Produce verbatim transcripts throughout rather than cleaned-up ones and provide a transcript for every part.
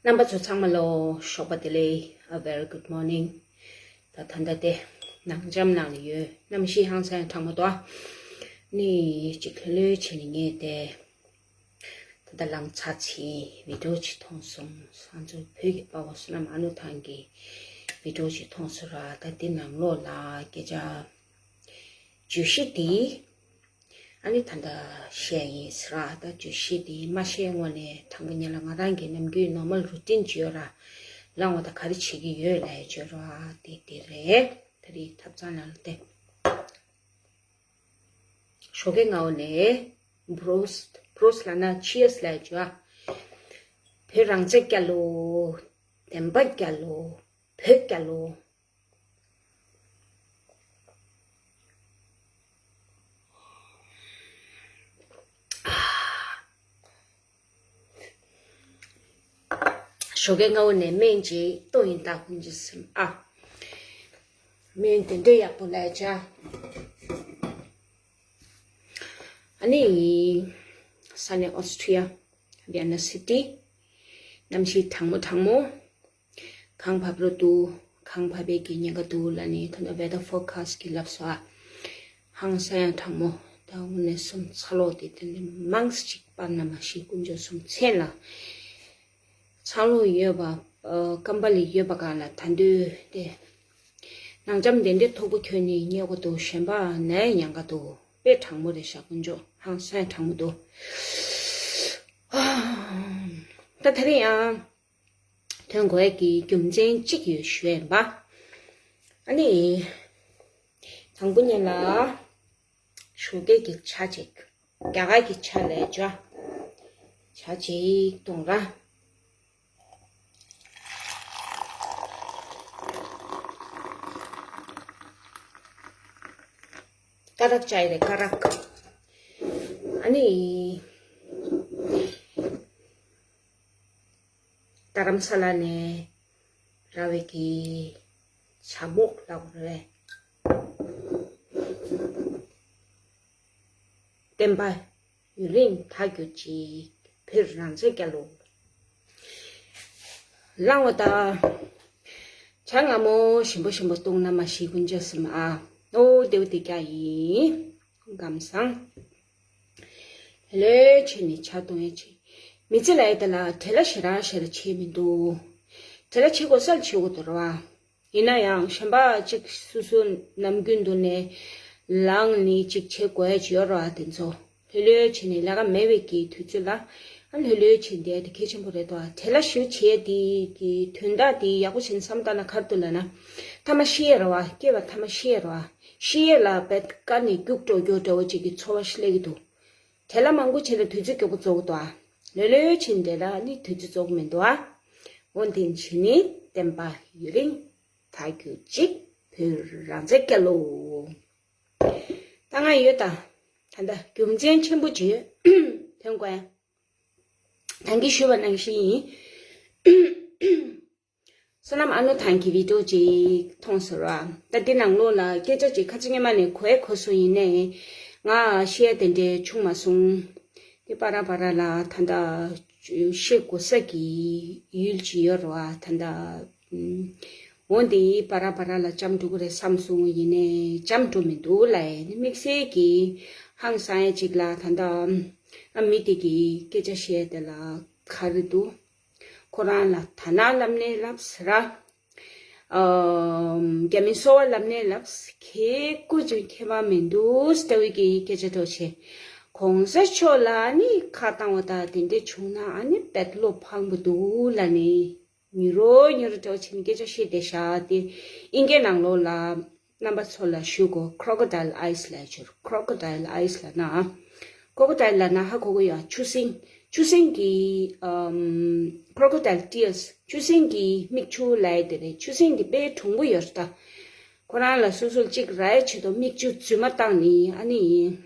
རྣམ་པ་ཚོ་ཚང་མ་ལོ་ཞོགས་པ་བདེ་ལེགས། A very good morning. ད་ད་ལྟ་དེ་ནང་འཇམ་ནང་ལ་ཡོད། གནམ་གཤིས་ཧང་སང་གྲང་མོ་འདུག་ནི་ཅིག་ལྷོད་ལྷོད་བྱས་ནས་ངས་དེ་ད་ལྟ་ལངས་ཚར་ཕྱིན་བི་ཌིའོ་ཅིག་མཐོང་སོང་། ང་ཚོ་བོད་ཀྱི་དཔའ་བོ་བསོད་ནམས་ཨ་ནུ་ཐང་གི་བི་ཌིའོ་ཅིག་མཐོང་སོང་ར། ད་དེ་ནང་ལོགས་ལ་སྐད་ཆ་བརྗོད་གཞི་དེ། ཨ་ནི་ད་ལྟ་བཤད་ཡིན་ཟེར་ར། ད་བརྗོད་གཞི་དེ་མ་བཤད་སྔོན་ནས་དྲང་པོ་ཉིད་ལ་ང་རང་གི་ནམ་རྒྱུན་ནོར་མལ་རུ་ཊིན་ཅིག་ཡོད་ར། ལངས་པ་དང་ག་རེ་བྱེད་ཀྱི་ཡོད་ལབ་ཡ་བརྗོད་ར། དེ་དེ་རེད། ད་རེས་ཐབ་ཚང་ནང་ལ་བལྟས། ཞོགས་ཀའི་སྔ་པོ་ནས་བྷྲོས་བྷྲོས་ལབ་ན་ཆི་ཡར་སི་ལབ་ཡ་བརྗོད་ཨ། བོད་རང་བཙན་རྒྱལ་ལོ། བདེན་པ་རྒྱལ་ལོ། བོད་རྒྱལ་ལོ། ཞོགས་ཀའི་སྔ་པོ་ནས་སྨན་ཅིག་གཏོང་ཡིན། ད་ཀུན་གྱིས་སེམས་ཨ། སྨན་དེ་འདྲ་ཡག་པོ་ལབ་བྱ། ཨ་ནི་ས་གནས་ཨོ་སི་ཊི་ཡ། ཝི་ཡེན་ན་སི་ཊི། གནམ་གཤིས་གྲང་མོ་གྲང་མོ། གངས་བབས་རོགས་འདུག་གངས་བབས་པའི་གི་ཉེན་ཁ་འདུག་ལབ་ནས་ད་ལྟ་ཝེ་དར་ཕོར་ཁ་སི་ཊི་གིས་ལབ་སོང་ཨ། ཧང་སང་ཡང་གྲང་མོ། ད་དངོས་གནས་སེམས་ཚ་ལོ་དེ་དེ་འདྲ་མང་སི་ཅིག་པར་ན་མ་ཤི་ཀུན་སྤྱོད་སེམས་ཚན་ལ། ཚ་ལོ་ཡོད་པ། ཨ། སྐམ་པ་ལ་ཡོད་པ་གང་ལ་ད་འདོད་དེ། ནང་འཇམ་དེ་འདྲའི་མཐུག་པོ་གྱོན་ནས་ཉལ་དགོས་འདུག་གཞན་པ་ནད་ཡང་ག་འདུག་དཔེ་གྲང་མོ་རེད་ཤག་ཀུན་སྤྱོད་ཧང་སང་གྲང་མོ་འདུག་ད་དེ་རིང་ཡང་ཐོན་དགོས་ཀྱི་རྒྱུ་མཚན་གཅིག་ཡོད་ཞུ་ཡིན་པ། ཨ་ནི། དང་པོ་ཉིད་ལ། ཞོགས་ཀས་ཀྱི་ཇ་ཅིག་རྒྱ་གར་གྱི་ཇ་ལས་ཇ། ཇ་ཅིག་བཏུང་ར། ཀ་རག་ཅའི་རེད་ཀ་རག་ཨ་ནི། རྡ་རམ་ས་ལ་ནས་རག་པའི་གི་ཇ་མོག་ལབ་དགོས་རེད། བསྟན་པ་ཡུན་རིང་དར་གྱུར་ཅིག་བོད་རང་བཙན་རྒྱལ་ལོ། ལངས་པ་དང་། ཇ་མངར་མོ་ཞིམ་པོ་ཞིམ་པོ་བཏུང་ན་མ་ཤི་ཀུན་སྤྱོད་སེམས་ཨ། ཨོ་དེའུ་དེ་རྒྱ་ཡིན། ཁམས་བཟང་། ལོས་བྱས་ནས་ཇ་བཏུང་ཡས་བྱས། མི་ཚེ་ལ་ཡི་དེ་ལ་བྲེལ་བ་ཞེ་དྲག་ཞེ་དྲག་བྱེད་མི་འདུག་བྲེལ་བ་བྱེད་དགོས་སར་བྱེད་དགོས་འདུག་ར་བ། ཡིན་ན་ཡང་གཞན་པ་གཅིག་སོ་སོ་ནམ་རྒྱུན་དུ་ནས་ལངས་ནས་གཅིག་བྱེད་དགོས་ཡས་ཅིག་ཡོད་ར་བ་དེ་ཚོ། ལྷོད་ལྷོད་བྱས་ནས་ལས་ཀ་མེད་པའི་གི་དུས་ཚོད་ལ། ཨ་ལྷོད་ལྷོད་བྱས་བསྡད་དེ་གལ་ཆེན་པོ་རེད་དོ། བྲེལ་བ་ཞེ་པོ་བྱས་དེ་གི་དོན་དག་དེ་ཡག་པོ་བྱས་ནས་བསམ་བཏང་ན་ག་རེ་འདུག་ལབ་ན། ཐ་མ་ཤི་ཡས་རེད་བ། སྐྱེས་པ་ཐ་མ་ཤི་ཡས་རེད་བ། ཤི་ཡས་ལ་བད་ཀ་ནས་རྒྱུགས་འགྲོ་རྒྱུ་འདྲ་བོ་ཅིག་གི་ཚོར་བ་ཞིག་སླེབས་ཀྱི་འདུག་བྲེལ་བ་མང་པོ་བྱས་ན་དུས་ཚོད་མགྱོགས་པོ་རྫོགས་ཀྱི་འདུག་ཨ། ལྷོད་ལྷོད་བྱས་ནས་བྲེལ་བ་ནི་དུས་ཚོད་རྫོགས་མི་འདུག་ཨ། འོན་ཏེ་བྱས་ནས་བསྟན་པ་ཡུན་རིང་དར་རྒྱུ་ཅིག་བོད་རང་བཙན་རྒྱལ་ལོ། ད་ང་ཡོད་ད། ད་ལྟ་རྒྱུ་མཚན་ཆེན་པོ་ཅིག་ཐོན་དགོས། ད་གིན་ཞུས་པ་ནང་བཞིན་ཡིན། བསོད་ནམས་ཨ་ནུ་ཐང་གི་བི་ཌིའོ་ཅིག་མཐོང་སོང་ར། ད་འདི་ནང་ལོགས་ལ་སྐད་ཆ་ཅིག་ཁ་ཚིག་སྔོན་མ་ནས་གོ་ཡ་གོ་སོང་ཡིན་ནའི། ང་བཤད་ཡ་དེ་འདྲའི་བྱུང་མ་སོང་། དེ་བར་བར་ལ་ད་ལྟ་བཤད་དགོས་ས་གི་ཡུལ་ཅིག་ཡོད་རེད་བ་ད་ལྟ། འོན་ཏེ་བར་བར་ལ་འཇམ་འགྲོ་གི་རེད་བསམ་སོང་ཡིན་ནའི་འཇམ་འགྲོ་མི་འདུག་ལབ་ཡ་ནི་དམིགས་བསལ་གྱི་ཧང་སང་ཡ་ཅིག་ལ་ད་ལྟ་ཨ་མི་དེ་གི་སྐད་ཆ་བཤད་ཡ་དེ་ལ་ག་རེ་འདུག་ཁོ་རང་ལ་དར་ནག་ལབ་ནའི་ལབ་ཟེར་ར། ཨམ། རྒྱ་མི་སོ་པ་ལབ་ནའི་ལབ་ཟེར། ཁྱེད་སྐུ་མཁྱེན་ཁྱད་པར་མི་འདུག་ལྟ་བུའི་གི་སྐད་ཆ་འདྲ་བོ་བྱས། གོང་ས་མཆོག་ལ་ཨ་ནི་ཁ་བཏང་བ་དང་དེ་འདྲ་བྱུང་ན་ཨ་ནི་དཔེ་བློ་ཕངས་པོ་འདུག་ལབ་ནས་ཉུ་རོ་ཉུ་རོ་འདྲ་བོ་བྱས་ནས་སྐད་ཆ་བཤད་བསྡད་ཤག་དེ་ཨིན་སྐད་ནང་ལོགས་ལ། རྣམ་པ་ཚོ་ལ་ཞུ་དགོས། Crocodile Eyes ལབ་ཡ་ཅིག Crocodile Eyes ལབ་ན། Crocodile ལབ་ན་ཧ་གོ་གི་ཡོད། ཆུ་སྲིན། ཆུ་སྲིན་གྱི་ཨམ། Crocodile Tears ཆུ་སྲིན་གྱི་མིག་ཆུ་ལབ་ཡ་དེ་རེད། ཆུ་སྲིན་དེ་དཔེ་གྲུང་པོ་ཡོད་རེད་ད། ཁོ་རང་ལ་སོ་སོ་གཅིག་ར་ཡ་ཆེད་དུ་མིག་ཆུ་རྫུན་མ་བཏང་ནི་ཨ་ནི་ཡིན།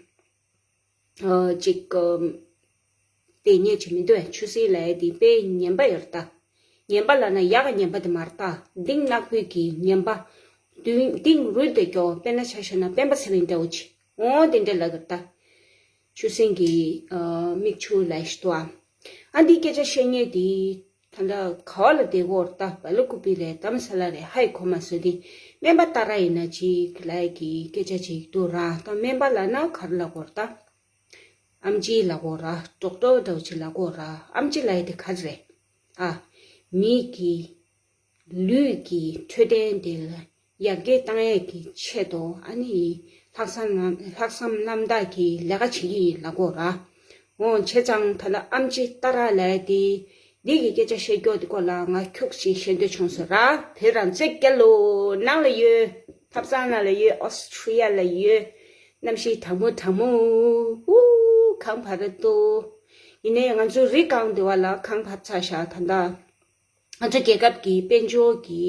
ཨ། ཅིག་ཨམ། དེ་ཉེས་ཅིག་མི་འདུག་ཨེ། ཆུ་སྲིན་ལབ་ཡ་དེ་དཔེ་ངན་པ་ཡོད་རེད་ད། ངན་པ་ལབ་ན་ཡག་ག་ངན་པ་དེ་མ་རེད་ད། གཏིང་ནག་པོའི་གི་ངན་པ། གཏིང་གཏིང་རུལ་དེ་སྐྱོ། དཔེར་ན་ཆ་བཞག་ན་སྤེན་པ་ཚེ་རིང་འདྲ་བོ་ཅིག་འོ་དེ་འདྲ་ལབ་ཀྱི་རེད་ད། ཆུ་སྲིན་གྱི་ཨ། མིག་ཆུ་ལབ་ཡ་ཞིག་འདུག་ཨ། ཨ་འདི་སྐད་ཆ་བཤད་མཁན་དེ་ ད་ལྟ་ག་བ་ལ་བསྡད་ཀྱི་ཡོད་རེད། ད་བ་ལ་ཀུ་པི་རེད། དྷ་རམ་ས་ལ་རེད། ཧ་ཡི་གོ་མ་སོང་དེ། སྨན་པ་ཏཱ་ར་ཡིན་ན་ཅིག་ལབ་ཡག་གི་སྐད་ཆ་ཅིག་འདུག་ར། ད་སྨན་པ་ལབ་ན་ག་རེ་ལབ་ཀྱི་ཡོད་རེད། ད་ཨེམ་ཆི་ལབ་ཀྱི་ཡོད་རེད། ཌོག་ཊར་འདྲ་བོ་ཅིག་ལབ་ཀྱི་ཡོད་རེད། ཨེམ་ཆི་ལབ་ཡག་དེ་ག་རེ་རེད། ཨ། མི་གི་ལུས་ཀྱི་འཕྲོད་བསྟེན་དེ་ལ་ཡར་རྒྱས་བཏང་ཡག་གི་ཆེད་དུ། ཨ་ནི་ལྷག་བསམ་རྣམ་ལྷག་བསམ་རྣམ་དག་གིས་ལས་ཀ་བྱེད་ཀྱི་ཡིན་ལབ་ཀྱི་ཡོད་རེད། འོ་བྱས་ཙང་ད་ལྟ་ཨེམ་ཆི་ཏཱ་ར་ལབ་ཡག་དེ། འདི་གི་སྐད་ཆ་བཤད་རྒྱུ་དེ་སྐོར་ལ་ང་ཁྱུག་ཅིག་བཤད་འདོད་བྱུང་སོང་ར། བོད་རང་བཙན་རྒྱལ་ལོ། ནང་ལ་ཡོད། ཐབ་ཚང་ནང་ལ་ཡོད། ཨོ་སི་ཊི་རི་ཡ་ལ་ཡོད། གནམ་གཤིས་གྲང་མོ་གྲང་མོ། ཨུ། གངས་བབས་རེད་འདུག་ཡིན་ནའི་ང་ཚོ་རི་སྒང་དེ་བ་ལ་གངས་བབས་ཚར་ཤག་ད་ལྟ་ང་ཚོ་རྒྱལ་ཁབ་ཀྱི་དཔལ་འབྱོར་གྱི་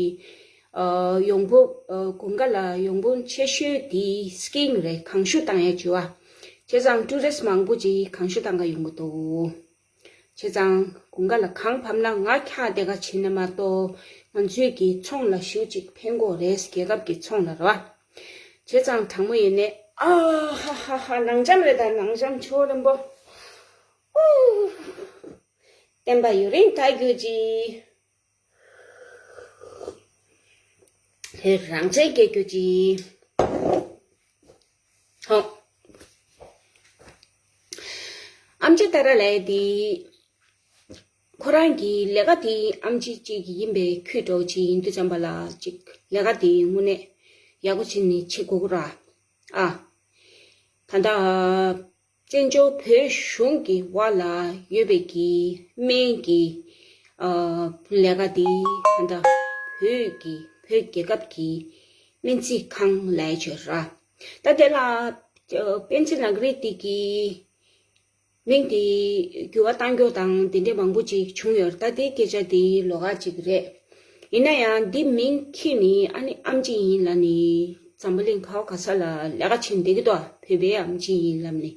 ཨ་ཡོང་འབབ། ཨ་དགུན་ཁ་ལ་ཡོང་འབབ་ཆེ་ཤོས་དེ་སི་ཀིང་རེད། གངས་ཤུགས་བཏང་ཡག་བྱས་པ། བྱས་ཙང་ཊུ་རི་སི་མང་པོ་ཅིག་གངས་ཤུགས་བཏང་ག་ཡོང་གི་འདུག་བྱས་ཙང་དགུན་ཁ་ལ་གངས་བབས་ན་ང་འཁྱག་བསྡད་ག་བྱེད་ན་མ་གཏོགས། ང་ཚོའི་གི་ཚོང་ལ་ཞེ་པོ་ཅིག་ཕན་གྱི་ཡོད་རེད། རྒྱལ་ཁབ་ཀྱི་ཚོང་ལ་རེད་པ། བྱས་ཙང་གྲང་མོ་ཡིན་ནའི། ཨ་ཧ་ཧ་ཧ། ནང་འཇམ་རེད། ད་ནང་འཇམ་ཆོ་རན་པོ། ཨུ། བསྟན་པ་ཡུན་རིང་དར་རྒྱུ་གཅིག་བོད་རང་བཙན་རྒྱལ་རྒྱུ་གཅིག་ཧོ། ཨེམ་ཆི་ཏཱ་ར་ལབ་ཡག་དེ། ཁོ་རང་གི་ལས་ཀ་དེ་ཨེམ་ཆི་གཅིག་ཡིན་པའི་ཁུལ་འདྲ་བོ་ཅིག་ཡིན་དུས་ཙམ་པ་ལ་ཅིག་ལས་ཀ་དེ་དངོས་གནས་ཡག་པོ་བྱས་ནས་བྱེད་དགོས་ཀྱི་རེད། ཨ། ད་ལྟ་བཙན་བྱོལ་བོད་གཞུང་གི་འོག་ལ་ཡོད་པའི་གི་སྨན་གྱི་ཨ་ལས་ཀ་དེ་ད་ལྟ་བོད་ཀྱི་བོད་རྒྱལ་ཁབ་ཀྱི་སྨན་རྩིས་ཁང་ལབ་ཡག་ཅིག་ཡོད་རེད། ད་དེ་ལ་ཨ་པེན་ཛི་ནག་རི་དེ་གི་མིང་དེ་འགྱུར་བ་གཏང་རྒྱུ་དང་དེ་འདྲ་མང་པོ་ཅིག་བྱུང་ཡོད་རེད། ད་དེ་སྐད་ཆ་དེ་ལོགས་ཀ་ཅིག་རེད། ཡིན་ན་ཡང་འདི་མིང་ཁྱེར་ནས་ཨ་ནི་ཨེམ་ཆི་ཡིན་ལབ་ནས་འཛམ་བུ་གླིང་ག་བ་ག་ས་ལ་ལས་ཀ་བྱེད་བསྡད་ཀྱི་འདུག་བོད་པའི་ཨེམ་ཆི་ཡིན་ལབ་ནས།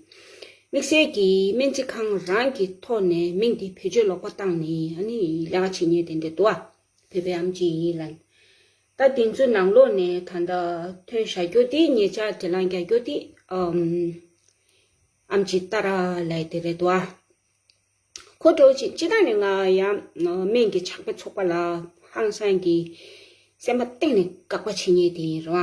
དམིགས་བསལ་གྱི་སྨན་རྩིས་ཁང་རང་གི་ཐོག་ནས་མིང་དེ་བེད་སྤྱོད་ལོག་པ་བཏང་ནས་ཨ་ནི་ལས་ཀ་བྱེད་མཁན་དེ་འདྲ་འདུག་བ། བོད་པའི་ཨེམ་ཆི་ཡིན་ལབ་ནས། ད་དེ་ཚོའི་ནང་ལོགས་ནས་ད་ལྟ་ཐོན་བཞག་རྒྱུ་དེ། ཉེ་ཆར་དྲི་བ་རྒྱག་རྒྱུ་དེ། ཨམ། ཨེམ་ཆི་ཏཱ་ར་ལབ་ཡག་དེ་རེད་འདུག་བ། ཁོ་འདྲ་བོ་ཅིག་སྤྱིར་བཏང་ནས་ང་ཡང་སྨན་གྱི་ཕྱག་དཔེ་ཚོགས་པ་ལ་ཧང་སང་གི་སེམས་པ་གཏིང་ནས་དགག་པ་བྱེད་མཁན་དེ་ཡིན་རེད་བ།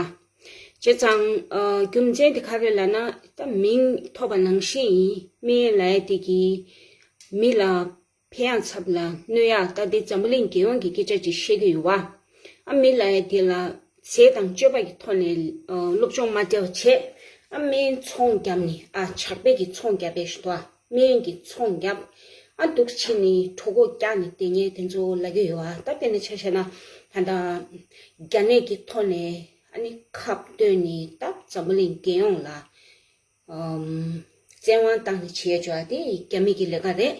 བྱས་ཙང་ཨ་རྒྱུ་མཚན་དེ་ག་རེ་ལབ་ན། ད་མིང་ཐོབ་པ་ནང་བཞིན་ཡིན། སྨན་ལབ་ཡག་དེ་གིས་མི་ལ་ཕན་ཡག་ཚབ་ལ་གནོད་ཡག། ད་དེ་འཛམ་བུ་གླིང་རྒྱལ་ཡོངས་ཀྱི་སྐད་ཆ་ཅིག་བཤད་ཀྱི་ཡོད་བ། ཨ་མི་ལབ་ཡག་དེ་ལ་ཟས་དང་སྤྱོད་པ་གི་ཐོག་ནས་ཨ་སློབ་སྦྱོང་མ་བྱས་པ་བྱས། ཨ་སྨན་ཚོང་བརྒྱབ་ནས། ཨ་ཕྱག་དཔེ་གི་ཚོང་བརྒྱབ་པའི་ཞུ་དོ། སྨན་གྱི་ཚོང་བརྒྱབ། ཨ་འདུག་བྱས་ནས་གྲོད་ཁོག་བཀྱགས་ནས་བསྡད་མཁན་དེ་ཚོ་ལབ་ཀྱི་ཡོད་བ། ད་དཔེར་ན་ཆ་བཞག་ན་ད་ལྟ་རྒྱ་ནད་ཀྱི་ཐོག་ནས་ཨ་ནི་ཁབ་བཏོན་ནས་ད་འཛམ་བུ་གླིང་རྒྱལ་ཡོངས་ལ་ཨམ། བཙན་དབང་བཏང་ནས་བྱས་བྱ་བ་དེ་རྒྱ་མི་གི་ལས་ཀ་རེད།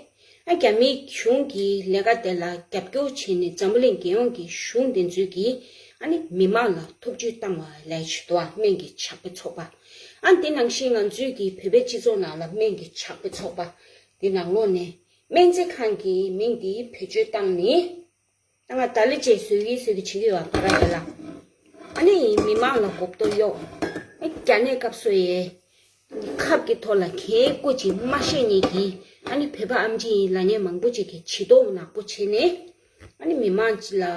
ཨ་རྒྱ་མི་གཞུང་གི་ལས་ཀ་དེ་ལ་རྒྱབ་སྐྱོར་བྱས་ནས་འཛམ་བུ་གླིང་རྒྱལ་ཡོངས་ཀྱི་གཞུང་དེ་ཚོས་ཀྱིས་ཨ་ནི་མི་མང་ལ་ཐོབ་ཇུས་བཏང་བ་ལས་བྱེད་དོ། སྨན་གྱི་ཕྱག་དཔེ་ཚོགས་པ། ཨ་དེ་ནང་བཞིན་ང་ཚོའི་གི་བོད་པའི་སྤྱི་ཚོགས་ནང་ལ་སྨན་གྱི་ཕྱག་དཔེ་ཚོགས་པ་དེ་ནང་ལོགས་ནས་སྨན་རྩིས་ཁང་གི་མིང་དེ་བེད་སྤྱོད་བཏང་ནས། ད་ང་ད་ལི་ཅེ་བཟོས་ཀྱི་བཟོས་ཀྱི་བྱེད་ཀྱི་ཡོད་པ་ར་ཡ་ལ། ཨ་ནི་མི་མང་ལ་གོ་རྟོགས་གཡོག་ཨ་རྒྱ་ནད་སྐབས་སུ་ཡའི་ཁབ་ཀྱི་ཐོག་ལ་གའི་སྐུ་ཅིག་མ་བཤད་མཁན་གྱི་ཨ་ནི་བོད་པ་ཨམ་ཆི་ཡིན་ལབ་མཁན་མང་པོ་ཅིག་གིས་ཇུས་གཏོགས་ནག་པོ་བྱས་ནས། ཨ་ནི་མི་མང་ཅིག་ལ་ཨ་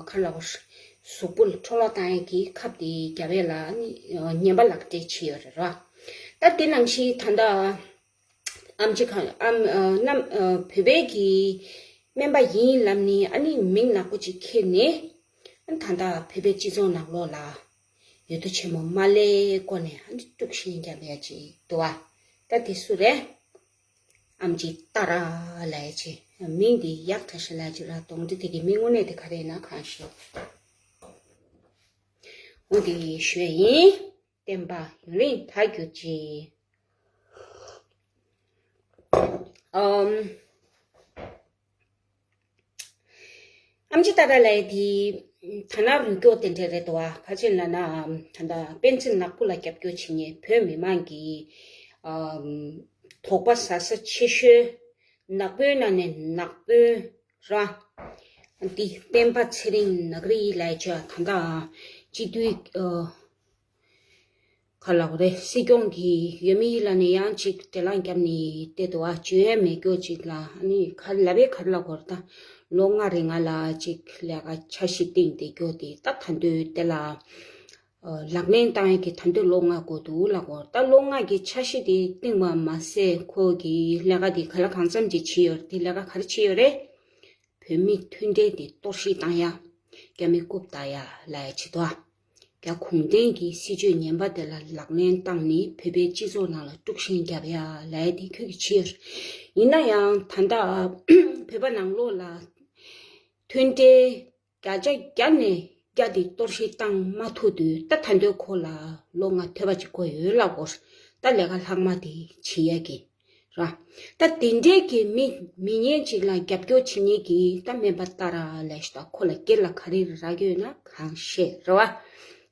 ག་ལ་བ་གཟུགས་པོ་ལ་འཕྲོ་བརླག་བཏང་ཡས་ཀྱི་ཁབ་དེ་རྒྱབ་ཡས་ལ་ཨ་ནི་ཨ་ངན་པ་ལག་སྤྲད་བྱས་ཡོད་རེད་ར། ད་དེ་ནང་བཞིན་ད་ལྟ། ཨམ་ཆི་ཁང་ཨམ་ཨ་རྣམ་ཨ་བོད་པའི་གི་སྨན་པ་ཡིན་ལབ་ནི་ཨ་ནི་མིང་ནག་པོ་ཅིག་ཁྱེར་ནས། ཨ་ནི་ད་ལྟ་བོད་པའི་སྤྱི་ཚོགས་ནང་ལོགས་ལ་འོས་བསྡུ་ཆེན་མོ་མ་སླེབས་གོང་ནས་ཨ་ནི་དཀྲུག་ཤིང་རྒྱབ་ཡ་ཅིག་འདུག་བ། ད་དེ་སུ་རེད། ཨམ་ཆི་ཏཱ་ར་ལབ་ཡ་ཅིག་མིང་འདི་ཡག་ཐ་ཤི་ལབ་ཅིག་ར། གདོང་འདྲེ་དེ་གི་མིང་དངོས་གནས་དེ་ག་རེ་ཡིན་ན་གང་ཤེས། འོ་དེ་ཞུ་ཡ་ཡིན། བསྟན་པ་ཡུན་རིང་དར་གྱུར་ཅིག་ཨམ། ཨམ་ཆི་ཏཱ་ར་ལབ་ཡ་དེ་དར་ནག་རུལ་སྐྱོར་དེ་འདྲ་རེད་འདུག་བ། ག་ཅི་ལབ་ན་ད་ལྟ་པེན་ཚི་ནག་པོ་ལ་རྒྱབ་སྐྱོར་བྱེད་མཁན་བོད་མི་མང་གི་ཨམ། དོགས་པ་ཟ་ས་ཆེ་ཤོས་ནག་པོའི་ནང་ནས་ནག་པོའི་ར། འདི་སྤེན་པ་ཚེ་རིང་ནག་རི་ལབ་ཡ་ཅིག་ད་ལྟ་སྤྱི་འཐུས་ཨ། ག་ལབ་དགོས་རེད། སྲིད་སྐྱོང་གི་འོས་མི་ལ་ནས་ཡང་ཅིག་བགྲོ་གླེང་བརྒྱབ་ནས་བལྟས་འདུག་བ། བྱེད་ཡས་མེད་སྐྱོ་ཅིག་ལ། ཨ་ནི་ག་ལབ་པའི་ག་ལབ་དགོས་རེད། ད་ལོ་ལྔ་རིང་ང་ལ་ཅིག་ལས་ཀ་འཆར་གཞི་བཏིང་བསྡད་སྐྱོ་དེ། ད་ད་འདོད་དེ་ལ་ལག་ལེན་བཏང་ཡས་ཀྱི་ད་འདོད་ལོ་ལྔ་འགོར་འདུག་ལབ་དགོས། ད་ལོ་ལྔ་གི་འཆར་གཞི་དེ་བཏིང་བ་མ་ཟད། ཁོ་གི་ལས་ཀ་དེ་ག་ལ་གང་འཚམ་ཅིག་བྱས་ཡོད་རེད། དེ་ལས་ཀ་ག་རེ་བྱས་ཡོད་རེད། བོད་མི་མཐུན་སྒྲིལ་དེ་གཏོར་བཤིག་བཏང་ཡ། རྒྱ་མི་རྐུབ་བཏགས་ཡ་ལབ་ཡ་བྱེད་དོ། རྒྱ་གུང་བཙན་གྱི་སྲིད་བྱུས་ངན་པ་དེ་ལ་ལག་ལེན་བཏང་ནས་བོད་པའི་སྤྱི་ཚོགས་ནང་ལ་དཀྲུག་ཤིང་རྒྱབ་ཡ་ལབ་ཡ་དེ་ཁོས་ཀྱིས་བྱས་ཡོད། ཡིན་ན་ཡང་ད་ལྟ་བོད་པ་ནང་ལོགས་ལ་མཐུན་སྒྲིལ་བརྒྱ་ཆ་བརྒྱ་ནས་བརྒྱ་དེ་གཏོར་བཤིག་བཏང་མ་ཐུབ་དུས། ད་ད་འདོད་ཁོ་ལ་ལོ་ལྔ་ཐོལ་པ་ཅིག་འགོར་ཡོད་ལབ་དགོས། ད་ལས་ཀ་ལྷག་མ་དེ་བྱེད་ཡ་གི་ར། ད་དེ་འདྲའི་གི་མི་མི་ངན་ཅིག་ལ་རྒྱབ་སྐྱོར་བྱེད་མཁན་གྱི་ད་སྨན་པ་ཏཱ་ར་ལབ་ཤག་ད་ཁོ་ལ་སྒེར་ལ་ག་རེ་རག་གི་ཡོད་ན་གང་ཤེས་རེད་བ།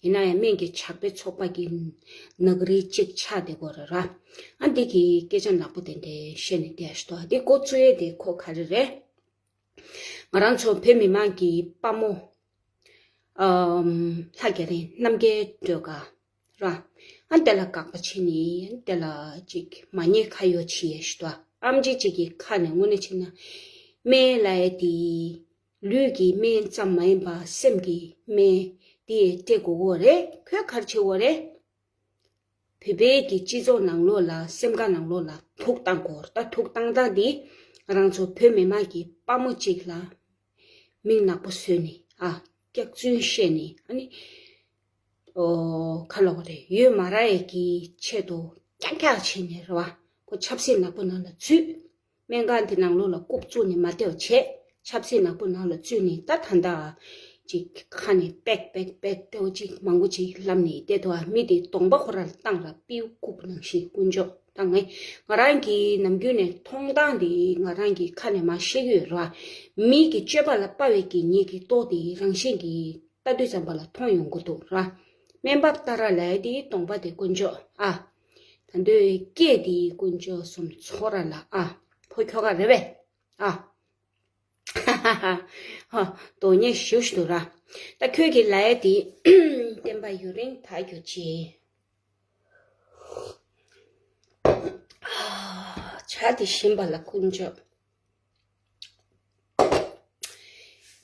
ཡིན་ན་ཡང་སྨན་གྱི་ཇག་པའི་ཚོགས་པ་གི་ནག་རིལ་གཅིག་ཆགས་བསྡད་ཀྱི་ཡོད་རེད་ར། ཨ་འདི་གི་སྐད་ཆ་ནག་པོ་དེ་འདྲ་བཤད་ནས་བསྡད་ཤག་ད་འདི་འགོ་བཙུགས་ཡས་དེ་ཁོ་ག་རེ་རེད། ང་རང་ཚོ་བོད་མི་མང་གི་དཔའ་མོ། ཨམ། ལྷ་རྒྱ་རི་རྣམ་རྒྱལ་སྒྲོལ་དཀར་ར། ཨ་དེ་ལ་དགག་པ་བྱས་ནས་དེ་ལ་ཅིག་མ་ཉེས་ཁ་གཡོག་བྱེད་ཡས་ཤིག་ཏུ། ཨམ་ཆི་ཅིག་གི་ཁ་ནས་དངོས་གནས་བྱས་ན། སྨན་ལབ་ཡས་དེ་ལུས་ཀྱི་སྨན་ཙམ་མ་ཡིན་པ་སེམས་ཀྱི་སྨན་དེ་སྤྲད་དགོས་ཀྱི་ཡོད་རེད། ཁོས་ག་རེ་བྱེད་ཀྱི་ཡོད་རེད། བོད་པའི་གི་སྤྱི་ཚོགས་ནང་ལོགས་ལ། སེམས་ཁ་ནང་ལོགས་ལ་དུག་བཏང་གི་ཡོད་རེད། ད་དུག་བཏང་སྟངས་འདི་ང་རང་ཚོ་བོད་མི་མང་གི་དཔའ་མོ་གཅིག་ལ་མིང་ནག་པོ་བཟོས་ནས། ཨ། སྐྱག་རྫུན་བཤད་ནས། ཨ་ནི། ཨོ། ག་ལབ་དགོས་རེད། ཡོད་མ་རེད་ཡས་ཀྱི་ཆེད་དུ་ཀྱག་ཀྱག་བྱས་ནས་རེད་བ། ཁོ་ཆབ་སྲིད་ནག་པོ་ནང་ལ་འཛུལ། སྨན་ཁང་དེ་ནང་ལོགས་ལ་རྐུབ་བཙུགས་ནས་མ་བསྡད་པ་བྱས། ཆབ་སྲིད་ནག་པོ་ནང་ལ་འཛུལ་ནས། ད་ད་ལྟ་ཅིག་ཁ་ནས་པེག་པེག་པེག་ལྟ་བུ་ཅིག་མང་པོ་ཅིག་ལབ་ནས་བསྡད་འདུག་ཨ། མི་དེ་གདོང་པ་ཁོ་རང་ལ་བཏང་ར། པིའུ་རྐུབ་ནང་བཞིན་དཀོན་མཆོག་ད་ངས་ང་རང་གི་ནམ་རྒྱུན་ནས་མཐོང་སྟངས་དེ་ང་རང་གི་ཁ་ནས་མར་བཤད་ཀྱི་ཡོད་ར། མི་གི་སྤྱོད་པ་ལ་དཔའ་བའི་གི་ངེད་ཀྱི་ལྟོ་དེ་རང་བཞིན་གྱིས་ལྟ་དུས་ཙམ་པ་ལ་མཐོང་ཡོང་གི་འདུག་ར། སྨན་པ་ཏཱ་ར་ལབ་ཡས་དེའི་གདོང་པ་དེ་དཀོན་མཆོག་ཨ། ད་འདོད་སྐད་དེའི་དཀོན་མཆོག་གསུམ་ཚོགས་ར་ལ་ཨ། ཕོ་ཁྱོ་ག་རེད་པས་ཨ། ཧ་ཧ་ཧ། ཧ། དོན་གཉེར་ཞུ་ཞུ་ར། ད་ཁྱོད་ཀྱི་ལབ་ཡས་དེ་བསྟན་པ་ཡུན་རིང་དར་རྒྱུ་ཅིག་བྱ་དེ་བཞིན་པ་ལ་དཀོན་མཆོག་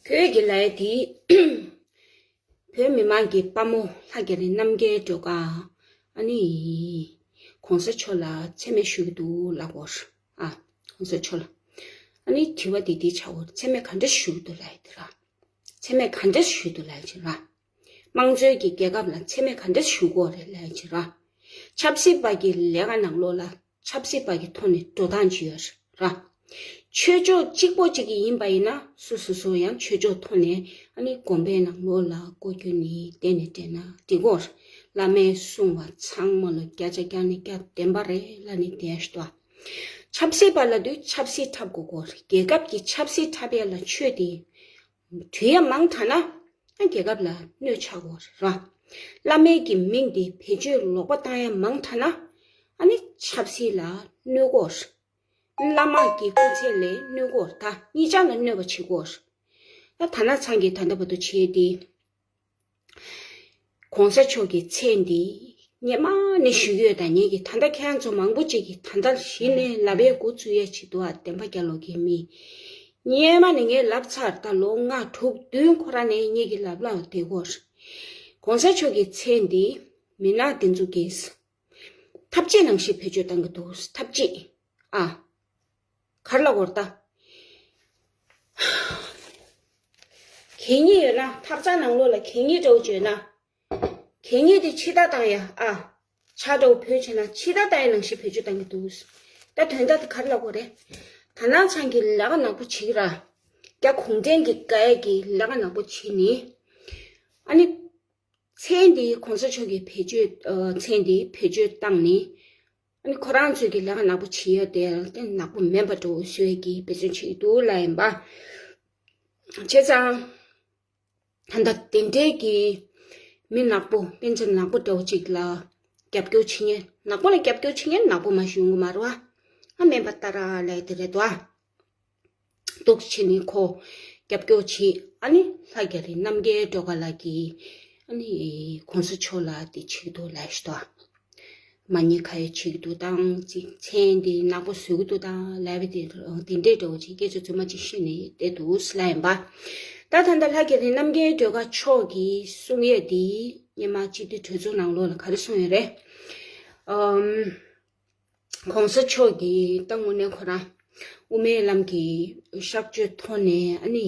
ཁྱོད་ཀྱི་ལབ་ཡས་དེ། བོད་མི་མང་གི་དཔའ་མོ་ལྷ་རྒྱ་རི་རྣམ་རྒྱལ་སྒྲོལ་དཀར། ཨ་ནི། གོང་ས་མཆོག་ལ་མཚན་སྨད་ཞུ་གི་འདུག་ལབ་ཀྱི་ཡོད་རེད། ཨ། གོང་ས་མཆོག་ལ། ཨ་ནི་དྲི་བ་དེ་འདི་ཆགས་ཀྱི་ཡོད་རེད། མཚན་སྨད་ག་འདྲ་ཞུ་གི་འདུག་ལབ་ཡས་དེ་ར། མཚན་སྨད་ག་འདྲ་ཞུ་གི་འདུག་ལབ་ཡས་དེ་ར། དམངས་གཙོའི་གི་རྒྱལ་ཁབ་ལ་མཚན་སྨད་ག་འདྲ་ཞུ་དགོས་རེད་ལབ་ཡས་དེ་ར། ཆབ་སྲིད་པ་གི་ལས་ཀ་ནང་ལོགས་ལ་ཆབ་སྲིད་པ་གི་ཐོག་ནས་འགྲོ་སྟངས་ཅིག་ཡོད་ར། ཆོས་ཕྱོགས་གཅིག་པོ་གཅིག་གི་ཡིན་པ་ཡིན་ན། སོ་སོ་སོ་ཡང་ཆོས་ཕྱོགས་ཐོག་ནས་ཨ་ནི་དགོན་པའི་ནང་ལོགས་ལ་སྐོར་རྒྱུག་ནས་བསྡད་ནས་བསྡད་ན་འགྲིག་གོ། བླ་མས་གསུངས་པ་ཚང་མ་ལ་བརྒྱ་ཆ་བརྒྱ་ནས་བརྒྱ་བདེན་པ་རེད་ལབ་ནས་བསྡད་ཤོག་ད། ཆབ་སྲིད་པ་ལབ་དུས་ཆབ་སྲིད་འཁྲབ་དགོས་གོ། རྒྱལ་ཁབ་ཀྱི་ཆབ་སྲིད་འཁྲབ་ཡ་ལ་ཆོས་དེ་འདྲི་ཡ་མང་དྲགས་ན། ཨ། རྒྱལ་ཁབ་ལ་གནོད་ཆགས་ཀྱི་ཡོད་རེད་ར། བླ་མའི་གི་མིང་དེ་བེད་སྤྱོད་ལོག་པ་བཏང་ཡ་མང་དྲགས་ན། ཨ་ནི་ཆབ་སྲིད་ལ་གནོད་ཀྱི་ཡོད་རེད། བླ་མ་གི་སྐུ་ཚེ་ལ་གནོད་ཀྱི་ཡོད་རེད། ད་གཉིས་ཆ་ལ་གནོད་པ་བྱེད་ཀྱི་ཡོད་རེད། ད་དར་ནག་ཚང་གིས་ད་ལྟ་བར་དུ་བྱས་ཏེ། གོང་ས་མཆོག་གི་མཚན་འདི་སྔོན་མ་ནས་ཞུ་གི་ཡོད། ད་ངེད་ཀྱིས་ད་ལྟ་ཁྱེད་རང་ཚོ་མང་པོ་ཅིག་གིས་ད་ལྟ་གཞི་ནས་ལབ་པའི་འགོ་བཙུགས་ཡས་བྱེད་འདུག་ཨ། བདེན་པ་རྒྱལ་ལོ་གི་མི། སྔོན་མ་ནས་ངས་ལབ་ཚར། ད་ལོ་ལྔ་དྲུག་བདུན་ཁོ་རང་ནས་ངེད་ཀྱིས་ལབ་ལབ་བསྡད་ཀྱི་ཡོད་རེད། གོང་ས་མཆོག་གི་མཚན་འདི་མི་ནག་འདི་ཚོ་གིས་ཐབས་ཅད་ནང་བཞིན་བེད་སྤྱོད་བཏང་གི་འདུག་ཐབས་ཅད། ཨ། ག་རེ་ལབ་དགོས་རེད་ད། གད་སྙིགས་ཡོད་ན། ཐབ་ཚང་ནང་ལོགས་ལ་གད་སྙིགས་འདྲ་བོ་ཅིག་ཡོད་ན། གད་སྙིགས་དེ་ཕྱི་བདར་བཏང་ཡ། ཨ། ཇ་འདྲ་བོ་བོས་བྱས་ན་ཕྱི་བདར་བཏང་ཡ་ནང་བཞིན་བེད་སྤྱོད་བཏང་གི་འདུག་ད་དོན་དག་དེ་ག་རེ་ལབ་དགོས་རེད། དར་ནག་ཚང་གིས་ལས་ཀ་ནག་པོ་བྱེད་ཀྱི་ར། རྒྱ་གུང་བཙན་གྱི་བཀའ་ཡིག་གི་ལས་ཀ་ནག་པོ་བྱེད་ནི། ཨ་ནི། མཚན་འདི་གོང་ས་མཆོག་གིས་བེད་སྤྱོད། ཨ། མཚན་འདི་བེད་སྤྱོད་བཏང་ནི། ཨ་ནི་ཁོ་རང་ཚོས་ཀྱི་ལས་ཀ་ནག་པོ་བྱེད་ཡ་དེ་དེ་ནག་པོ་མིན་པ་འདྲ་བོ་བཟོ་ཡ་གི་འབད་བརྩོན་བྱེད་ཀྱི་འདུག་ལབ་ཡིན་པ། བྱས་ཙང་། ད་ལྟ་དེ་འདྲའི་གི་མི་ནག་པོ། སྤུན་མཆེད་ནག་པོ་འདྲ་བོ་ཅིག་ལ་རྒྱབ་སྐྱོར་བྱེད་མཁན། ནག་པོ་ལ་རྒྱབ་སྐྱོར་བྱེད་མཁན་ནག་པོ་མ་ཞིག་ཡོང་གི་མ་རེད་བ། ཨ། སྨན་པ་ཏཱ་ར་ལབ་ཡ་དེ་རེད་དོ། འདུག་བྱས་ནས་ཁོ་རྒྱབ་སྐྱོར་བྱེད། ཨ་ནི་ལྷ་རྒྱ་རི་རྣམ་རྒྱལ་སྒྲོལ་དཀར་ལགས་ཀྱིས་ཨ་ནི་གོང་ས་མཆོག་ལ་དེ་བྱེད་ཀྱི་འདུག་ལབ་ཤག་ད། མ་ཉེས་ཁ་ཡོད་བྱེད་ཀྱི་འདུག་དང་ཅིག་མཚན་དེ་ནག་པོ་བཟོ་གི་འདུག་དང་ལབ་པའི་དེ་དེ་འདྲའི་འདྲ་བོ་ཅིག་སྐད་ཆ་རྫུན་མ་ཅིག་བཤད་ནས་བསྡད་འདུག་ཟེར་ལབ་ཡིན་པ། ད་ད་ལྟ་ལྷ་རྒྱ་རི་རྣམ་རྒྱལ་སྒྲོལ་དཀར་མཆོག་གིས་གསུང་ཡས་དེ་སྔོན་མ་སྤྱི་འཐུས་གྲོས་ཚོགས་ནང་ལོགས་ལ་ག་རེ་གསུངས་ཡོད་རེད། ཨམ། གོང་ས་མཆོག་གིས་ད་དངོས་གནས་ཁོ་རང་དབུ་མའི་ལམ་གྱི་གཤག་བཅོས་ཐོག་ནས་ཨ་ནི་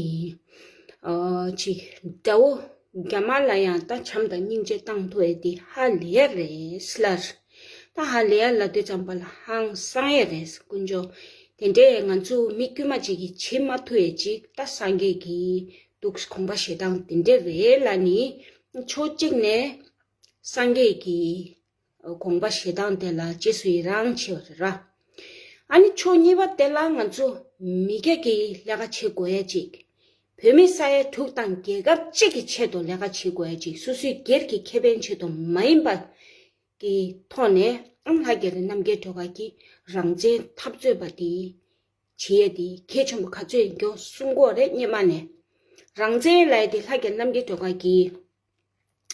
ཨ་ཅིག་དགྲ་བོ་རྒྱ་དམར་ལ་ཡང་ད་བྱམས་དང་སྙིང་རྗེ་བཏང་ཐུབ་ཡས་དེ་ཧ་ལས་རེད་ཟེར་ལབ། ད་ཧ་ལས་ཡ་ལབ་དུས་ཙམ་པ་ལ་ཧང་སང་ཡས་རེད་དཀོན་མཆོག་དེ་འདྲས་ང་ཚོ་མི་དཀྱུས་མ་ཅིག་གིས་བྱེད་མ་ཐུབ་ཡས་ཅིག་ད་སངས་རྒྱས་ཀྱི་འདུག་དགོངས་པ་བཞེས་སྟངས་དེ་འདྲས་རེད་ལབ་ནི་ཕྱོགས་གཅིག་ནས་སངས་རྒྱས་ཀྱི་དགོངས་པ་བཞེས་སྟངས་དེ་ལ་རྗེས་སུ་ཡི་རང་བྱེད་པ་རེད་ར། ཨ་ནི་ཕྱོགས་གཉིས་པ་དེ་ལ་ང་ཚོ་མི་སྒེར་གྱི་ལས་ཀ་བྱེད་དགོས་ཡ་ཅིག་བོད་མི་ས་ཡ་དྲུག་དང་རྒྱལ་ཁབ་གཅིག་གི་ཆེད་དུ་ལས་ཀ་བྱེད་དགོས་ཡ་ཅིག་སོ་སོའི་སྒེར་གྱི་ཁེ་ཕན་ཆེད་དུ་མ་ཡིན་པ་གི་ཐོག་ནས་ཨང་ལྷ་རྒྱ་རི་རྣམ་རྒྱལ་སྒྲོལ་དཀར་གྱིས་རང་བཙན་འཐབ་རྩོད་པ་དེ་བྱེད་ཡས་དེ་གལ་ཆེན་པོ་ག་ཚོད་ཡིན་སྐྱོ་གསུང་གོ་རེད་སྔོན་མ་ནས། རང་བཙན་ལབ་ཡས་དེ་ལྷ་རྒྱ་རི་རྣམ་རྒྱལ་སྒྲོལ་དཀར་གྱིས་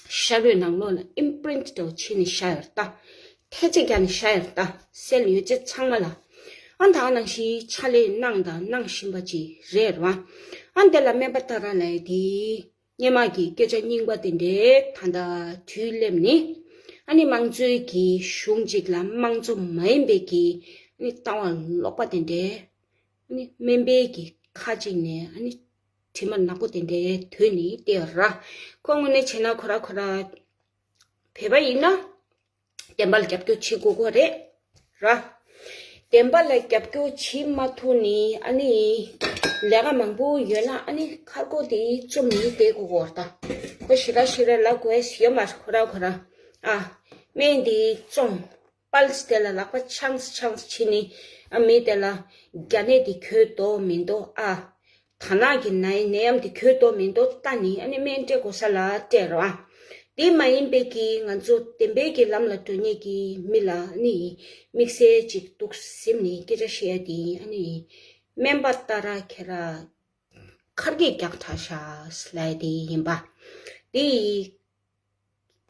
ཤ་རུས་ནང་ལོགས་ལ་ཨིམ་པི་རིན་ཊི་འདྲ་བོ་བྱས་ནས་བཞག་ཡོད་རེད་ད། ཐེལ་ཙེ་བརྒྱབ་ནས་བཞག་ཡོད་རེད་ད། སེལ་ཡོད་ཚད་ཚང་མ་ལ། ཨ་ད་ག་ནང་བཞིན་ཕྱག་ལས་གནང་དང་གནང་བཞིན་པ་ཅིག་རེད་ར། ཨ་དེ་ལ་སྨན་པ་ཏཱ་ར་ལབ་ཡས་དེ་སྔོན་མ་གི་སྐད་ཆ་རྙིང་པ་དེ་འདྲས་ད་ལྟ་དུས་སླེབས་ནས་ཨ་ནི་དམངས་གཙོའི་གི་གཞུང་ཅིག་ལ་དམངས་གཙོ་མ་ཡིན་པའི་གི་ཨ་ནི་ལྟ་བ་ལོག་པ་དེ་འདྲས་ཨ་ནི་སྨན་པའི་གི་ཁ་ཅིག་ནས་ཨ་ནི་དྲི་མ་ནག་པོ་དེ་འདྲའི་དོད་ནི་སྟེར་ར། ཁོ་དངོས་གནས་བྱས་ན་ཁོ་ར་ཁོ་ར་བོད་པ་ཡིན་ན་བདེན་པ་ལ་རྒྱབ་སྐྱོར་བྱེད་དགོས་ཀྱི་རེད་ར། བདེན་པ་ལ་རྒྱབ་སྐྱོར་བྱེད་མ་ཐུབ་ནི་ཨ་ནི་ལས་ཀ་མང་པོ་ཡོད་ན་ཨ་ནི་ཁ་སྒོ་དེ་བཙུམ་ནི་བསྡད་དགོས་ཀྱི་རེད་ད། ཁོ་ཞེ་དྲག་ཞེ་དྲག་ལབ་དགོས་ཡ་ཡོད་མ་རེད་ཁོ་ར་ཁོ་ར། ཨ། སྨན་དེ་བཙོང་། པལ་སི་དེ་ལ་ལག་པ་འཆང་འཆང་བྱས་ནི་ཨ་མི་དེ་ལ་རྒྱ་ནད་དེ་གྱོད་དོ་མིན་དོ་ཨ། དར་ནག་གི་ནད་ནད་ཡམས་དེ་གྱོད་དོ་མིན་དོ་ལྟ་ནི་ཨ་ནི་སྨན་སྤྲད་དགོས་ས་ལ་སྤྲད་རོགས་ཨ། དེ་མ་ཡིན་པའི་གི་ང་ཚོ་བདེན་པའི་གི་ལམ་ལ་འགྲོ་མཁན་གི་མི་ལ་ཨ་ནི་དམིགས་བསལ་ཅིག་འདུག་ཟིན་ནི་སྐད་ཆ་བཤད་ཡ་དེ་ཨ་ནི་སྨན་པ་ཏཱ་ར་ཁྱེད་ར་ཁར་གི་རྒྱག་ཐ་ཤ་སླའི་དེ་ཡིན་པ། དེ་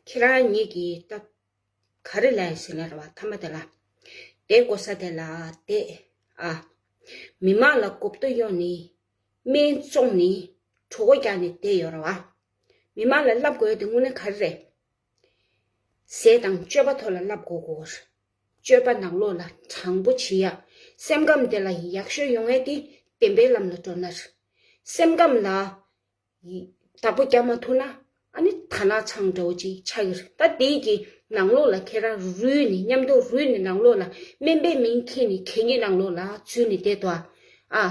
ཁྱེད་རང་ཉིད་ཀྱི་སྟབས། ག་རེ་ལབ་ཡིན་ཟེར་ན་རེད་བ་མཐའ་མ་དེ་ལ། བསྡད་དགོས་ས་དེ་ལ་བསྡད་ཨ། མི་མང་ལ་མགོ་སྐོར་གཡོག་ནི། སྨན་བཙོང་ནི། གྲོད་ཁོག་རྒྱག་ནི་བསྡད་ཡོད་རེད་བ། མི་མང་ལ་བསླབ་དགོས་ཡ་དེ་དངོས་གནས་ག་རེ་རེད། ཟས་དང་སྤྱོད་པ་ཐོག་ལ་བསླབ་དགོས་གོ། སྤྱོད་པ་ནང་ལོགས་ལ་དྲང་པོ་བྱེད་ཡ། སེམས་ཁམས་དེ་ལ་ཡག་ཤོས་ཡོང་ཡ་དེ་བདེན་པའི་ལམ་ལ་འགྲོ་ན་རེད། སེམས་ཁམས་ལ། བདག་པོ་རྒྱག་མ་ཐུབ་ན་ཨ་ནི་དར་ནག་ཚང་འདྲ་བོ་ཅིག་ཆགས་ཀྱི་རེད། ད་དེའི་གི་ནང་ལོགས་ལ་ཁྱེད་རང་རུལ་ནས་མཉམ་དུ་རུལ་ནས་ནང་ལོགས་ལ་སྨན་པའི་མིང་ཁྱེར་ནས་གད་སྙིགས་ནང་ལོགས་ལ་འཛུལ་ནས་བསྡད་དོ་ཨ།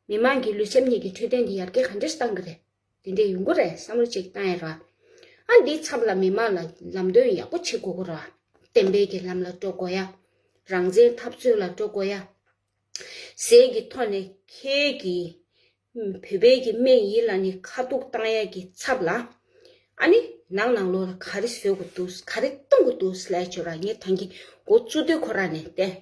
མི་མང་གི་ལུས་སེམས་གཉིས་ཀྱི་འཕྲོད་བསྟེན་དེ་ཡར་རྒྱས་ག་འདྲས་བཏང་གི་རེད། དེ་འདྲས་ཡོང་གི་རེད་བསམ་བློ་ཅིག་བཏང་ཡ་ར། ཨ་འདིའི་ཚབ་ལ་མི་མང་ལ་ལམ་སྟོན་ཡག་པོ་བྱེད་དགོས་ཀྱི་ར། བདེན་པའི་གི་ལམ་ལ་འགྲོ་དགོས་ཡ། རང་བཙན་འཐབ་རྩོད་ལ་འགྲོ་དགོས་ཡ། ཟས་ཀྱི་ཐོག་ནས་ཁྱེད་ཀྱི་བོད་པའི་གི་སྨན་ཡིན་ལ་ནི་ཁ་ཐུག་བཏང་ཡ་གི་ཚབ་ལ། ཨ་ནི་ནང་ནང་ལོགས་ལ་ག་རེ་བཟོ་དགོས་འདུག་ག་རེ་གཏོང་དགོས་འདུག་ལབ་བྱོས་ར་ངས་ཐང་གི་འགོ་བཙུགས་དུས་ཁོ་ར་ནས་བལྟས།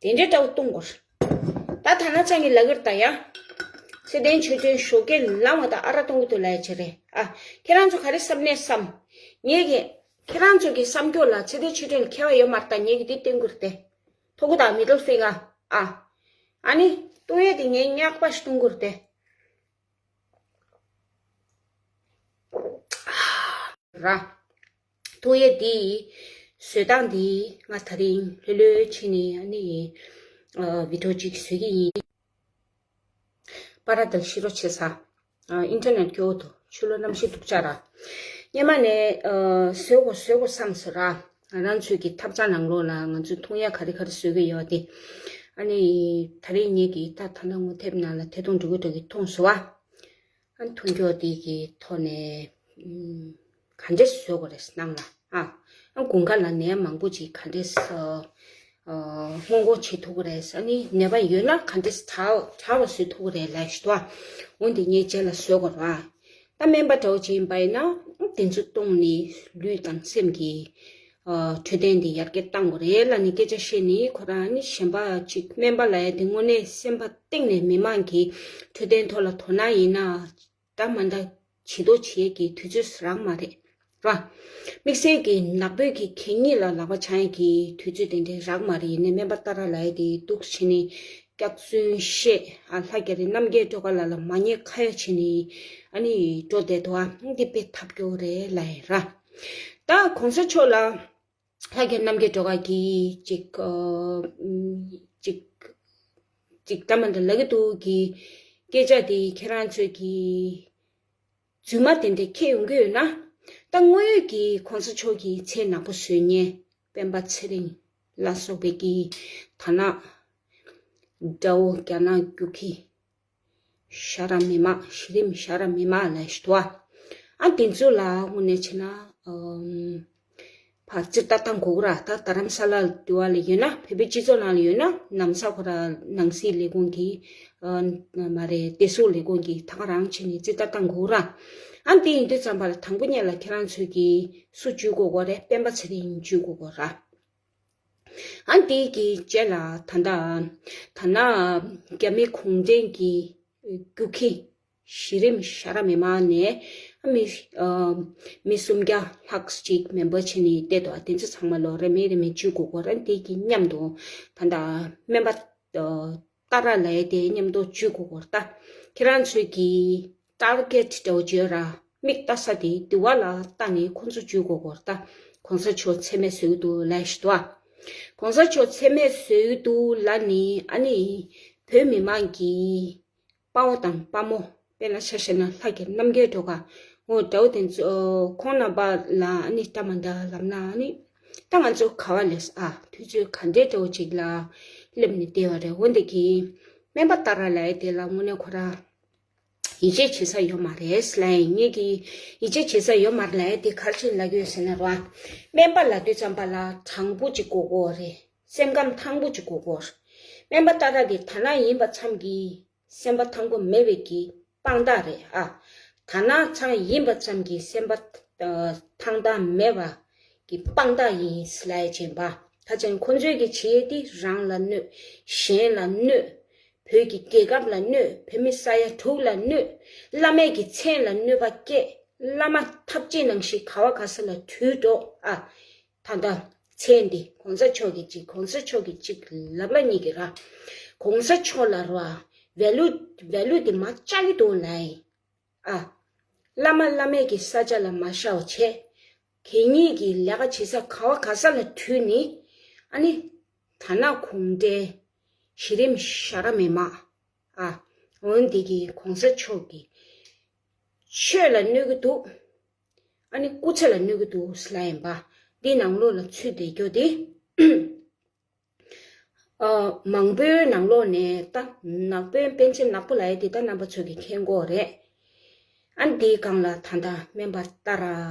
དེ་འདྲའི་འདྲ་བོ་གཏོང་དགོས། ད་ཐ་ན་ཚང་གི་ལ་གིར་ད་ཡ། ཚེ་བརྟན་ཆོས་སྒྲོན་ཞོགས་ཀས་ལངས་བ་དང་ཨ་རག་གཏོང་གི་འདུག་ལབ་ཡ་བྱེད་རེད་ཨ། ཁྱེད་རང་ཚོ་ག་རེ་བསམ་ནས་བསམ། ངེད་ཀྱི། ཁྱེད་རང་ཚོ་གི་བསམ་སྐྱོ་ལ་ཚེ་བརྟན་ཆོས་སྒྲོན་ལ་ཁྱད་པར་ཡོད་མ་རེད་ད་ངེད་ཀྱི་འདི་བསྟན་གི་རེད་དེ། ཐོ་གུ་དང་མི་ཌལ་ཕིང་གར་ཨ། ཨ་ནི། གཏོང་ཡས་དེ་ངས་སྙག་པ་ཞིག་གཏོང་གི་རེད་དེ། ར། ཐུགས་ཡས་འདི། བཟོས་སྟངས་འདི་ང་ད་རིང་ལྷོད་ལྷོད་བྱས་ནས་ཨ་ནི། ཨ། བི་ཌིའོ་གཅིག་བཟོ་གི་ཡིན། པ་ར་དལ་ཤི་རོ་ཆེ་ས། ཨ། ཨིན་ཊར་ནེཊ་སྐྱོ་བོ་དོ་ཆུ་ལོ་གནམ་གཤིས་སྡུག་ཅག་ར། སྔོན་མ་ནས་ཨ། བཟོ་དགོས་བཟོ་དགོས་བསམ་སོང་ར། ང་རང་ཚོའི་གི་ཐབ་ཚང་ནང་ལོགས་ལ་ང་ཚོས་འཐུང་ཡ་ག་རེ་ག་རེ་བཟོ་གི་ཡོད་དེ། ཨ་ནི། ད་རེས་ངེད་ཀྱིས་ད་ད་ལྟ་ངོ་དེབ་ནང་ལ་ཐད་གཏོང་འགྲོ་གི་འགྲོ་གི་མཐོང་སོང་བ། ཨ། མཐུན་འགྱུར་དེ་གི་ཐོག་ནས་ཨམ། ག་འདྲས་བཟོ་དགོས་རེད་ནང་ལ་ཨ། ཨ། དགུན་ཁ་ལ་ནད་མང་པོ་ཅིག་ག་འདྲས་ཨ། སྔོན་འགོག་བྱེད་ཐུབ་ཀྱི་རེད། ཨ་ནི་ནད་པ་ཡོད་ན་ག་འདྲས་དྲག་དྲག་པ་བཟོ་ཐུབ་ཀྱི་རེད་ལབ་ཞུ་དོ། འོན་ཏེ་ངས་རྗེས་ལ་བཟོ་དགོས་རེད་ཨ། ད་སྨན་པ་འདྲ་བོ་ཅིག་ཡིན་པ་ཡིན་ན་དེ་ཚོ་བཏུང་ནས་ལུས་དང་སེམས་ཀྱི་ འཕྲོད་བསྟེན་འདི་ཡར་རྒྱས་བཏང་དགོས་རེད་ལབ་ནས་སྐད་ཆ་བཤད་ནས། ཁོ་རང་ནི་གཞན་པ་ཅིག་སྨན་པ་ལབ་ཡ་དེ་དངོས་གནས་སེམས་པ་གཏིང་ནས་མི་མང་གི་འཕྲོད་བསྟེན་ཐོག་ལ་དོ་སྣང་ཡིན་ན་འདྲ་མ་འདྲ་བྱེད་དོ་བྱེད་ཀྱི་དུས་ཚོད་རག་མ་རེད་ར། དམིགས་བསལ་གྱི་ནག་པོའི་གི་གད་སྙིགས་ལ་ལག་པ་འཆང་ཡ་གི་དུས་ཚོད་དེ་འདྲའི་རག་མ་རེད། ཡིན་ནའི་སྨན་པ་ཏཱ་ར་ལབ་ཡ་དེ་འདུག་བྱས་ནས་སྐྱག་རྫུན་བཤད། ཨ་ལྷ་རྒྱ་རི་རྣམ་རྒྱལ་སྒྲོལ་དཀར་ལགས་ལ་མ་ཉེས་ཁ་ཡ་བྱས་ནས་ཨ་ནི་འགྲོ་བསྡད་འདུག་ཨ་འདི་དཔེ་ཐབས་སྐྱོ་རེད་ལབ་ཡ་ར། ད་གོང་ས་མཆོག་ལ། ལྷ་རྒྱལ་རྣམ་རྒྱལ་སྒྲོལ་དཀར་གྱིས་ཅིག་ཨ་ཅིག་ཅིག་ལྟ་མ་འདྲ་ལབ་ཀྱི་འདུག་གི་སྐད་ཆ་དེ་ཁྱེད་རང་ཚོས་ཀྱི་རྫུན་མ་དེ་འདྲ་འཁྱེར་ཡོང་གི་ཡོད་ན། ད་དངོས་ཡོད་ཀྱི་གོང་ས་མཆོག་གི་མཚན་ནག་པོ་བཟོ་མཁན་སྤེན་པ་ཚེ་རིང་ལ་སོགས་པའི་གི་ད་ན་དགྲ་བོ་རྒྱ་ནག་རྒྱུག་ཁྱི། ཤ་ར་མི་མ་གཞི་རིམ་ཤ་ར་མི་མ་ལ་ཞུ་བ། ཨ་དེ་ཚོ་ལ་དངོས་གནས་བྱས་ན་ཨམ། ཕར་རྩིས་ལྟ་སྟངས་དགོས་ར། ད་རྡ་རམ་ས་ལ་དུ་བ་ལ་ཡོད་ན་བོད་པའི་སྤྱི་ཚོགས་ནང་ལ་ཡོད་ན་ནམ་ས་ཁོ་ར་ནང་སྲིད་ལས་ཁུངས་ཀྱི་ཨ་མ་རེད་བདེ་སྲུང་ལས་ཁུངས་ཀྱི་ད་ག་རང་བྱས་ནས་རྩིས་ལྟ་སྟངས་དགོས་ར། ཨ་དེ་ཡིན་དུས་ཙམ་པ་ལ་དང་པོ་ཉིད་ལ་ཁྱེད་རང་ཚོས་ཀྱིས་སུ་འཇུས་དགོས་གོ་རེད། སྤེན་པ་ཚེ་རིང་འཇུས་དགོས་གོ་ར། ཨ་དེ་གི་རྗེས་ལ་ད་ལྟ་ད་ན་རྒྱ་མི་གུང་ཁྲན་གྱི་རྒྱུག་ཁྱི་གཞི་རིམ་ཤ་ར་མི་མ་ནས་ཨ་མི་ཨ་མི་སུམ་བརྒྱ་ལྷག་ཅིག་མེམ་བར་བྱས་ནས་བསྡད་འདུག་ཨ་དེ་ཚོ་ཚང་མ་ལོ་རེ་མི་རེ་མི་འཇུས་དགོས་གོ་ར། དེ་གི་མཉམ་དུ་ད་ལྟ་སྨན་པ་ཨ་ཏཱ་ར་ལབ་ཡ་དེ་མཉམ་དུ་འཇུས་དགོས་གོ་ར། ད་ཁྱེད་རང་ཚོས་ཀྱི་ཊར་གེཊ་འདྲ་བོ་བརྗོད་ར། མིག་ལྟ་ས་དེ་དེ་བ་ལ་ལྟ་ནས་ཁོང་ཚོ་འཇུས་དགོས་གོ་ར། ད་གོང་ས་མཆོག་མཚན་སྨད་བཟོས་འདུག་ལབ་ཞིག་འདུག་ཨ། གོང་ས་མཆོག་མཚན་སྨད་བཟོས་འདུག་ལབ་ནི་ཨ་ནི་བོད་མི་མང་གི་དཔའ་བོ་དང་དཔའ་མོ་དཔེར་ན་ཆ་བཞག་ན་ལྷ་རྒྱལ་རྣམ་རྒྱལ་སྒྲོལ་དཀར་འོ་འདྲ་བོ་དེ་ཚོ་ཁོང་རྣམ་པ་ལ་ཨ་ནི་ལྟ་མ་འདྲ་ལབ་ན་ཨ་ནི་ད་ང་ཚོ་ག་བ་ལས་ཨ་དུས་ཚོད་ག་འདྲའི་འདྲ་བོ་ཅིག་ལ་སླེབས་ནས་བསྡད་པ་རེད། འོན་ཏེ་གི་སྨན་པ་ཏཱ་ར་ལབ་ཡ་དེ་ལ་དངོས་གནས་ཁོ་ར་ཡིད་ཆེས་བྱེད་ས་ཡོད་མ་རེད་ལབ་ཡིན། ངེད་ཀྱིས་ཡིད་ཆེས་བྱེད་ས་ཡོད་མ་རེད་ལབ་ཡ་དེ་ག་རེ་བྱས་ནས་ལབ་ཀྱི་ཡོད་ཟེར་ན་ར། སྨན་པ་ལབ་དུས་ཙམ་པ་ལ་དྲང་པོ་ཅིག་དགོས་ཀྱི་ཡོད་རེད། སེམས་ཁམས་ཐང་པོ་ཅིག་དགོས་ཀྱི་ཡོད་རེད། སྨན་པ་ཏཱ་ར་དེ་དར་ནག་ཡིན་པ་ཙམ་གྱིས་སེམས་པ་ཐང་པོ་མེད་པའི་གི་དཔང་རྟགས་རེད་ཨ། དར་ནག་ཚང་ཡིན་པ་ཙམ་གྱིས་སེམས་པ་ཨ་ཐང་ཐང་མེད་པ་གི་དཔང་རྟགས་ཡིན་ལབ་ཡ་བྱས་པ། ད་ཅང་ཁོ་ཚོའི་གི་བྱེད་ཡས་དེ་རང་ལ་གནོད། གཞན་ལ་གནོད། བོད་ཀྱི་རྒྱལ་ཁབ་ལ་གནོད། བོད་མི་ས་ཡ་དྲུག་ལ་གནོད། བླ་མའི་གི་མཚན་ལ་གནོད་པ་སྐྱེལ། བླ་མ་ཐབས་ཅིག་ནང་བཞིན་ག་བ་ག་ས་ལ་བྲོས་འགྲོ་ཨ། ད་ལྟ་མཚན་འདི་གོང་ས་མཆོག་གི་གཅིག་གོང་ས་མཆོག་གི་གཅིག་ལབ་ལ་གཉིས་ཀྱི་ར། གོང་ས་མཆོག་ལ་ར་ཝེ་ལུ་ཝེ་ལུ་འདི་མ་བཅག་གི་འདུག་ལབ་ཡིན། ཨ། བླ་མ་བླ་མེད་ཀྱི་ས་ཆ་ལ་མ་ཤར་བ་བྱས། གད་སྙིགས་ཀྱི་ལས་ཀ་བྱེད་ས་ག་བ་ག་ས་ལ་བྲོས་ནི། ཨ་ནི། དར་ནག་གུང་ཁྲན་གཞི་རིམ་ཤ་ར་མི་མ། ཨ། འོན་ཏེ་གི་གོང་ས་མཆོག་གི་ཆོས་ལ་གནོད་ཀྱི་འདུག་ཨ་ནི་སྐུ་ཚེ་ལ་གནོད་ཀྱི་འདུག་ལབ་ཡིན་པ། འདི་ནང་ལོགས་ལ་ཚུད་བསྡད་རྒྱུ་དེ། ཨ། མང་པོའི་ནང་ལོགས་ནས་ད་ནག་པོའི་པཎ་ཆེན་ནག་པོ་ལབ་ཡ་དེ་ད་རྣམ་པ་ཚོ་གི་མཁྱེན་གྱི་ཡོད་རེད། ཨ་ནི་དེའི་སྒང་ལ་ད་ལྟ་སྨན་པ་ཏཱ་ར་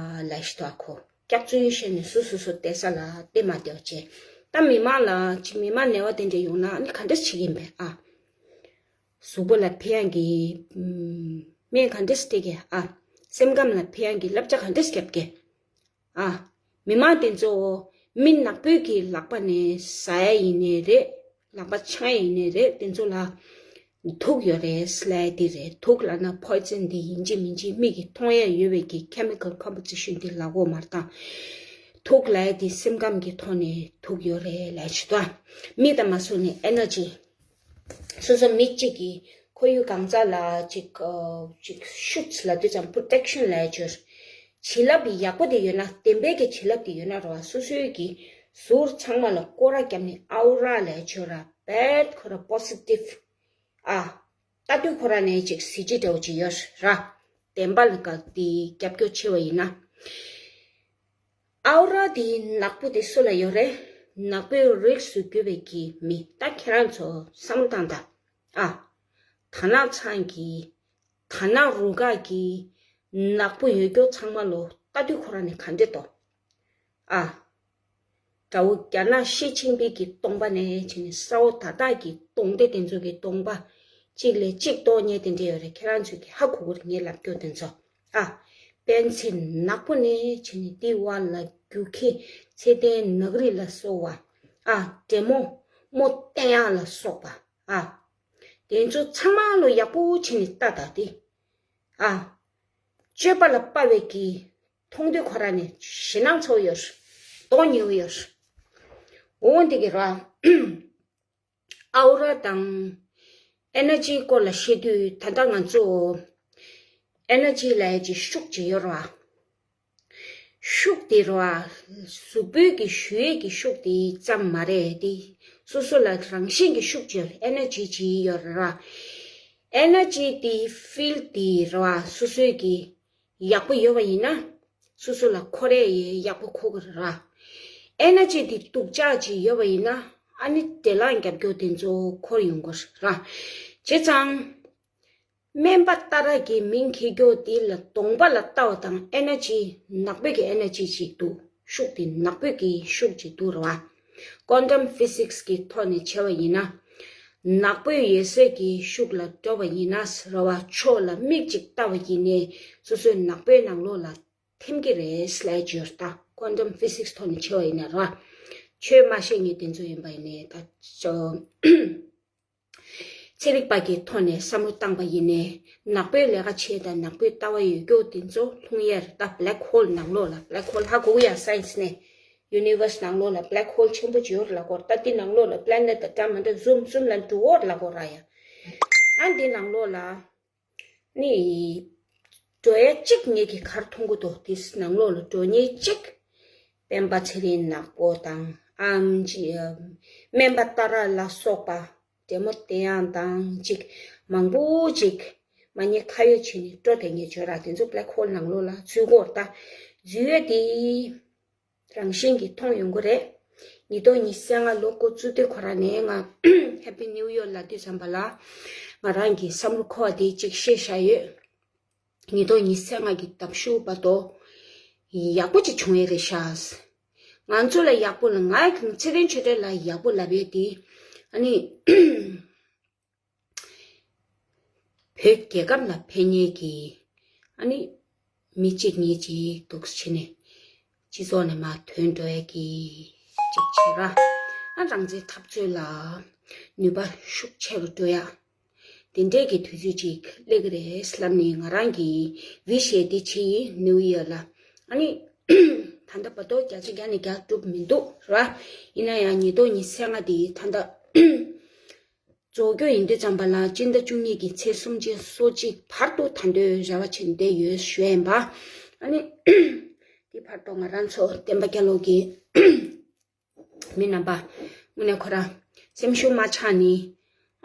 ལབ་ཞིག་འདུག་ཨ། ཁོ་སྐྱག་རྫུན་བཤད་ནས་སུ་སུ་སུ་བསྡད་ས་ལ་བསྡད་མ་བསྡད་པ་བྱས། ད་མི་མང་ལ་ཅིག་མི་མང་ནད་པ་དེ་འདྲ་ཡོང་ན་ཨ་ནི་ག་འདྲ་བྱེད་ཀྱི་ཡིན་པས་ཨ། གཟུགས་པོ་ལ་ཕན་ཡག་གི་ཨམ་སྨན་ག་འདྲ་སྤྲད་ཀྱི་ཨ། སེམས་ཁམས་ལ་ཕན་ཡག་གི་བསླབ་བྱ་ག་འདྲ་བརྒྱབ་ཀྱི། ཨ། མི་མང་དེ་ཚོ་མི་ནག་པོའི་གི་ལག་པ་ནས་ཟ་ཡ་ཡིན་ནའི་རེད། ལག་པ་འཆང་ཡ་ཡིན་ནའི་རེད། དེ་ཚོ་ལ་དུག་ཡོད་རེད་ཟེར་ལབ་ཡ་དེ་རེད། དུག་ལབ་ན་པོའི་ཛན་དེ་ཡིན་གཅིག་མིན་གཅིག་མིག་གིས་མཐོང་ཡ་ཡོད་པའི་གི་ཁེ་མི་ཀལ་ཀོམ་པོ་ཛི་ཤན་དེ་ལབ་དགོས་མ་རེད་ད། དུག་ལབ་ཡ་དེ་སེམས་ཁམས་ཀྱི་ཐོག་ནས་དུག་ཡོད་རེད་ལབ་ཡ་ཞིག་འདུག་ཨ། མི་དང་མ་སོ་ནས་ཨེ་ནར་ཇི། སོ་སོ་མི་གཅིག་གི་ཁོར་ཡུག་གང་ཙམ་ལ་ཅིག་ཨ་ཅིག་ཤུགས་ལ་དུས་ཙམ་པོ་རོ་ཊེག་ཤན་ལབ་ཡ་ཅིག་ཡོད། བྱིན་རླབས་ཡག་པོ་དེ་ཡོད་ན་བདེན་པའི་གི་བྱིན་རླབས་དེ་ཡོད་ན་རོ། སོ་སོའི་གི་ཟུར་ཚང་མ་ལ་སྐོར་ར་བརྒྱབ་ནས་ཨའོ་ར་ལབ་ཡ་ཅིག་ཡོད་ར། བེད་ཁོ་ར་པོ་སི་ཊིབ་ཨ། ལྟ་དུས་ཁོ་ར་ནས་ཅིག་གཟི་བརྗིད་འདྲ་བོ་ཅིག་ཡོད་ར། བདེན་པ་ལ་ག་དེ་རྒྱབ་སྐྱོར་བྱེད་པ་ཡིན་ན། ཨའོ་ར་དེ་ནག་པོ་དེ་སུ་ལ་ཡོད་རེད། ནག་པོའི་རིགས་སུ་གྱུར་པའི་གི་མི། ད་ཁྱེད་རང་ཚོ་བསམ་བློ་བཏང་དང་། ཨ། དར་ནག་ཚང་གི་དར་ནག་རུ་ཁག་གི་ནག་པོ་ཡོད་རྒྱུ་ཚང་མ་ལོ་ལྟ་དུས་ཁོ་ར་ནས་ག་འདྲ་འདུག་ཨ། དགྲ་བོ་རྒྱ་ནག་ཤེད་ཆེན་པོའི་གི་སྟོང་པ་ནས་བྱས་ནས་ས་འོག་དར་ཐག་གི་སྟོང་སྡེ་དེ་ཚོ་གི་སྟོང་པ། གཅིག་ལས་གཅིག་སྟོང་ཉེ་དེ་འདྲ་ཡོད་རེད། ཁྱེད་རང་ཚོས་གི་ཧ་གོ་གི་རེད་ངས་ལབ་རྒྱུ་དེ་ཚོ། ཨ། སྤེན་ཚེ་ནག་པོ་ནས་བྱས་ནས་དེའི་བར་ལ་རྒྱུག་ཁྱི་ཚེ་བརྟན་ནག་རིས་ལ་སོགས་པ། ཨ། འདྲེ་མོ་རྨོ་བསྟན་ཡག་ལ་སོགས་པ། ཨ། དེ་ཚོ་ཚང་མ་ལོ་ཡག་པོ་བྱས་ནས་ལྟ་ད་དེ། ཨ། སྤྱོད་པ་ལ་དཔའ་བའི་གི་མཐོང་དུས་ཁོ་ར་ནས་ཞེད་སྣང་ཚ་བོ་ཡོད། གདོང་ཉེ་བོ་ཡོད། འོ་འདི་གི་ར། ཨའོ་ར་དང་ཨེ་ནར་ཇིའི་སྐོར་ལ་བཤད་དུས་ད་ལྟ་ང་ཚོ་ཨེ་ནར་ཇི་ལབ་ཡ་ཅིག་ཤུགས་ཅིག་ཡོད་རེད་བ། ཤུགས་དེ་རེད་བ། གཟུགས་པོའི་གི་ཞུ་ཡས་ཀྱི་ཤུགས་དེ་ཙམ་མ་རེད་དེ། སོ་སོ་ལ་རང་བཞིན་གྱི་ཤུགས་ཅིག་ཡོད་རེད། ཨེ་ནར་ཇི་ཅིག་ཡོད་རེད་བ། ཨེ་ནར་ཇི་དེ་ཕིལ་དེ་རེད་བ། སོ་སོའི་གི་ཡག་པོ་ཡོད་པ་ཡིན་ན། སོ་སོ་ལ་འཁོར་ཡས་ཡག་པོ་འཁོར་གི་རེད་ར། ཨེ་ནར་ཇི་དེ་སྡུག་ཅག་ཅིག་ཡོད་པ་ཡིན་ན། ཨ་ནི་བྲེལ་ལངས་རྒྱབ་སྐྱོར་དེ་ཚོ་འཁོར་ཡོང་གི་རེད་ར། བྱས་ཙང་། སྨན་པ་ཏཱ་ར་གི་མིང་འཁྱེར་རྒྱུ་དེ་ལ་གདོང་པ་ལ་ལྟ་བ་དང་ཨེ་ནར་ཇི་ནག་པོའི་གི་ཨེ་ནར་ཇི་ཅིག་འདུག་ཤུགས་དེ་ནག་པོའི་གི་ཤུགས་ཅིག་འདུག་ར་བ། Quantum Physics གི་ཐོག་ནས་བྱས་པ་ཡིན་ན། ནག་པོའི་འོད་ཟེར་གྱི་ཤུགས་ལ་འགྲོ་བ་ཡིན་ན་ར་བ། ཕྱོགས་ལ་མིག་ཅིག་ལྟ་བ་ཡིན་ནའི་སོ་སོའི་ནག་པོའི་ནང་ལོགས་ལ་ཐིམ་གྱི་རེད་ལབ་ཀྱི་ཡོད་རེད་ད། Quantum Physics ཐོག་ནས་བྱས་པ་ཡིན་ན་ར། ཆོས་མ་ཤེས་མཁན་དེ་ཚོ་ཡིན་པ་ཡིན་ནའི་ད། ཚན་རིག་པ་གི་ཐོག་ནས་བསམ་བློ་བཏང་པ་ཡིན་ནའི་ནག་པོའི་ལས་ཀ་བྱེད་དང་ནག་པོའི་ལྟ་བ་ཡོད་རྒྱུ་དེ་ཚོ་ལྷུང་ཡས་རེད་ད། Black Hole ནང་ལོགས་ལ། Black Hole ཧ་གོ་གི་ཡ་Science ནས། Universe ནང་ལོགས་ལ་Black Hole ཆེན་པོ་ཅིག་ཡོད་རེད་ལབ་ཀྱི་ཡོད་རེད་ད། དེ་ནང་ལོགས་ལ་Planet དང་འདྲ་མི་འདྲ་ཟུམ་ཟུམ་ལ་འགྲོ་གི་ཡོད་རེད་ལབ་ཀྱི་ཡོད་རེད་ཡ། ཨ་འདི་ནང་ལོགས་ལ། ནི། འགྲོ་ཡ་གཅིག་ངེད་ཀྱིས་ག་རེ་མཐོང་གི་འདུག་དེ་ནང་ལོགས་ལ་འགྲོ་མཁན་གཅིག་སྤེན་པ་ཚེ་རིང་ནག་པོ་དང་ཨམ་ཅི། སྨན་པ་ཏཱ་ར་ལ་སོགས་པ། འདྲེ་མོ་བསྟན་ཡག་དང་ཅིག་མང་པོ་ཅིག་མ་ཉེས་ཁ་གཡོག་བྱས་ནས་འགྲོ་བསྡད་མཁན་བྱོས་ར། དེ་ཚོ་Black Hole ནང་ལོགས་ལ་འཛུལ་གྱི་ཡོད་རེད་ད། འཛུལ་ཡ་དེ། རང་བཞིན་གྱིས་མཐོང་ཡོང་གི་རེད། ཉིས་སྟོང་ཉི་ཤུ་རྩ་ལྔ་ལོ་འགོ་བཙུགས་དུས་ཁོ་རང་ནས་ང་Happy New Year ལབ་དུས་ཙམ་པ་ལ། ང་རང་གི་བསམ་བློ་འཁོར་བ་དེ་གཅིག་བཤད་བཞག་ཡོད། ཉིས་སྟོང་ཉི་ཤུ་རྩ་ལྔ་གི་ཟླ་བཞུགས་བར་དུ་ཡག་པོ་ཅིག་བྱུང་ཡས་རེད་ཤག་ང་ཚོ་ལ་ཡག་པོ་ལ་ང་ཚེ་རིང་ཆོས་སྒྲོན་ལ་ཡག་པོ་ལབ་ཡས་དེ། ཨ་ནི། བོད་རྒྱལ་ཁབ་ལ་ཕན་ཉེན་གྱི། ཨ་ནི། མི་གཅིག་གཉིས་ཅིག་འདུག་བྱས་ནས། སྤྱི་ཚོགས་ནས་མར་ཐོན་འགྲོ་ཡ་གི་ཅིག་བྱེད་ར། ཨ་རང་བཙན་འཐབ་རྩོད་ལ་ནུས་པ་ཤུགས་ཆེ་རུ་འགྲོ་ཡ། དེ་འདྲས་ཀྱི་དུས་ཚོད་ཅིག་སླེབས་ཀྱི་རེད་ལབ་ནས་ང་རང་གི་ཝི་ཤི་དེ་བྱས་ཡིན། New Year ལ། ཨ་ནི། ད་ལྟ་བར་དུ་བརྒྱ་ཆ་བརྒྱ་ནས་བརྒྱ་འགྲུབ་མི་འདུག་ར། ཡིན་ན་ཡང་ཉིས་སྟོང་ཉི་ཤུ་རྩ་ལྔ་དེ་ད་ལྟ། རྫོགས་རྒྱུ་ཡིན་དུས་ཙམ་པ་ལ་སྤྱི་ཟླ་བཅུ་གཉིས་ཀྱི་ཚེས་སུམ་ཅུ་སོ་གཅིག་བར་དུ་ད་དུང་རེ་བ་བྱས་བསྡད་ཡོད་ཞུ་ཡ་ཡིན་པ། ཨ་ནི། དེ་བར་དུ་ང་རང་ཚོ་བསྟན་པ་རྒྱལ་ལོ་གི་མི་རྣམ་པ་དངོས་གནས་ཁོ་རང་སེམས་ཤུགས་མ་ཆག་ནས།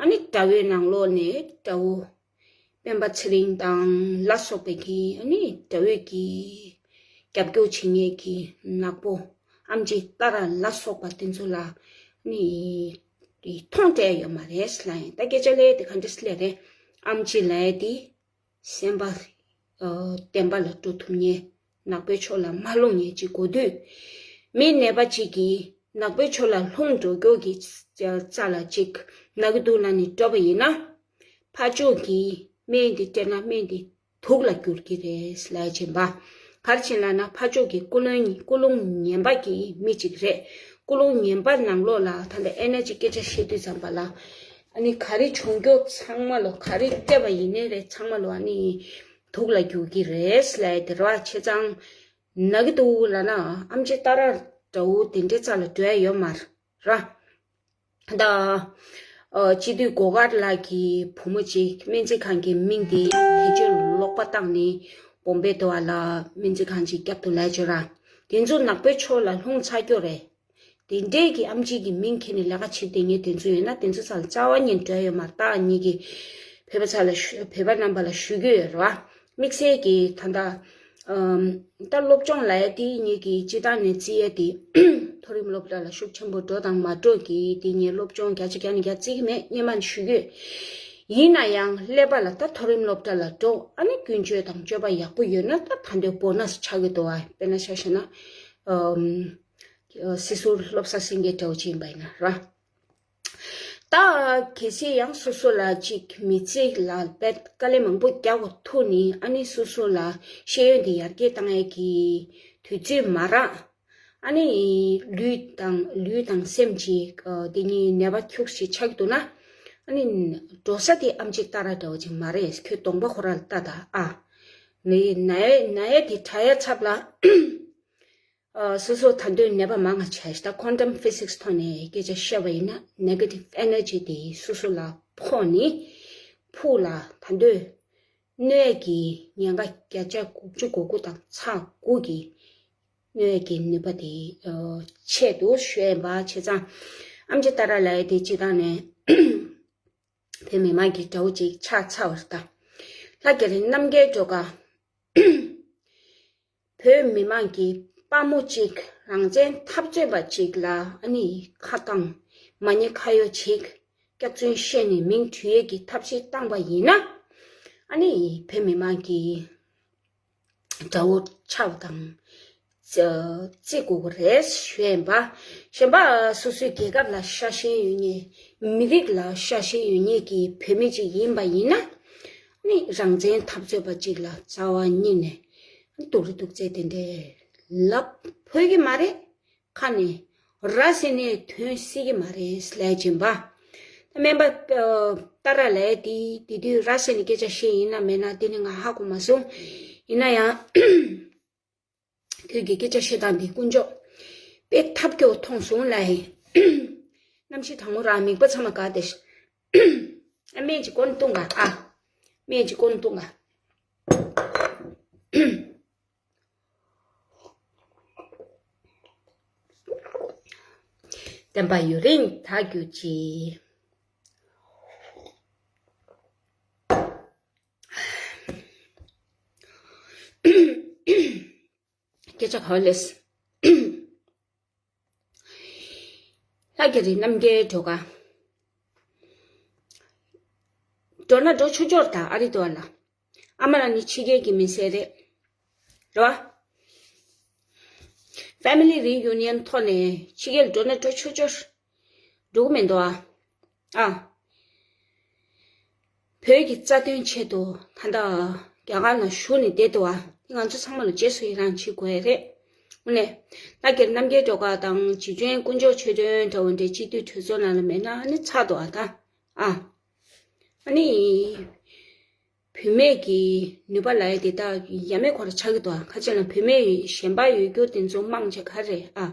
ཨ་ནི་དགྲ་བོའི་ནང་ལོགས་ནས་དགྲ་བོ་སྤེན་པ་ཚེ་རིང་དང་ལ་སོགས་པའི་གི་ཨ་ནི་དགྲ་བོའི་གི་རྒྱབ་སྐྱོར་བྱེད་མཁན་གྱི་ནག་པོ་ཨམ་ཆི་ཏཱ་ར་ལ་སོགས་པ་དེ་ཚོ་ལ་ནི་མཐོང་སྤྲད་ཡོད་མ་རེད་ལབ་ཡིན། ད་སྐད་ཆ་ལས་དེ་ག་འདྲ་སེ་ལས་རེད། ཨམ་ཆི་ལབ་ཡ་དེ་སེམས་པ་ཨ་བདེན་པ་ལ་འགྲོ་ཐུབ་མཁན། ནག་པོའི་ཕྱོགས་ལ་མ་ལྷུང་མཁན་ཅིག་དགོས་དུས། མི་ནད་པ་ཅིག་གིས་ནག་པོའི་ཕྱོགས་ལ་ལྷུང་འགྲོ་རྒྱུ་གི་རྩ་ལ་ཅིག་ན་གི་འདུག་ལབ་ནས་འགྲོ་བ་ཡིན་ན། ཕར་ཕྱོགས་ཀྱིས་སྨན་འདི་སྤྲད་ན་སྨན་འདི་དུག་ལ་འགྱུར་གྱི་རེད་ལབ་བྱས་པ། ག་རེ་བྱས་ལབ་ན་ཕར་ཕྱོགས་ཀྱི་ཀུན་སློང་ཀུན་སློང་ངན་པ་གི་མི་ཅིག་རེད། ཀུན་སློང་ངན་པ་ནང་ལོགས་ལ་ད་ལྟ་ཨེ་ནར་ཇི་སྐད་ཆ་བཤད་དུས་ཙམ་པ་ལ། ཨ་ནི་ག་རེ་བྱུང་རྒྱུ་ཚང་མ་ལོ་ག་རེ་སྤྲད་པ་ཡིན་ནའི་རེད་ཚང་མ་ལོ་ཨ་ནི་དུག་ལ་འགྱུར་གྱི་རེད་ལབ་དེ་རེད་བ། བྱས་ཙང་ན་གི་འདུག་ལབ་ན་ཨམ་ཆི་ཏཱ་ར་འདྲ་བོ་དེ་འདྲའི་རྩ་ལ་འགྲོ་ཡ་ཡོད་མ་རེད། ད། ཨ་སྤྱི་འཐུས་སྒོ་དཀར་ལགས་ཀྱི་བུ་མོ་ཅིག་སྨན་རྩིས་ཁང་གི་མིང་དེ་བེད་སྤྱོད་ལོག་པ་བཏང་ནས་བོམ་པེ་དོ་བ་ལ་སྨན་རྩིས་ཁང་ཅིག་བརྒྱབ་འདུག་ལབ་བྱས་ར། དེ་ཚོ་ནག་པོའི་ཕྱོགས་ལ་ལྷུང་ཚར་རྒྱུ་རེད། དེ་འདྲས་ཀྱི་ཨམ་ཆི་གི་མིང་ཁྱེར་ནས་ལས་ཀ་བྱེད་བསྡད་མཁན་དེ་ཚོ་ཡོད་ན་དེ་ཚོ་ཚ་ལ་རྩ་བ་ཉིད་འགྲོ་ཡ་ཡོད་མ་རེད། ད་ངེད་ཀྱིས་བོད་པ་ཚ་ལ་ཞུ་བོད་པ་རྣམ་པ་ལ་ཞུ་རྒྱུ་ཡོད་རེད་བ། དམིགས་བསལ་གྱི་ད་ལྟ་ཨམ། ད་སློབ་སྦྱོང་ལབ་ཡ་དེ་ངེད་ཀྱི་སྤྱི་བཏང་ནས་བརྩི་ཡ་དེ་མཐོ་རིམ་སློབ་གྲྭ་ལ་ཤུགས་ཆེན་པོ་འགྲོ་དང་མ་འགྲོ་གི་དེ་ངས་སློབ་སྦྱོང་བརྒྱ་ཆ་བརྒྱ་ནས་བརྒྱ་བརྩི་གི་མེད། སྔོན་མ་ནས་ཞུ་གི་ཡོད། ཡིན་ན་ཡང་ཀླད་པ་ལ་ད་མཐོ་རིམ་སློབ་གྲྭ་ལ་འགྲོ་ཨ་ནི་ཀུན་སྤྱོད་དང་སྤྱོད་པ་ཡག་པོ་ཡོད་ན་ད་ད་འདོད་བོ་ན་ཆགས་གི་འདུག་ཨ། དཔེར་ན་ཆ་བཞག་ན་ཨམ། སྲིད་ཟུར་བློ་བཟང་སེང་གེ་འདྲ་བོ་ཅིག་ཡིན་པ་ཡིན་ན་ར། ད་ ད་གལ་སྲིད་ཡང་སོ་སོ་ལ་ཅིག་མི་ཚེ་ལ་དཔེ་དཀའ་ལས་མང་པོ་རྒྱག་དགོས་ཐུག་ནི། ཨ་ནི་སོ་སོ་ལ་ཤེས་ཡོན་དེ་ཡར་རྒྱས་བཏང་ཡས་ཀྱི་དུས་ཚོད་མ་རག་ཨ་ནི་ལུས་དང་ལུས་དང་སེམས་ཀྱི་ཨ་དེ་གཉིས་ནད་པ་ཁྱུག་ཞིག་ཆགས་འདུག་ན། ཨ་ནི་འགྲོ་ས་དེ་ཨམ་ཆི་ཏཱ་ར་འདྲ་བོ་ཅིག་མ་རེད། ཁྱོད་གདོང་པ་ཁོ་རང་ལ་ལྟ་ད་ཨ། ལས་ན་ཡས་ན་ཡས་དེ་དྲག་ཡས་ཚབ་ལ། ཨ་སོ་སོ་ད་དུང་ནད་པ་མང་ང་ཆགས་ཤག་ད་quantum physics ཐོག་ནས་སྐད་ཆ་བཤད་པ་ཡིན་ན་negative energy དེ་སོ་སོ་ལ་ཕོག་ནི་ཕུགས་ལ་ད་དུང་གནོད་ཀྱི་ཉེན་ཁ་བརྒྱ་ཆ་དགུ་བཅུ་གོ་དགུ་དང་ཚེག་དགུ་གི་གནོད་ཀྱི་ནུས་པ་དེ་ཨ་ཆེ་འདུག་ཞུ་ཡས་པ་བྱས་ཙང་ཨམ་ཆི་ཏཱ་ར་ལབ་ཡས་དེ་སྤྱིར་བཏང་ནས་བོད་མི་མང་གི་དགྲ་བོ་ཅིག་ཆགས་ཚར་བ་རེད་ད། ལྷ་རྒྱ་རི་རྣམ་རྒྱལ་སྒྲོལ་དཀར། བོད་མི་མང་གི་དཔའ་མོ་གཅིག་རང་བཙན་འཐབ་རྩོད་པ་གཅིག་ལ་ཨ་ནི་ཁ་བཏང་མ་ཉེས་ཁ་གཡོག་ཅིག་སྐྱག་རྫུན་བཤད་ནས་མིང་འཁྲུལ་ཡས་ཀྱི་ཐབས་ཤེས་བཏང་པ་ཡིན་ན། ཨ་ནི་བོད་མི་མང་གི་དགྲ་བོ་ཆགས་པ་དང་བརྩི་དགོས་ཀྱི་རེད་ཞུ་ཡས་པ། གཞན་པ་སོ་སོའི་རྒྱལ་ཁབ་ལ་ཤ་ཞེན་ཡོད་མཁན་མི་རིགས་ལ་ཤ་ཞེན་ཡོད་མཁན་གྱི་བོད་མི་ཅིག་ཡིན་པ་ཡིན་ན། ནི་རང་བཙན་འཐབ་རྩོད་པ་ཅིག་ལ་རྩ་བ་ཉིད་ནས་སྡུག་རུ་སྡུག་ཚད་དེ་འདྲའི་ལབ་ཕོད་ཀྱི་མ་རེད། ཁ་ནས་ར་ཟེར་ནས་ཐོན་སྲིད་ཀྱི་མ་རེད་ལས་བྱིན་པ། སྨན་པ་ཏཱ་ར་ལས་དེ་དེ་དུས་ར་ཟེར་ནས་སྐད་ཆ་བཤད་ཡིན་ན་མེད་ན་དེ་ནི་ང་ཧ་གོ་མ་སོང་། ཡིན་ན་ཡང་ཁྱོད་ཀྱི་སྐད་ཆ་བཤད་སྟངས་འདི་དཀོན་མཆོག་དཔེ་ཐབས་སྐྱོ་བོ་མཐོང་སོང་ལ་ཡིན། གནམ་གཤིས་དྭངས་མོ་རང་མིག་པ་ཚང་མ་དགའ་བསྡད་ཤག་ཨ་སྨན་གྱི་སྐོར་བཏུང་ག་ཨ། སྨན་གྱི་སྐོར་བཏུང་ག་བསྟན་པ་ཡུན་རིང་དར་གྱུར་ཅིག་སྐད་ཆ་ག་བ་ལས། ལྷ་རྒྱ་རི་རྣམ་རྒྱལ་སྒྲོལ་དཀར། འགྲོ་ན་འགྲོ་ཆོག་ཆོག་རེད་ད་ཨ་རི་དོ་ལ། ཨ་མ་ལ་ནི་ཕྱི་རྒྱལ་གྱི་མི་སེར་རེད། རེད་བ། Family reunion ཐོག་ནས་ཕྱི་རྒྱལ་འགྲོ་ན་འགྲོ་ཆོག་ཆོག་འགྲོ་གི་མི་འདུག་ཨ། ཨ། བོད་ཀྱི་རྩ་དོན་ཆེད་དུ་ད་ལྟ་རྒྱ་གར་ནང་བཞུགས་ནས་བསྡད་འདུག་ཨ། འདི་ང་ཚོ་ཚང་མ་ལ་རྗེས་སུ་ཡི་རང་བྱེད་དགོས་ཡ་རེད། དངོས་གནས། ལྷ་རྒྱ་རི་རྣམ་རྒྱལ་སྒྲོལ་དཀར་དང་འཇིགས་བྱེད་དཀོན་མཆོག་ཆོས་སྒྲོན་འདྲ་བོ་འདྲ་སྤྱི་འཐུས་གྲོས་ཚོགས་ནང་ལ་མེད་ན་ཨ་ནི་ཚར་འདུག་ཨ་ད། ཨ། ཨ་ནི། བུད་མེད་ཀྱི་ནུས་པ་ལ་ཡ་དེ་དག་ཡ་མེད་ཁོ་ར་ཆགས་ཀྱི་འདུག་ཁ་ཆེ་ལ་བུད་མེད་གཞན་པ་ཡོད་རྒྱུ་དེ་ཚོ་མང་ཆེ་ག་རེད་ཨ།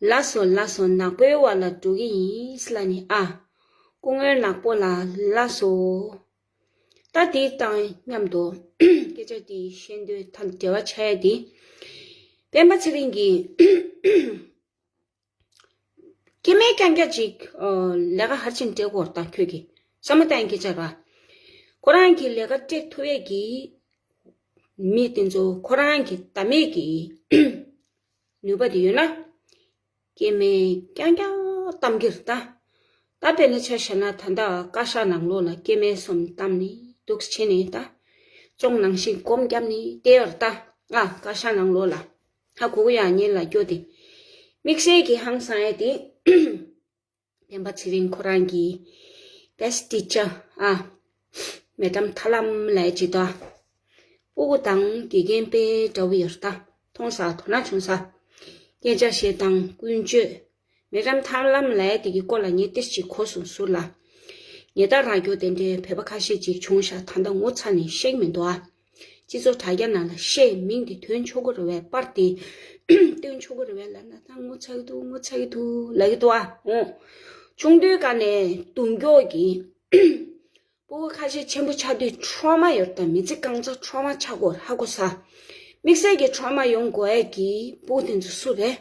ལགས་སོ་ལགས་སོ་ནག་པོའི་བར་ལ་འགྲོ་གི་ཡིན་ལ་ནི་ཨ། སྐུ་ངོ་ནག་པོ་ལ་ལགས་སོ། ད་དེ་དང་མཉམ་དུ་སྐད་ཆ་དེ་བཤད་འདོད་ད་འབྲེལ་བ་ཆགས་ཡ་དེ། སྤེན་པ་ཚེ་རིང་གིས། སྐྱེ་དམན་རྐྱང་རྐྱང་ཅིག་ཨ། ལས་ཀ་ཧར་ཅིག་སྤྲད་དགོས་རེད་ད་ཁྱོད་ཀྱིས། བསམ་བློ་བཏང་གི་ཆགས་ར། ཁོ་རང་གིས་ལས་ཀ་སྤྲད་ཐུབ་ཡས་ཀྱི་མི་དེ་ཚོ་ཁོ་རང་གི་ཟླ་མེད་ཀྱི་ནུས་པ་དེ་ཡོད་ན། སྐྱེ་དམན་རྐྱང་རྐྱང་གཏམ་གྱི་རེད་ད། ད་དཔེར་ན་ཆ་བཞག་ན་ད་ལྟ་བཀའ་ཤག་ནང་ལོགས་ལ་སྐྱེ་དམན་གསུམ་བཏང་ནས་འདུག་སེ་བྱས་ནས་ད། བཙོང་ནང་བཞིན་སྒོམ་བརྒྱབ་ནས་བསྡད་ཡོད་རེད་ད། ཨ་བཀའ་ཤག་ནང་ལོགས་ལ། ཧ་གོ་གི་ཡ་ཉིན་ལ་སྐྱོ་དེ། དམིགས་བསལ་གྱི་ཧང་སང་ཡ་དེ། སྤེན་པ་ཚེ་རིང་ཁོ་རང་གི་best teacher ཨ། མེ་ཌམ་ཐར་ལམ་ལབ་ཡ་ཅིག་འདུག་སྤུ་གུ་དང་དགེ་རྒན་དཔེ་འདྲ་བོ་ཡོད་རེད་ད། མཐོང་ས་དོ་སྣང་བྱུང་ས། སྐད་ཆ་བཤད་སྟངས་ཀུན་སྤྱོད། མེ་ཌམ་ཐར་ལམ་ལབ་ཡ་དེ་གི་སྐོར་ལ་ངས་ཏོག་ཙམ་གོ་སོང་ཟུར་ལ། ཉེ་ད་རང་སྐྱོ་དེ་འདྲའི་བོད་པ་ཁ་ཤས་ཅིག་བྱུང་ཤག་ད་ལྟ་ངོ་ཚ་ནས་ཤེས་ཀྱི་མི་འདུག་ཨ། སྤྱི་ཚོགས་དྲ་རྒྱ་ནང་ལ་བཤད་མིང་དེ་ཐོན་ཆོག་གི་རེད་པས་པར་དེ་སྟོན་ཆོག་གི་རེད་པས་ལབ་ན་ད་ངོ་ཚ་གི་འདུག་ངོ་ཚ་གི་འདུག་ལབ་ཀྱི་འདུག་ཨ། འོ། ཆུང་དུས་ཀ་ནས་གདོང་སྐྱོགས་ཀྱི་སྤུ་གུ་ཁ་ཤས་ཆེན་པོ་ཆགས་དུས་ཊོ་རོ་མ་ཡོད་དམ་མི་ཚེ་གང་ཚ་ཊོ་རོ་མ་ཆགས་དགོས་ཧ་གོ་ས། དམིགས་བསལ་གྱི་ཊོ་རོ་མ་ཡོང་དགོས་ཡས་ཀྱི་སྤུ་གུ་དེ་ཚོ་སུ་རེད།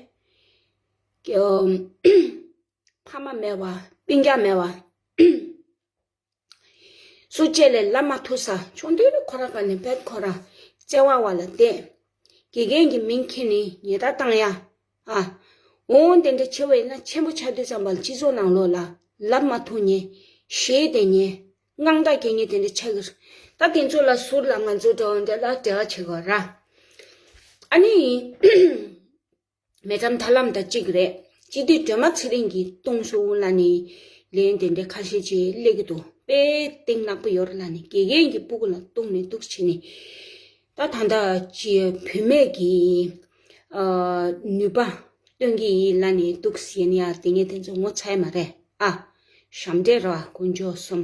ཕ་མ་མེད་པ་སྤུན་ཀྱག་མེད་པ། སུ་གཅིག་ལ་ལབ་མ་ཐུབ་ས། ཆུང་དུས་ཁོ་རང་ག་ནས་བེད་ཁོ་རང་བརྩེ་བ་བ་ལ་བསྡད། དགེ་རྒན་གྱི་མིང་ཁྱེར་ནས་ཉེས་རྡུང་བཏང་ཡ། ཨ། འོང་དེ་འདྲ་བྱེད་པ་ཡིན་ན་ཆེན་པོ་ཆགས་དུས་ཙམ་པ་ལ་སྤྱི་ཚོགས་ནང་ལོགས་ལ་ལབ་མ་ཐུབ་མཁན། ཞེད་བསྡད་མཁན། དངངས་སྐྲག་སྐྱེ་མཁན་དེ་འདྲ་ཆགས་ཀྱི་རེད། ད་དེ་ཚོ་ལ་ཟུར་ལ་ང་ཚོ་འགྲོ་འདི་ལ་འབྲེལ་བ་བྱེད་དགོས་ར། ཨ་ནི། མེ་ཌམ་ཐར་ལམ་དང་གཅིག་རེད། སྤྱི་འཐུས་སྒྲོལ་མ་ཚེ་རིང་གིས་གཏོང་སོང་ལ་ནི། ལན་དེ་འདྲའི་ཁ་ཤས་ཅིག་སླེབས་ཀྱི་འདུག་དཔེ་གཏིང་ནག་པོ་ཡོད་རེད་ལབ་ནས་དགེ་རྒན་གྱི་སྤུ་གུ་ལ་བཏུང་ནས་འདུག་བྱས་ནས། ད་ད་ལྟ་ཅི་བུད་མེད་ཀྱི་ཨ་ནུས་པ་སྟོན་གྱི་ཡིན་ལབ་ནས་འདུག་ཟེར་ནས་ཡ་དེ་ངས་དེ་ཚོ་ངོ་ཚ་ཡ་མ་རེད་ཨ། ཞབས་འདྲེན་ར་དཀོན་མཆོག་གསུམ།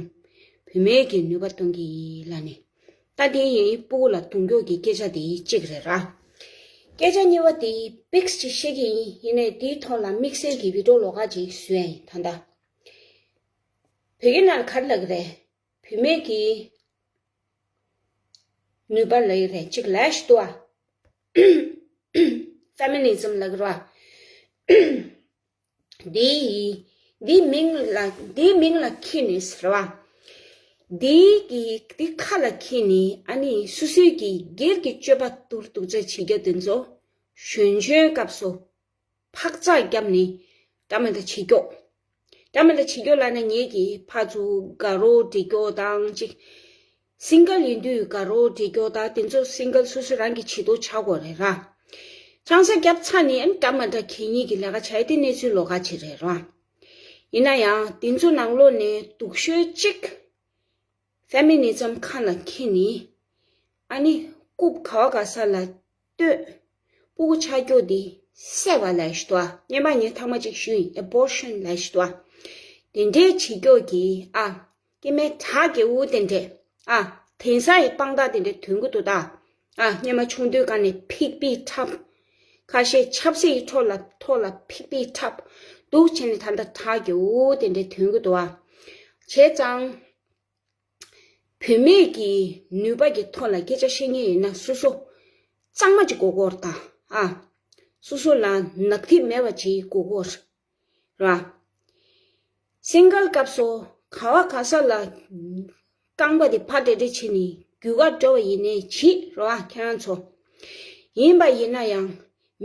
བུད་མེད་ཀྱི་ནུས་པ་སྟོན་གྱི་ཡིན་ལབ་ནས། ད་དེ་ཡིན་སྤུ་གུ་ལ་བཏུང་རྒྱུ་གི་སྐད་ཆ་དེ་གཅིག་རེད་ར། སྐད་ཆ་གཉིས་པ་དེ་པིག་ཅིག་བཤད་ཀྱི་ཡིན། ཡིན་ནའི་དེའི་ཐོག་ལ་དམིགས་བསལ་གྱི་བི་ཌིའོ་ལོགས་ཀ་ཅིག་བཟོས་ཡིན་ད་ལྟ། བོད་སྐད་ནང་ག་རེ་ལབ་ཀྱི་རེད། བུད་མེད་ཀྱི་ནུས་པ་ལབ་ཀྱི་རེད་ཅིག་ལབ་ཤི་འདུག་ཨ། ཕེ་མི་ནི་ཛམ་ལབ་ཀྱི་རེད་བ། འདིའི་འདིའི་མིང་ལ་འདིའི་མིང་ལ་ཁྱེར་ནས་ཟེར་བ། འདིའི་གི་འདི་ཁ་ལ་ཁྱེར་ནས་ཨ་ནི་སོ་སོའི་གི་སྒེར་གྱི་སྤྱོད་པ་སྡུག་སྡུག་ཚད་བྱེད་རྒྱུ་དེ་ཚོ་གཞོན་གཞོན་སྐབས་སུ་འཕག་འཚག་བརྒྱབ་ནས་འདྲ་མི་འདྲ་བྱེད་རྒྱུ། འདྲ་མི་འདྲ་བྱེད་རྒྱུ་ལབ་ན་ངེད་ཀྱི་ཕར་ཚུར་དགའ་རོགས་འགྲིག་རྒྱུ་དང་གཅིག་སིང་གལ་ཡིན་དུས་དགའ་རོགས་འགྲིག་རྒྱུ་དང་དེ་ཚོ་སིང་གལ་སོ་སོ་རང་གི་བྱེད་དོ་ཆགས་དགོས་རེད་ར། ཆང་ས་བརྒྱབ་ཚར་ནས་ཨ་ནི་འདྲ་མི་འདྲ་གད་སྙིགས་ཀྱི་ལས་ཀ་བྱས་ཏེ་གནས་ཚུལ་ལོགས་ཀ་ཅིག་རེད་ར། ཡིན་ན་ཡང་དེ་ཚོ་ནང་ལོགས་ནས་སྡུག་ཤོས་གཅིག་ཕེ་མི་ནི་ཛམ་ཁ་ལ་འཁྱེར་ནས་ཨ་ནི་རྐུབ་ག་བ་ག་ས་ལ་གཏོད། སྤུ་གུ་ཆགས་རྒྱུ་དེ་བསད་པ་ལབ་ཤི་འདུག་ཨ། སྔོན་མ་ངས་ཐེངས་མ་གཅིག་ཞུས་ཡིན། ཨེ་བོར་ཤན་ལབ་ཤི་འདུག་ཨ། དེ་འདྲའི་བྱེད་རྒྱུ་གི་ཨ། སྐྱེ་དམན་དྲག་རྒྱལ་པོ་དེ་འདྲས་ཨ། དེང་སང་ཡི་དཔང་རྟགས་དེ་འདྲས་ཐོན་གི་འདུག་ད། ཨ་སྔོན་མ་ཆུང་དུས་སྒང་ནས་ཕིག་པི་འཁྲབ། ཁ་ཤས་ཆབ་སྲིད་ཀྱི་ཐོག་ལ་ཐོག་ལ་ཕིག་པི་འཁྲབ། འདུག་བྱས་ནས་ད་ལྟ་དྲག་རྒྱལ་པོ་དེ་འདྲས་ཐོན་གི་འདུག་ཨ། བྱས་ཙང་། བུད་མེད་ཀྱི་ནུས་པ་གི་ཐོག་ལ་སྐད་ཆ་བཤད་མཁན་ཡིན་ན་སོ་སོ་གཙང་མ་ཅིག་དགོས་ཀྱི་ཡོད་རེད་ད། ཨ། སོ་སོ་ལ་ནག་ཐིག་མེད་པ་ཅིག་དགོས་ཀྱི་ཡོད་རེད། སིང་གལ་སྐབས་སུ་ག་བ་ག་ས་ལ་རྐང་པ་དེ་ཕར་འདྲེ་འདྲེ་བྱས་ནས་རྒྱུག་ག་འགྲོ་བ་ཡིན་ནའི་བྱེད་རོགས་ཨ་ཁྱེད་རང་ཚོ། ཡིན་པ་ཡིན་ན་ཡང་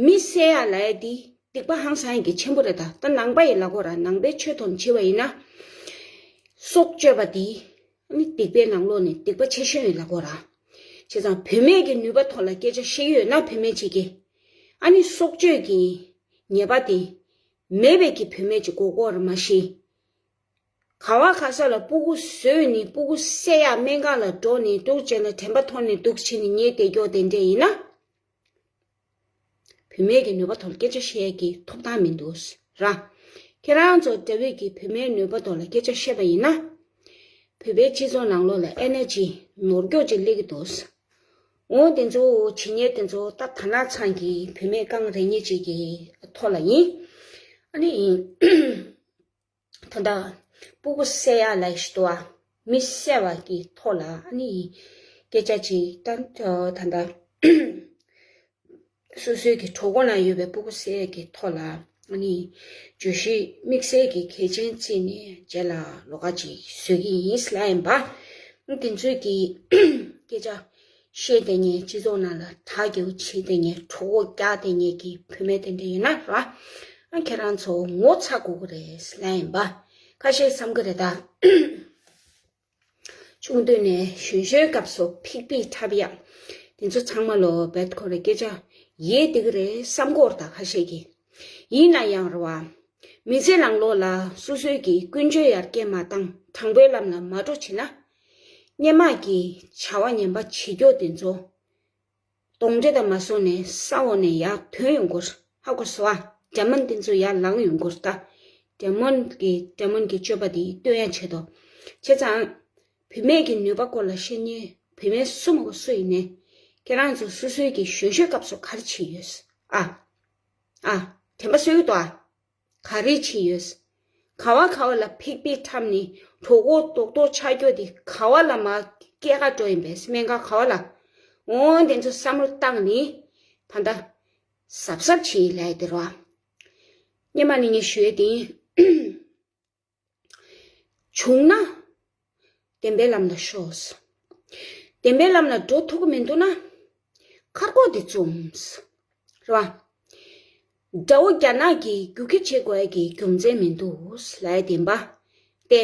མི་བསད་ཡ་ལབ་ཡ་དེ་སྡིག་པ་ཧང་སང་གི་ཆེན་པོ་རེད་ད། ད་ནང་པ་ཡི་ལབ་དགོས་ར། ནང་པའི་ཆོས་ཐོག་ནས་བྱས་པ་ཡིན་ན། སྲོག་གཅོད་པ་དེ་ནི་སྡིག་པའི་ནང་ལོགས་ནས་སྡིག་པ་ཆེ་ཤོས་ཡིན་ལབ་དགོས་ར། བྱས་ཙང་བུད་མེད་ཀྱི་ནུས་པ་ཐོག་ལ་སྐད་ཆ་བཤད་ཀྱི་ཡོད་ན་བུད་མེད་ཅིག་གིས་ཨ་ནི་སྲོག་གཅོད་ཀྱི་ཉེས་པ་དེ་མེད་པའི་གི་བུད་མེད་ཅིག་དགོས་ཀྱི་ཡོད་རེད་མ་གཞི། ག་བ་ག་ས་ལ་སྤུ་གུ་བཟོས་ནས་སྤུ་གུ་བསད་ཡག་སྨན་ཁང་ལ་འགྲོ་ནས་འདུག་བྱས་ན་དྲན་པ་ཐོར་ནས་འདུག་བྱས་ནས་ཉལ་བསྡད་རྒྱུ་དེ་འདྲས་ཡིན་ན། བུད་མེད་ཀྱི་ནུས་པ་ཐོག་ལ་སྐད་ཆ་བཤད་ཀྱི་ཐོབ་ཐང་མི་འདུག་ར། ཁྱེད་རང་ཚོ་འདྲ་བོ་གི་བུད་མེད་ནུས་པ་ཐོག་ལ་སྐད་ཆ་བཤད་པ་ཡིན་ན། བོད་པའི་སྤྱི་ཚོགས་ནང་ལོགས་ལ་ཨེ་ནར་ཇི་ནོར་སྐྱོག་ཅིག་སླེབས་ཀྱི་འདུག་འོ་དེ་ཚོ་བྱེད་མཁན་དེ་ཚོ་ད་དར་ནག་ཚང་གི་བུད་མེད་རྐང་རེ་གཉིས་ཅིག་གི་ཐོག་ལ་ཡིན། ཨ་ནི། ད་ལྟ་སྤུ་གུ་བསད་ཡག་ལབ་ཤི་འདུག་ཨ། མི་བསད་པ་གི་ཐོག་ལ་ཨ་ནི་སྐད་ཆ་ཅིག་ད་ད་ལྟ་སོ་སོའི་གི་གྲོད་ཁོག་ན་ཡོད་པའི་སྤུ་གུ་བསད་ཡག་གི་ཐོག་ལ་ཨ་ནི་བརྗོད་གཞི་དམིགས་བསལ་གྱི་གལ་ཆེན་བརྩིས་ནས་རྗེས་ལ་ལོགས་ཀ་ཅིག་བཟོ་གི་ཡིན་ལབ་ཡིན་པ། དེ་ཚོའི་གི་སྐད་ཆ་བཤད་བསྡད་མཁན་སྤྱི་ཚོགས་ནང་ལ་དྲག་རྒྱུ་བྱེད་བསྡད་མཁན་གྲོད་ཁོག་བཀྱག་བསྡད་མཁན་གྱི་བུད་མེད་དེ་འདྲ་ཡོད་ན་ར། ཨ་ཁྱེད་རང་ཚོ་ངོ་ཚ་དགོས་ཀྱི་རེད་ལབ་ཡིན་པ། ཁ་ཤས་བསམ་གྱི་རེད་ད། ཆུང་དུས་ནས་གཞོན་གཞོན་སྐབས་སུ་ཕིག་ཕིག་འཁྲབ་ཡག་དེ་ཚོ་ཚང་མ་ལོ་བེད་ཁོ་རེ་སྐད་ཆ་ཡས་བསྡད་ཀྱི་རེད་བསམ་གྱི་ཡོད་རེད་ད་ཁ་ཤས་ཀྱིས། ཡིན་ན་ཡང་རེད་བ། མི་ཚེ་ནང་ལོགས་ལ་སོ་སོའི་གི་ཀུན་སྤྱོད་ཡར་རྒྱས་མ་བཏང་དྲང་པོའི་ལམ་ལ་མ་འགྲོ་བྱས་ན། སྔོན་མ་གི་བྱ་བ་ངན་པ་བྱེད་རྒྱུ་དེ་ཚོ། གདོན་འདྲེ་དང་མ་སོང་ནས་ས་འོག་ནས་ཡར་ཐོན་ཡོང་གི་རེད། ཧ་གོ་སོང་ཨ། ཌེ་མོན་དེ་ཚོ་ཡར་ལངས་ཡོང་གི་རེད་ད། ཌེ་མོན་གྱི་ཌེ་མོན་གྱི་སྤྱོད་པ་དེ་སྟོན་ཡག་བྱེད་དོ། བྱས་ཙང་། བུད་མེད་ཀྱི་ནུས་པ་སྐོར་ལ་བཤད་མཁན་བུད་མེད་སུ་མ་གོ་སུ་ཡིན་ནའི། ཁྱེད་རང་ཚོ་སོ་སོའི་གི་གཞོན་གཞོན་སྐབས་སུ་ག་རེ་བྱས་ཡོད། ཨ། ཨ། དྲན་པ་གསོས་ཡོད་དོ་ཨ། ག་རེ་བྱས་ཡོད། ག་བ་ག་བ་ལ་ཕིག་ཕིག་འཁྲབ་ནས་གྲོད་ཁོག་རྡོག་རྡོག་ཆགས་རྒྱུ་དེ་ག་བ་ལ་མ་སྐྱེལ་ག་འགྲོ་ཡིན་པས་སྨན་ཁང་ག་བ་ལ། འོ་དེ་ཚོ་བསམ་བློ་བཏང་ནས་ད་ལྟ་གཟབ་གཟབ་བྱེད་ལབ་དེ་རོ། སྔོན་མ་ནས་ངས་ཞུ་ཡས་དེ་ཡིན། བྱུང་ན་བདེན་པའི་ལམ་ལ་ཤོག་བདེན་པའི་ལམ་ལ་འགྲོ་ཐུབ་ཀྱི་མི་འདུག་ན་ཁ་སྐོག་དེ་བཙུམས། རེད་བ། དགྲ་བོ་རྒྱ་ནག་གིས་རྒྱུག་ཁྱི་བྱེད་དགོས་ཡ་གི་རྒྱུ་མཚན་མི་འདུག་ལབ་ཡ་བདེན་པ། ཏེ།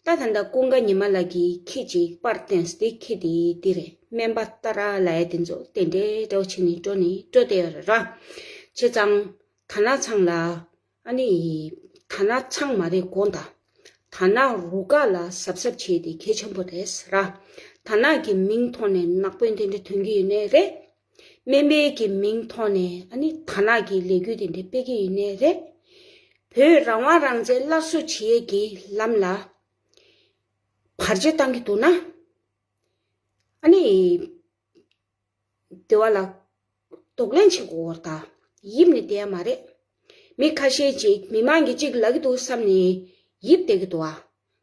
ད་ད་ལྟ་ཀུན་དགའ་ཉི་མ་ལགས་ཀྱིས་ཁྱི་གཅིག་པར་བསྟན་སྟེ་ཁྱི་དེ་འདི་རེད་སྨན་པ་ཏཱ་ར་ལབ་ཡ་དེ་ཚོ་དེ་འདྲའི་འདྲ་བོ་བྱས་ནས་འགྲོ་ནས་འགྲོ་བསྡད་ཡོད་རེད་ར། བྱས་ཙང་དར་ནག་ཚང་ལ། ཨ་ནི། དར་ནག་ཚང་མ་རེད་དགོངས་དག་དར་ནག་རུ་ཁག་ལ་གཟབ་གཟབ་བྱེད་དེ་གལ་ཆེན་པོ་རེད་ར། དར་ནག་གི་མིང་ཐོག་ནས་ནག་པོའི་དེ་འདྲ་ཐོན་གྱི་ཡོད་ནའི་རེད། སྨན་པའི་གི་མིང་ཐོག་ནས་ཨ་ནི་དར་ནག་གི་ལས་འགུལ་དེ་འདྲ་སྤེལ་གྱི་ཡོད་ནའི་རེད། བོད་རང་དབང་རང་བཙན་སླར་གསོ་བྱེད་ཡས་ཀྱི་ལམ་ལ་བར་ཆད་བཏང་གི་འདུག་ན། ཨ་ནི། དེ་བ་ལ་གདོང་ལེན་བྱེད་དགོས་པར་ད་ཡིབ་ནས་བསྡད་ཡ་མ་རེད། མི་ཁ་ཤས་ཅིག་མི་མང་གིས་ཅིག་ལབ་ཀྱི་འདུག་བསམ་ནས་ཡིབ་བསྡད་ཀྱི་འདུག་ཨ།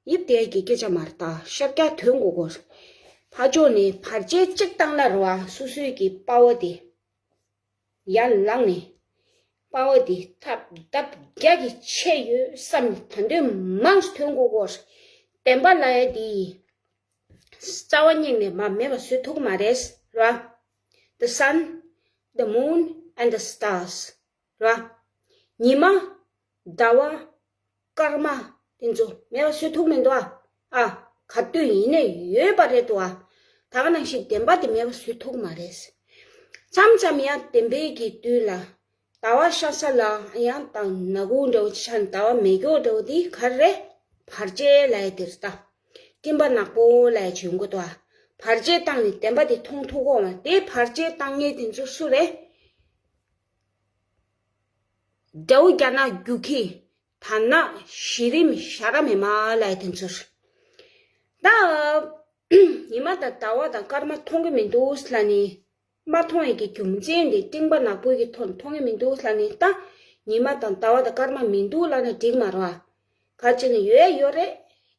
ཡིབ་བསྡད་ཀྱི་སྐད་ཆ་མ་རེད། ད་ཤར་རྒྱག་དོན་གོ་གོ། ཕར་ཕྱོགས་ནས་བར་ཆད་ཅིག་བཏང་ན་རེད་བ། སོ་སོའི་གི་པ་ཝར་དེ་ཡར་ལངས་ནས་པ་ཝར་དེ་ཐབས་ལྡབ་བརྒྱ་གིས་ཆེ་ཡོད་བསམ་ད་འདོད་མང་ཐོན་གོ་གོ། བདེན་པ་ལ་ཡ་དེ་རྩ་བ་ཉིད་ནས་མ་མེད་པ་བཟོ་ཐུབ་མ་རེད་ར། The sun, the moon and the stars ར། ཉི་མ། ཟླ་བ། སྐར་མ་དེ་ཚོ་མེད་པ་བཟོ་ཐུབ་མི་འདུག་ཨ། ཨ། ག་དུས་ཡིན་ནའི་ཡོད་པ་རེད་འདུག་ཨ། ད་ག་ནང་བཞིན་བདེན་པ་དེ་མེད་པ་བཟོ་ཐུབ་མ་རེད། མཚམས་མཚམས་ཡང་བདེན་པའི་གི་དུས་ལ་ཟླ་བ་ཤར་ས་ལ་ཡང་དང་ནག་ཁུང་འདྲ་བོ་ཆགས། ཟླ་བ་མེ་སྒྱོགས་འདྲ་བོ་དེ་ག་རེ་རེད། བར་ཆད་ལབ་ཡ་དེ་རེད་ད། སྤྲིན་པ་ནག་པོ་ལབ་ཡ་ཅིག་ཡོང་གི་འདུག་ཨ། བར་ཆད་བཏང་ནས་བདེན་པ་དེ་མཐོང་ཐུབ་ཀྱི་ཡོད་མ་རེད། དེ་བར་ཆད་བཏང་མཁན་དེ་ཚོ་སུ་རེད། དགྲ་བོ་རྒྱ་ནག་རྒྱུག་ཁྱི། དར་ནག་གཞི་རིམ་ཞྭ་ར་མེ་མ་ལབ་ཡ་དེ་ཚོ་རེད། ད་ཉི་མ་དང་ཟླ་བ་དང་སྐར་མ་མཐོང་གི་མི་འདུག་ལབ་ནི། མ་མཐོང་ཡས་ཀྱི་རྒྱུ་མཚན་དེ་སྤྲིན་པ་ནག་པོའི་གི་ཐོག་ནས་མཐོང་གི་མི་འདུག་ལབ་ནི། ད་ཉི་མ་དང་ཟླ་བ་དང་སྐར་མ་མི་འདུག་ལབ་ན་འགྲིག་མ་རེད་བ། ག་ཅི་ནས་ཡོད་ཡོད་རེད།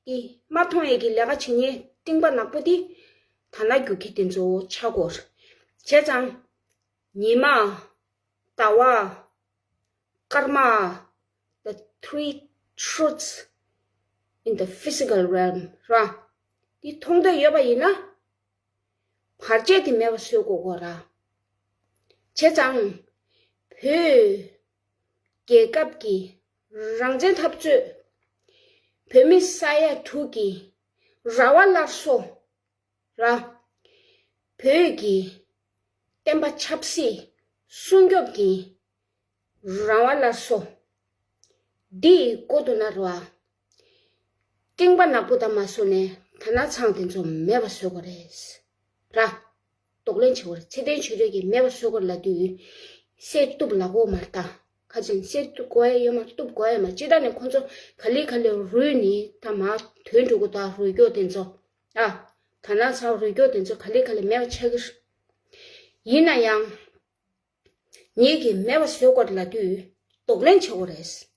དེ་མ་མཐོང་ཡས་ཀྱི་ལས་ཀ་བྱེད་མཁན་སྤྲིན་པ་ནག་པོ་དེ་དར་ནག་རྒྱུག་ཁྱི་དེ་ཚོ་ཆགས་དགོས། བྱས་ཙང་ཉི་མ། ཟླ་བ། སྐར་མ། The three truths in the physical realm ར། འདི་མཐོང་འདོད་ཡོད་པ་ཡིན་ན། བར་ཆད་དེ་མེད་པ་བཟོ་དགོས་གོ་ར། བྱས་ཙང་། བོད་རྒྱལ་ཁབ་ཀྱི་རང་བཙན་འཐབ་རྩོད། བོད་མི་ས་ཡ་དྲུག་གི་ར་བ་སླར་གསོ། ར། བོད་ཀྱི་བསྟན་པ་ཆབ་སྲིད་སྲུང་སྐྱོབ་ཀྱི་རང་དབང་སླར་གསོ། འདི་ཡི་སྒོ་དུ་ན་ར། སྤྲིན་པ་ནག་པོ་དང་མ་སོ་ནས་དར་ནག་ཚང་དེ་ཚོ་མེད་པ་བཟོ་དགོས་རེད། ར། གདོང་ལེན་བྱེད་དགོས་རེད། ཚེ་བརྟན་ཆོས་སྒྲོན་གྱིས་མེད་པ་བཟོ་དགོས་རེད་ལབ་དུས། བསད་གཏུབ་ལབ་དགོས་མ་རེད་ད། ཁ་ཅིག་བསད་གཏུབ་དགོས་ཡ་ཡོད་མ་རེད། གཏུབ་དགོས་ཡ་མ་རེད། སྤྱིར་བཏང་ནས་ཁོང་ཚོ་ག་ལེ་ག་ལེ་རུལ་ནི་ད་མར་དོན་འགྲོ་གི་འདུག་རུལ་མགྱོགས་དེ་ཚོ། ཨ། དར་ནག་ཚང་རུལ་མགྱོགས་དེ་ཚོ་ག་ལེ་ག་ལེ་མེད་པ་ཆགས་ཀྱི་རེད། ཡིན་ན་ཡང་། ངེད་ཀྱིས་མེད་པ་བཟོ་དགོས་ལབ་དུས་གདོང་ལེན་བྱེད་དགོས་རེད།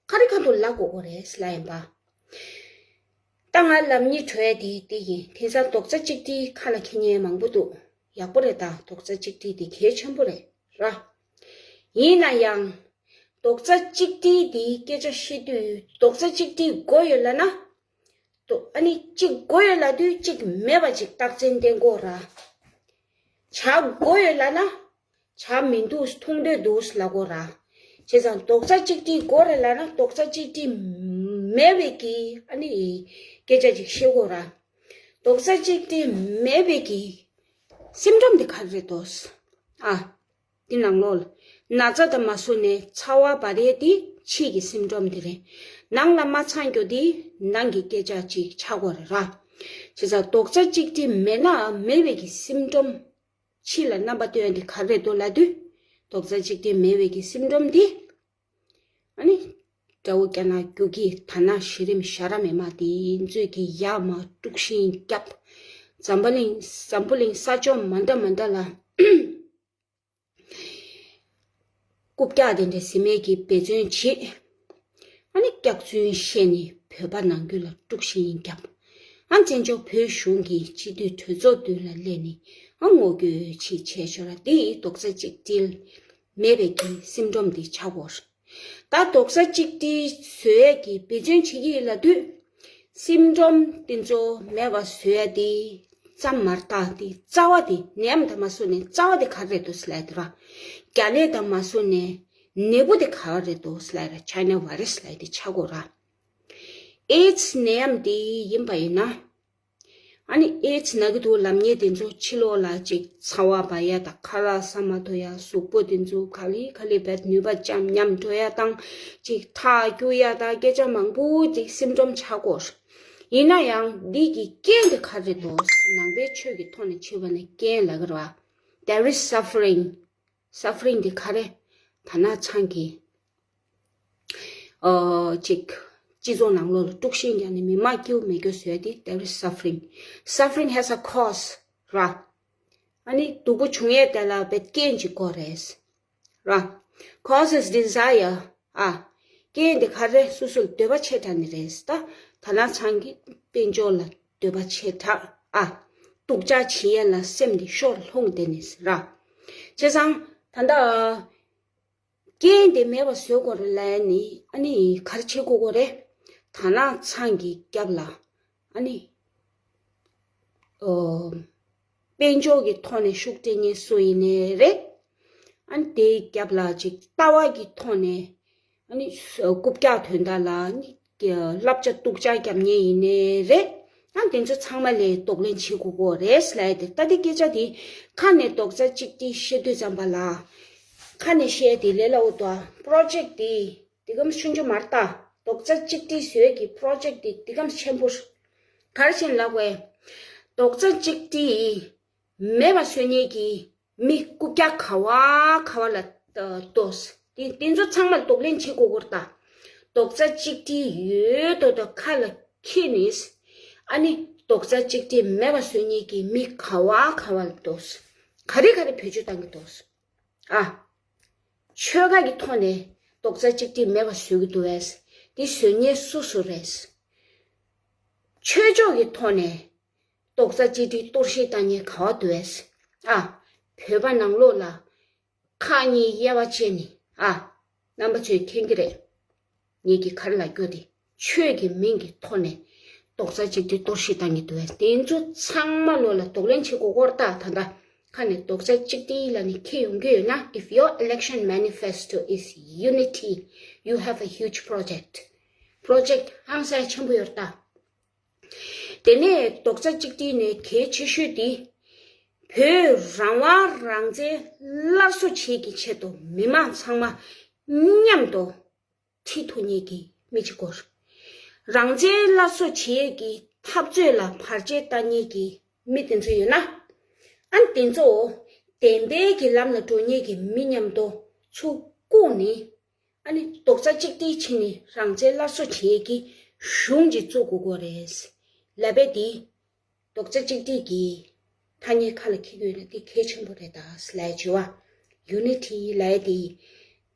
ཁ་རི་ཁ་ཐུག་ལབ་དགོས་དགོས་རེད་ལབ་ཡིན་པ། ད་ང་ལབ་སྙིང་བྲོ་ཡ་དེ་དེ་ཡིན། དེང་སང་རྡོག་རྩ་གཅིག་སྒྲིལ་ཁ་ལ་འཁྱེར་མཁན་མང་པོ་འདུག་ཡག་པོ་རེད་ད། རྡོག་རྩ་གཅིག་སྒྲིལ་དེ་གལ་ཆེན་པོ་རེད་ར། ཡིན་ན་ཡང་། རྡོག་རྩ་གཅིག་སྒྲིལ་དེའི་སྐད་ཆ་བཤད་དུས་རྡོག་རྩ་གཅིག་སྒྲིལ་དགོས་ཡོད་ལབ་ན། ཨ་ནི་གཅིག་དགོས་ཡོད་ལབ་དུས་གཅིག་མེད་པ་ཅིག་རྟགས་མཚན་བསྟན་དགོས་ར། བྱ་དགོས་ཡོད་ལབ་ན། བྱ་མི་འདུག་མཐོང་འདོད་འདུག་ལབ་དགོས་ར། བྱས་ཙང་རྡོག་རྩ་གཅིག་སྒྲིལ་དགོས་རེད་ལབ་ན་རྡོག་རྩ་གཅིག་སྒྲིལ་མེད་པའི་གི་ཨ་ནི་སྐད་ཆ་ཅིག་བཤད་དགོས་ར། རྡོག་རྩ་གཅིག་སྒྲིལ་མེད་པའི་གི་སིམ་ཊོམ་དེ་ག་རེ་རེད་དོ། ཨ། འདི་ནང་ལོགས་ལ། ན་ཚ་དང་མ་སོ་ནས་ཚ་བ་འབར་ཡས་དེ་ཕྱི་གི་སིམ་ཊོམ་དེ་རེད། ནང་ལ་མ་ཚང་རྒྱུ་དེ་ནང་གི་སྐད་ཆ་ཅིག་ཆགས་དགོས་རེད་ར། བྱས་ཙང་རྡོག་རྩ་གཅིག་སྒྲིལ་མེད་ན་མེད་པའི་གི་སིམ་ཊོམ། ཕྱི་ལ་རྣམ་པ་སྟོན་ཡ་དེ་ག་རེ་རེད་དོ་ལབ་དུས། རྡོག་རྩ་གཅིག་སྒྲིལ་མེད་པའི་གི་སིམ་ཊོམ་དེ། ཨ་ནི། དགྲ་བོ་རྒྱ་ནག་རྒྱུག་ཁྱི་དར་ནག་གཞི་རིམ་ཞྭ་ར་མེ་མ་དེ་ཚོས་ཀྱི་ཡར་མར་དཀྲུག་ཤིང་བརྒྱབ། འཛམ་བུ་གླིང་འཛམ་བུ་གླིང་ས་ཕྱོགས་མ་འདྲ་མ་འདྲ་ལ། རྐུབ་བཀྱག་དེ་འདྲ་བཟི་མེད་ཀྱིས་འབད་བརྩོན་བྱེད། ཨ་ནི་སྐྱག་རྫུན་བཤད་ནས་བོད་པ་ནང་ཁུལ་ལ་དཀྲུག་ཤིང་བརྒྱབ། ཨ་བཙན་བྱོལ་བོད་གཞུང་གིས་སྤྱི་འཐུས་གྲོས་ཚོགས་མདུན་ལ་སླེབས་ནས་ཨ་ངོ་རྒོལ་ཅིག་བྱས་ཤོག་ར། དེ་ཡིས་རྡོག་རྩ་གཅིག་སྒྲིལ་མེད་པའི་གི་སིམ་ཊོམ་དེ་ཆགས་ཡོད་རེད། ད་རྡོག་རྩ་གཅིག་སྒྲིལ་བཟོ་ཡས་ཀྱི་འབད་བརྩོན་བྱེད་ཀྱི་ཡོད་ལབ་དུས། སིམ་ཊོམ་དེ་ཚོ་མེད་པ་བཟོ་ཡ་དེ་ཙམ་མ་རེད་ད། དེ་རྩ་བ་དེ་ནད་ཡམས་དང་མ་སོ་ནས་རྩ་བ་དེ་ག་རེ་རེད་འདུག་ཟེར་ལབ་ཡ་དེ་ར། རྒྱ་ནད་དང་མ་སོ་ནས་ནད་འབུ་དེ་ག་རེ་རེད་འདུག་ཟེར་ལབ་ཡ་ར། ཆའི་ན་བྷའི་རེ་སི་ལབ་ཡ་དེ་ཆགས་ཡོད་ར། ཨེ་ཌི་སི་ནད་ཡམས་དེ་ཡིན་པ་ཡིན་ན། ཨ་ནི་ཨེ་ཙི་ན་གི་འདུག་ལབ་མཁན་དེ་ཚོ་ཕྱི་ལོགས་ལ་ཅིག་ཚ་བ་འབར་ཡ་དང་ཁ་ལག་ཟ་མ་ཐུབ་ཡ། གཟུགས་པོ་དེ་ཚོ་ག་ལེ་ག་ལེ་བད་ནུས་པ་ཅམ་ཉམས་འགྲོ་ཡ་དང་། ཅིག་ཐག་སྐྱུག་ཡ་དང་སྐད་ཆ་མང་པོ་ཅིག་སིམ་ཊོམ་ཆགས་ཀྱི་ཡོད་རེད། ཡིན་ན་ཡང་འདི་གི་རྐྱེན་དེ་ག་རེ་འདུག་ནང་པའི་ཆོས་ཀྱི་ཐོག་ནས་བྱས་པ་ན་རྐྱེན་ལབ་ཀྱི་རེད་བ། There is suffering. Suffering དེ་ག་རེ། ད་ནག་ཚང་གི་ཨོ་ཅིག་སྤྱི་ཚོགས་ནང་ལོགས་ལ་དཀྲུག་ཤིང་རྒྱག་ནས་མི་མང་སྐྱིད་པོ་མེད་རྒྱུ་བཟོས་ཏེ། There is suffering. Suffering has a cause, right? ཨ་ནི་སྡུག་པོ་བྱུང་ཡས་དེ་ལ་བའི་རྐྱེན་ཅིག་དགོས་རེད། ར། Cause is desire. ཨ། རྐྱེན་དེ་ག་རེ། སོ་སོ་ལ་འདོད་པ་ཆེ་དྲགས་ནི་རེད་ད། ད་ནག་ཚང་གི་དཔལ་འབྱོར་ལ་འདོད་པ་ཆེ་དྲགས། ཨ། སྡུག་ཅག་བྱེད་ཡས་ལ་སེམས་དེ་ཤོར་ལྷུང་བསྡད་ནི་ར། བྱས་ཙང་ད་ལྟ་རྐྱེན་དེ་མེད་པ་བཟོ་དགོས་རེད་ལབ་ནི། ཨ་ནི་ག་རེ་བྱེད་དགོས་དགོས་རེད། ད་ནག་ཚང་གི་རྒྱབ་ལ་ཨ་ནི། ཨོ། དཔལ་འབྱོར་གྱི་ཐོག་ནས་ཤུགས་སྤྲད་མཁན་སུ་ཡིན་ནའི་རེད། ཨ་ནི་དེའི་རྒྱབ་ལ་ཅིག་ལྟ་བ་གི་ཐོག་ནས་ཨ་ནི་རྐུབ་བཀྱག་དོན་དག་ལ་ཨ་ནི་བསླབ་བྱ་སྡུག་ཅག་རྒྱབ་མཁན་ཡིན་ནའི་རེད། ཨ་དེ་ཚོ་ཚང་མ་ལ་གདོང་ལེན་བྱེད་དགོས་ཀྱི་རེད་ལབ་ཡ་དེ། ད་དེ་སྐད་ཆ་དེ་ཁ་ནས་རྡོག་རྩ་གཅིག་སྒྲིལ་བཤད་དུས་ཙམ་པ་ལ། ཁ་ནས་བཤད་དེ་ལས་སླ་བོ་འདུག་ཨ། པྲོ་ཇེཀ་དེ་དེ་གམ་ཆུང་ཆུང་མ་རེད་ད། རྡོག་རྩ་གཅིག་སྒྲིལ་བཟོ་ཡས་ཀྱི་པྲོ་ཇེཀ་དེ་དེ་གམ་ཆེན་པོ་རེད། ག་རེ་བྱས་ནས་ལབ་དགོས། རྡོག་རྩ་གཅིག་སྒྲིལ་མེད་པ་བཟོ་མཁན་གྱི་མི་རྐུབ་བཀྱག་ག་བ་ག་བ་ལ་ལྟོས། དེ་དེ་ཚོ་ཚང་མ་ལ་གདོང་ལེན་བྱེད་དགོས་ཀྱི་རེད་ད། རྡོག་རྩ་གཅིག་སྒྲིལ་ཡོད་དོ་དོ་ཁ་ལ་འཁྱེར་ནས། ཨ་ནི་རྡོག་རྩ་གཅིག་སྒྲིལ་མེད་པ་བཟོ་མཁན་གྱི་མི་ག་བ་ག་བ་ལ་ལྟོས། ག་རེ་ག་རེ་བེད་སྤྱོད་བཏང་གི་འདུག་ཨ། ཆོལ་ཁ་གི་ཐོག་ནས་རྡོག་རྩ་གཅིག་སྒྲིལ་མེད་པ་བཟོ་གི་འདུག་བས། འདི་བཟོ་མཁན་སུ་སུ་རེད། ཆོས་ཕྱོགས་ཀྱི་ཐོག་ནས་རྡོག་རྩ་གཅིག་སྒྲིལ་གཏོར་བཤིག་བཏང་མཁན་ག་བ་འདུག་བས། ཨ། བོད་པ་ནང་ལོགས་ལ་ཁག་གཉིས་དབྱེ་བ་ཕྱེ་ནས། ཨ། རྣམ་པ་ཚོས་མཁྱེན་གྱི་རེད། ངེད་ཀྱིས་ག་རེ་ལབ་རྒྱུ་དེ། ཆོས་ཀྱི་མིང་གི་ཐོག་ནས་རྡོག་རྩ་གཅིག་སྒྲིལ་གཏོར་བཤིག་བཏང་གི་འདུག་བས། དེ་ཚོ་ཚང་མ་ལོ་ལ་གདོང་ལེན་བྱེད་དགོས་སྐོར་ལྟ། ད་ལྟ་ཁ་ནས་རྡོག་རྩ་གཅིག་སྒྲིལ་ལ་ནི་ཁྱེད་ཡོང་གི་ཡོད་ན། If your election manifesto is unity, you have a huge project. པྲོ་ཇེཀ་ཧང་སང་ཆེན་པོ་ཡོད་ད། དེ་ནས་རྡོག་རྩ་གཅིག་སྒྲིལ་ནས་གལ་ཆེ་ཤོས་དེ། བོད་རང་དབང་རང་བཙན་སླར་གསོ་བྱེད་ཀྱི་ཆེད་དུ་མི་མང་ཚང་མ་མཉམ་དུ་ཁྲིད་ཐུབ་མཁན་གྱི་མི་གཅིག་དགོས། རང་བཙན་སླར་གསོ་བྱེད་ཀྱི་འཐབ་རྩོད་ལ་བར་ཆད་བཏང་མཁན་གྱི་མི་དེ་ཚོ་ཡོད་ན། ཨ་ནི་དེ་ཚོ་བདེན་པའི་གི་ལམ་ལ་འགྲོ་མཁན་གྱི་མི་མཉམ་དུ་ཚུར་བཀུག་ནས། ཨ་ནི་རྡོག་རྩ་གཅིག་སྒྲིལ་བྱས་ནས་རང་བཙན་སླར་གསོ་བྱེད་ཀྱི་གཞུང་ཅིག་བཙུགས་དགོས་ཀྱི་རེད་ལབ་པ་དེ། རྡོག་རྩ་གཅིག་སྒྲིལ་གྱི་ཐ་སྙད་ཁ་ལ་འཁྱེར་གྱི་ཡོད་ན་དེ་གལ་ཆེན་པོ་རེད་ད་ལབ་ཡ་བྱས་པ། ཡུ་ནི་ཊི་ལབ་ཡ་དེ་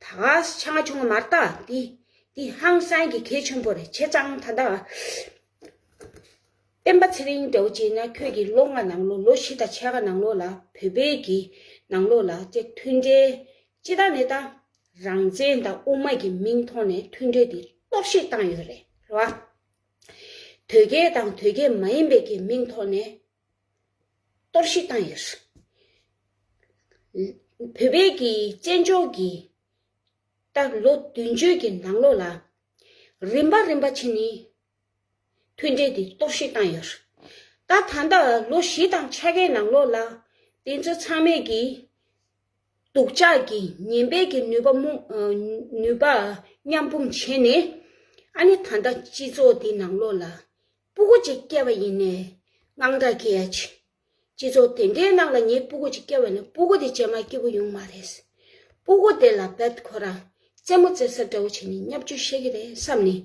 ད་ག་ཆ་ང་ཆུང་ང་མ་རེད་ད། དེ་དེ་ཧང་སང་གི་གལ་ཆེན་པོ་རེད། བྱས་ཙང་ད་ལྟ་སྤེན་པ་ཚེ་རིང་འདྲ་བོ་བྱས་ན། ཁྱོད་ཀྱིས་ལོ་ལྔ་ནང་ལོགས། ལོ་བཞི་དང་ཕྱེད་ཀ་ནང་ལོགས་ལ་བོད་པའི་གི་ནང་ལོགས་ལ་ཅིག་མཐུན་འབྲེལ་ཅི་ལྟར་ནས་ད། རང་བཙན་དང་དབུ་མ་གི་མིང་ཐོག་ནས་མཐུན་འབྲེལ་དེ་གཏོར་བཤིག་བཏང་ཡོད་རེད། རེད་བ། དོལ་རྒྱལ་དང་དོལ་རྒྱལ་མ་ཡིན་པའི་གི་མིང་ཐོག་ནས་གཏོར་བཤིག་བཏང་ཡོད་རེད། བོད་པའི་གི་བཙན་བྱོལ་གི་ད་ལོ་བདུན་ཅུ་གི་ནང་ལོགས་ལ་རིམ་པ་རིམ་པ་བྱས་ནས་མཐུན་འབྲེལ་དེ་གཏོར་བཤིག་བཏང་ཡོད་རེད། ད་ད་ལྟ་ལོ་བཞི་དང་ཕྱེད་ཀའི་ནང་ལོགས་ལ་དེ་ཚོ་ཚང་མས་ཀྱིས་སྡུག་ཅག་གི་ངན་པའི་གི་ནུས་པ་སྨོ། ཨ། ནུས་པ་མཉམ་སྤུངས་བྱས་ནས། ཨ་ནི་ད་ལྟ་སྤྱི་ཚོགས་འདི་ནང་ལོགས་ལ་སྤུ་གུ་ཅིག་སྐྱེས་པ་ཡིན་ནའི་དངངས་སྐྲག་སྐྱེ་ཡ་ཅིག་སྤྱི་ཚོགས་དེ་འདྲའི་ནང་ལ་ངའི་སྤུ་གུ་ཅིག་སྐྱེས་པ་ཡིན་ན་སྤུ་གུ་དེ་རྗེས་མ་སྐྱིད་པོ་ཡོང་མ་རེད། སྤུ་གུ་དེ་ལ་རྦད་ཁོ་རང་རྩེད་མོ་རྩེ་ས་འདྲ་བོ་བྱས་ནས་བརྙས་བཅོས་བཤད་ཀྱི་རེད་བསམ་ནས།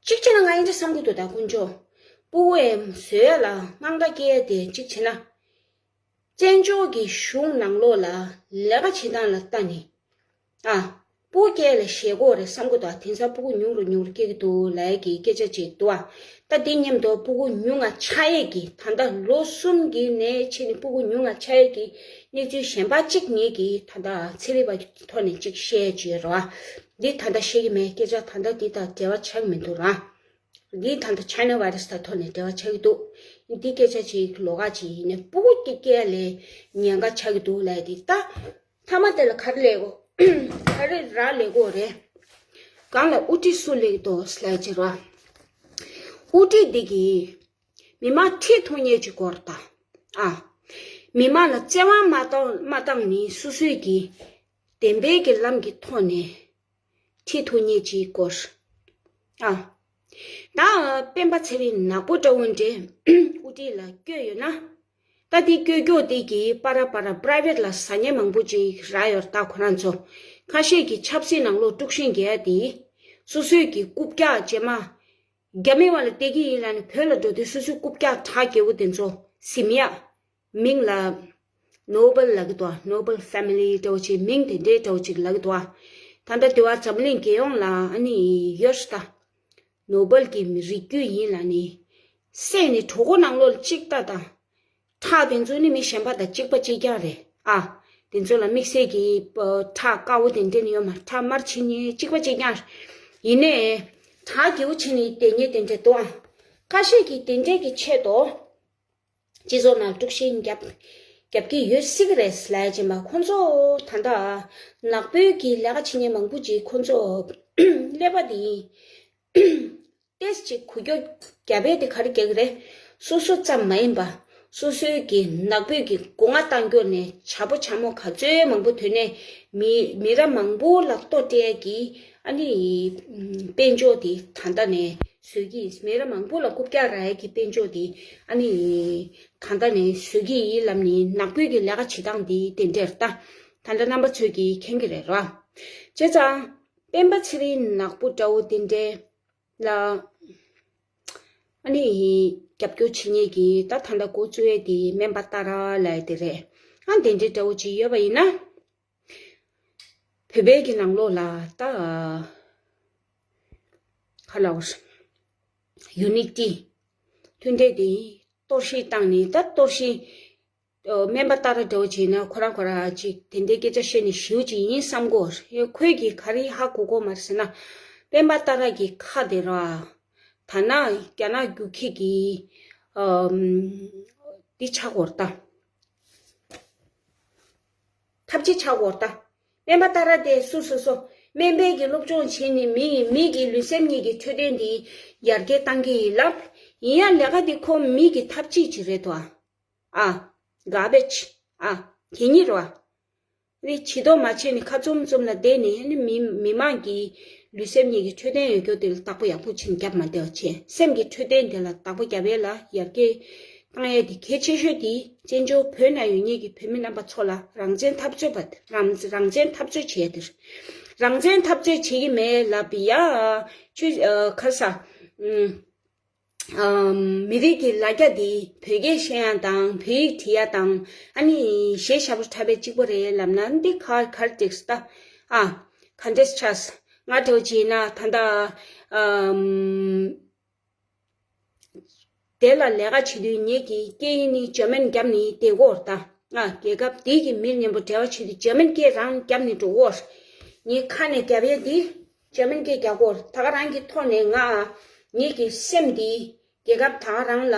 གཅིག་བྱས་ན་ང་ཡིན་འདྲ་བསམ་གྱི་འདུག་ད་དཀོན་མཆོག་སྤུ་གུ་ཡང་བཟོ་ཡ་ལ་དངངས་སྐྲག་སྐྱེ་ཡ་དེ་གཅིག་བྱས་ན། བཙན་བྱོལ་གྱི་གཞུང་ནང་ལོགས་ལ་ལས་ཀ་བྱེད་སྟངས་ལ་ལྟ་ནས། ཨ། སྤུ་གུ་སྐྱེ་ལ་ཞེད་དགོས་རེད་བསམ་གྱི་འདུག་དེང་སང་སྤུ་གུ་ཉུང་རུ་ཉུང་རུ་སྐྱེ་གི་འདུག་ལབ་ཡ་གི་སྐད་ཆ་ཅིག་འདུག་ཨ། ད་དེ་མཉམ་དུ་སྤུ་གུ་ཉུང་ང་ཆགས་ཡས་ཀྱི། ད་ལྟ་ལོ་གསུམ་གྱི་ནས་ཕྱིན་ནས་སྤུ་གུ་ཉུང་ང་ཆགས་ཡས་ཀྱི་གནས་ཚུལ་གཞན་པ་གཅིག་ངེད་ཀྱིས་ད་ལྟ་ཚན་རིག་པ་གི་ཐོག་ནས་གཅིག་བཤད་ཡས་ཅིག་ཡོད་རེད་བ། འདི་ད་ལྟ་བཤད་ཀྱི་མེད། སྐད་ཆ་ད་ལྟ་འདི་དང་འབྲེལ་བ་ཆགས་ཀྱི་མི་འདུག་ར། འདི་ད་ལྟ་ཆའི་ན་བྷའི་ར་སི་དང་ཐོག་ནས་འབྲེལ་བ་ཆགས་ཀྱི་འདུག་འདི་སྐད་ཆ་ཅིག་ལོགས་ཀ་ཅིག་ཡིན་ནའི་སྤུ་གུ་སྐྱེ་ཡ་ལ་ཉེན་ཁ་ཆགས་ཀྱི་འདུག་ལབ་ཡ་དེ། ད་མཐའ་མ་དེ་ལ་ག་རེ་ལབ་དགོས། ག་རེ་ར་ལབ་དགོས་རེད། གང་ལ་དབུ་ཁྲིད་སུ་སླེབས་འདུག་ལབ་ཡ་ཅིག་ར། དབུ་ཁྲིད་འདི་གིས་མི་མང་ཁྲིད་ཐུབ་མཁན་ཅིག་དགོས་རེད་ད། ཨ། མི་མང་ལ་བརྩེ་བ་མ་བཏང་མ་བཏང་ནི་སོ་སོའི་གི་བདེན་པའི་གི་ལམ་གི་ཐོག་ནས་ཁྲིད་ཐུབ་མཁན་ཅིག་དགོས། ཨ། ད་སྤེན་པ་ཚེ་རིང་ནག་པོ་འདྲ་བོ་འདྲས་དབུ་ཁྲིད་ལ་བསྐོས་ཡོད་ན། ད་དེ་བསྐོས་བསྐོས་དེ་གིས་པ་ར་པ་ར་པ་རའི་ཝེཊ་ལ་ཟ་མཁན་མང་པོ་ཅིག་རག་ཡོད་རེད་ད། ཁོ་རང་ཚོ་ཁ་ཤས་ཀྱིས་ཆབ་སྲིད་ནང་ལོགས་དཀྲུག་ཤིང་རྒྱག་ཡ་དེ། སོ་སོའི་གི་རྐུབ་བཀྱག་རྗེས་མ། རྒྱ་མི་བ་ལ་སྟེར་གི་ཡིན་ལབ་ནས་བོད་ལ་འགྲོ་དུས་སོ་སོའི་རྐུབ་བཀྱག་ཁྲག་རྒྱལ་པོ་དེ་ཚོ་ཟིན་ཡ། མིང་ལ་ནོ་བེལ་ལབ་ཀྱི་འདུག་ནོ་བེལ་ཕེ་མི་ལི་འདྲ་བོ་ཅིག་མིང་དེ་འདྲའི་འདྲ་བོ་ཅིག་ལབ་ཀྱི་འདུག་ད་ལྟ་དེ་བ་འཛམ་གླིང་རྒྱལ་ཡོངས་ལ་ཨ་ནི་ཡོད་ཤི་ད། ནོ་བེལ་གྱི་མི་རིགས་རྒྱུད་ཡིན་ལབ་ནས་བསད་ནས་གྲོད་ཁོག་ནང་ལོགས་ལ་གཅིག་ལྟ་དང་། ཁྲག་དེ་ཚོ་ནི་མི་གཞན་པ་དང་གཅིག་པ་གཅིག་རྐྱང་རེད་ཨ། དེ་ཚོ་ལ་དམིགས་བསལ་གྱི་ཁྲག་དཀར་པོ་དེ་འདྲ་ནི་ཡོད་མ་རེད། ཁྲག་དམར་ཕྱིན་ནི་གཅིག་པ་གཅིག་རྐྱང་རེད། ཡིན་ནའི། ཁྲག་རྒྱལ་པོ་ཕྱིན་ནི་དེ་ཉིད་དེ་འདྲ་འདུག་ཨ། ཁ་ཤས་ཀྱིས་དེ་འདྲའི་གི་ཆེད་དུ། སྤྱི་ཚོགས་ནང་དཀྲུག་ཤིང་རྒྱབ། རྒྱབ་ཀྱི་ཡོད་སྲིད་ཀྱི་རེད་ལབ་ཡ་ཅིག་མ་ཁོང་ཚོ་ད་ལྟ། ནག་པོའི་གི་ལས་ཀ་བྱེད་མཁན་མང་པོ་ཅིག་ཁོང་ཚོ། ཀླད་པ་དེ་ཡིན། ཏེས་ཅིག་འགུལ་སྐྱོད་རྒྱབ་པས་དེ་ག་རེ་རྒྱག་གི་རེད། སོ་སོ་ཙམ་མ་ཡིན་པ། སོ་སོའི་གི་ནག་པོའི་གི་སྒོ་ང་བཏང་སྐྱོར་ནས་བྱ་ཕོ་བྱ་མོ་ག་ཚོད་མང་པོ་ཐོན་ནས་མི་མི་རབས་མང་པོ་ལ་ལྟོ་སྤྲད་ཀྱི་ཨ་ནི་དཔལ་འབྱོར་དེ་ད་ལྟ་ནས་བཟོས་ཀྱི་མི་རབས་མང་པོ་ལ་རྐུབ་བཀྱག་རག་ཡ་གི་དཔལ་འབྱོར་དེ་ཨ་ནི་ད་ལྟ་ནས་བཟོས་ཀྱི་ཡིན་ལབ་ནི་ནག་པོའི་གི་ལས་ཀ་བྱེད་སྟངས་དེ་དེ་འདྲ་རེད་ད། ད་ལྟ་རྣམ་པ་ཚོས་ཀྱི་མཁྱེན་གྱི་རེད་ར། བྱས་ཙང་སྤེན་པ་ཚེ་རིང་ནག་པོ་འདྲ་བོ་དེ་འདྲའི། ལ། ཨ་ནི། རྒྱབ་སྐྱོར་བྱེད་མཁན་གྱི་ད་ད་ལྟ་འགོ་བཙུགས་ཡས་དེ་སྨན་པ་ཏཱ་ར་ལབ་ཡས་དེ་རེད། ཨ་དེ་འདྲའི་འདྲ་བོ་ཅིག་ཡོད་པ་ཡིན་ན། བོད་པའི་གི་ནང་ལོགས་ལ་ད། ག་ལབ་དགོས། ཡུ་ནི་ཊི། མཐུན་སྒྲིལ་དེ་གཏོར་བཤིག་བཏང་ནས་ད་གཏོར་བཤིག་སྨན་པ་ཏཱ་ར་འདྲ་བོ་བྱས་ན་ཁོ་རང་ཁོ་རང་ཅིག་དེ་འདྲའི་སྐད་ཆ་བཤད་ནས་ཞེ་པོ་ཅིག་ཡིན་བསམ་གོ། ཁོས་ཀྱིས་ག་རེ་ཧ་གོ་གོ་མ་རེད་ཟེར་ན། སྨན་པ་ཏཱ་ར་གི་ཁ་དེ་ར། ད་ན་རྒྱ་ནག་རྒྱུག་ཁྱི་གི་ཨམ། འདི་ཆགས་གོ་རེད་ད། ཐབས་ཇུས་ཆགས་གོ་རེད་ད། སྨན་པ་ཏཱ་ར་དེ་སུ་སུ་སུ། སྨན་པའི་གི་སློབ་སྦྱོང་བྱས་ནས་མི་ཡི་མི་གི་ལུས་སེམས་གཉིས་ཀྱི་འཕྲོད་བསྟེན་འདི་ཡར་རྒྱས་བཏང་གི་ཡིན་ལབ། ཡིན་ཡང་ལས་ཀ་འདི་ཁོ་མི་གི་ཐབས་ཇུས་ཅིག་རེད་དོ། ཨ། གར་བེཇ། ཨ། གད་སྙིགས་རེད་བ། རེད་བྱེད་མདོག་མ་བྱས་ནས་ཁ་བཙུམ་བཙུམ་ལ་བསྡད་ནས་ནི་མི་མི་མང་གི་ལུས་སེམས་གཉིས་ཀྱི་འཕྲོད་བསྟེན་ཡོད་རྒྱུ་དེ་ལ་བདག་པོ་ཡག་པོ་བྱེད་ནས་རྒྱབ་མ་བསྡད་པ་བྱས། སེམས་ཀྱི་འཕྲོད་བསྟེན་དེ་ལ་བདག་པོ་རྒྱབ་ཡས་ལ་ཡར་རྒྱས་བཏང་ཡས་དེ་གལ་ཆེ་ཤོས་དེ་བཙན་བྱོལ་བོད་ནང་ཡོད་མཁན་གྱི་བོད་མི་རྣམ་པ་ཚོ་ལ་རང་བཙན་འཐབ་རྩོད་པ་རང་རང་བཙན་འཐབ་རྩོད་བྱེད་ཡས་དེ་རེད། རང་བཙན་འཐབ་རྩོད་བྱེད་ཀྱི་མེད་ལབ་པ་ཡ། ཆུ་ཨ་ཁ་ས། ཨུམ། ཨམ། མི་རིགས་ཀྱི་ལ་རྒྱ་འདི་བོད་སྐད་བཤད་ཡ་དང་བོད་ཡིག་བྲིས་ཡ་དང་ཨ་ནི་གཞས་ཞབས་བྲོ་འཁྲབ་པའི་གཅིག་པ་རེད་ལབ་ན་འདི་ག་ག་རེ་འགྲིག་སོང་ད། ཨ། ག་འདྲས་ཆགས་སོང་། ང་འདྲ་བོ་བྱས་ན་ད་ལྟ་ཨམ། དེ་ལ་ལས་ཀ་བྱེད་དུས་ངེད་ཀྱི་སྐད་ཡིག་ནི་འཇར་མན་རྒྱབ་ནི་བསྡད་ཀྱི་ཡོད་རེད་ད། ང་རྒྱལ་ཁབ་དེ་གི་མི་མཉམ་པོ་འབྲེལ་བ་བྱེད་དུས་འཇར་མན་སྐད་རང་རྒྱབ་ནི་འགྲོ་གི་ཡོད་རེད། ངས་ཁ་ནས་རྒྱབ་ཡས་འདི་འཇར་མན་སྐད་རྒྱག་གི་ཡོད་རེད། ད་ག་རང་གི་ཐོག་ནས་ང་ངེད་ཀྱི་སེམས་འདི་རྒྱལ་ཁབ་ད་ག་རང་ལ་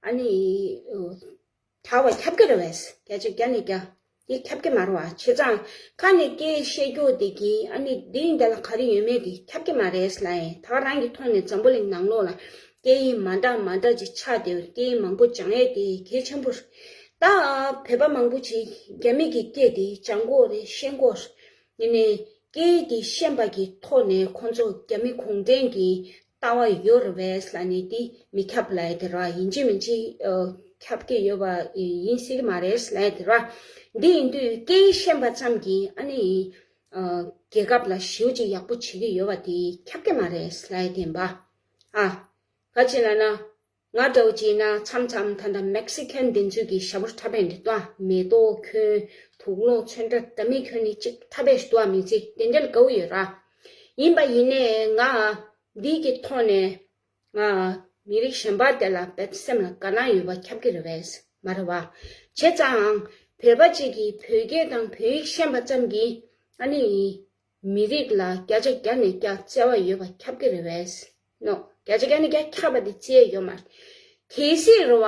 ཨ་ནི་དྲག་པ་ཁྱབ་ཀྱི་རེད་བས། བརྒྱ་ཆ་བརྒྱ་ནས་བརྒྱ་འདི་ཁྱབ་ཀྱི་མ་རེད་བ། བྱས་ཙང་ཁ་ནས་སྐད་བཤད་རྒྱུ་དེ་གིས་ཨ་ནི་འདི་འདི་ལ་ག་རེ་ཡོད་མེད་དེ་ཁྱབ་ཀྱི་མ་རེད་ལབ་ཡིན། ད་ག་རང་གི་ཐོག་ནས་འཛམ་བུ་གླིང་ནང་ལོགས་ལ་སྐད་ཡིག་མ་འདྲ་མ་འདྲ་ཅིག་ཆགས་བསྡད་པའི་སྐད་ཡིག་མང་པོ་སྦྱང་ཡས་དེ་གལ་ཆེན་པོ་རེད། ད་བོད་པ་མང་པོ་ཅིག་རྒྱ་མི་གི་སྐད་དེ་སྦྱང་གི་ཡོད་རེད། ཤེས་ཀྱི་ཡོད་རེད། ཡིན་ནའི་སྐད་ཡིག་དེ་ཤེས་པ་གི་ཐོག་ནས་ཁོང་ཚོ་རྒྱ་མི་གུང་ཁྲན་གྱི་ལྟ་བ་ཡོད་རེད་པས་ལབ་ནས་དེ་མི་ཁྱབ་ལབ་ཡ་དེ་ར། ཡིན་གཅིག་མིན་གཅིག་ཨ། ཁྱབ་ཀྱི་ཡོད་པ་ཡིན་སྲིད་ཀྱི་མ་རེད་ལབ་ཡ་དེ་ར། འདི་ཡིན་དུས་སྐད་ཡིག་ཤེས་པ་ཙམ་གྱིས་ཨ་ནི་ཨ། རྒྱལ་ཁབ་ལ་ཞེ་པོ་ཅིག་ཡག་པོ་བྱེད་ཀྱི་ཡོད་པ་དེ་ཁྱབ་ཀྱི་མ་རེད་ལབ་ཡ་དེ་ཡིན་པ། ཨ། ག་ཅི་ལབ་ན། ང་འདྲ་བོ་བྱས་ན་མཚམས་མཚམས་ད་ལྟ་མེག་སི་ཁན་དེ་ཚོས་ཀྱི་ཞབས་བྲོ་འཁྲབ་པ་ཡིན་འདུག་ད། མེ་ཏོག་གྱོན། དུག་སློག་ཚོན་ཁྲ་འདྲ་མི་གྱོན་ནས་ཅིག་འཁྲབ་པ་ཞིག་འདུག་མི་ཚེ་དེ་འདྲ་ལ་དགའ་བོ་ཡོད་ར། ཡིན་པ་ཡིན་ནའི་ང་འདི་གི་ཐོག་ནས་ང་མི་རིགས་གཞན་པ་དེ་ལ་བེད་སེམས་ལ་དགའ་སྣང་ཡོད་པ་ཁྱབ་ཀྱི་རེད་པས་མ་རེད་བ། བྱས་ཙང་བོད་པ་གཅིག་གིས་བོད་སྐད་དང་བོད་ཡིག་ཤེས་པ་ཙམ་གྱིས་ཨ་ནི། མི་རིགས་ལ་བརྒྱ་ཆ་བརྒྱ་ནས་བརྒྱ་བརྩེ་བ་ཡོད་པ་ཁྱབ་ཀྱི་རེད་པས། ནོ། བརྒྱ་ཆ་བརྒྱ་ནས་བརྒྱ་ཁྱབ་པ་དེ་བརྩི་ཡས་ཡོད་མ་རེད། གལ་སྲིད་རེད་བ།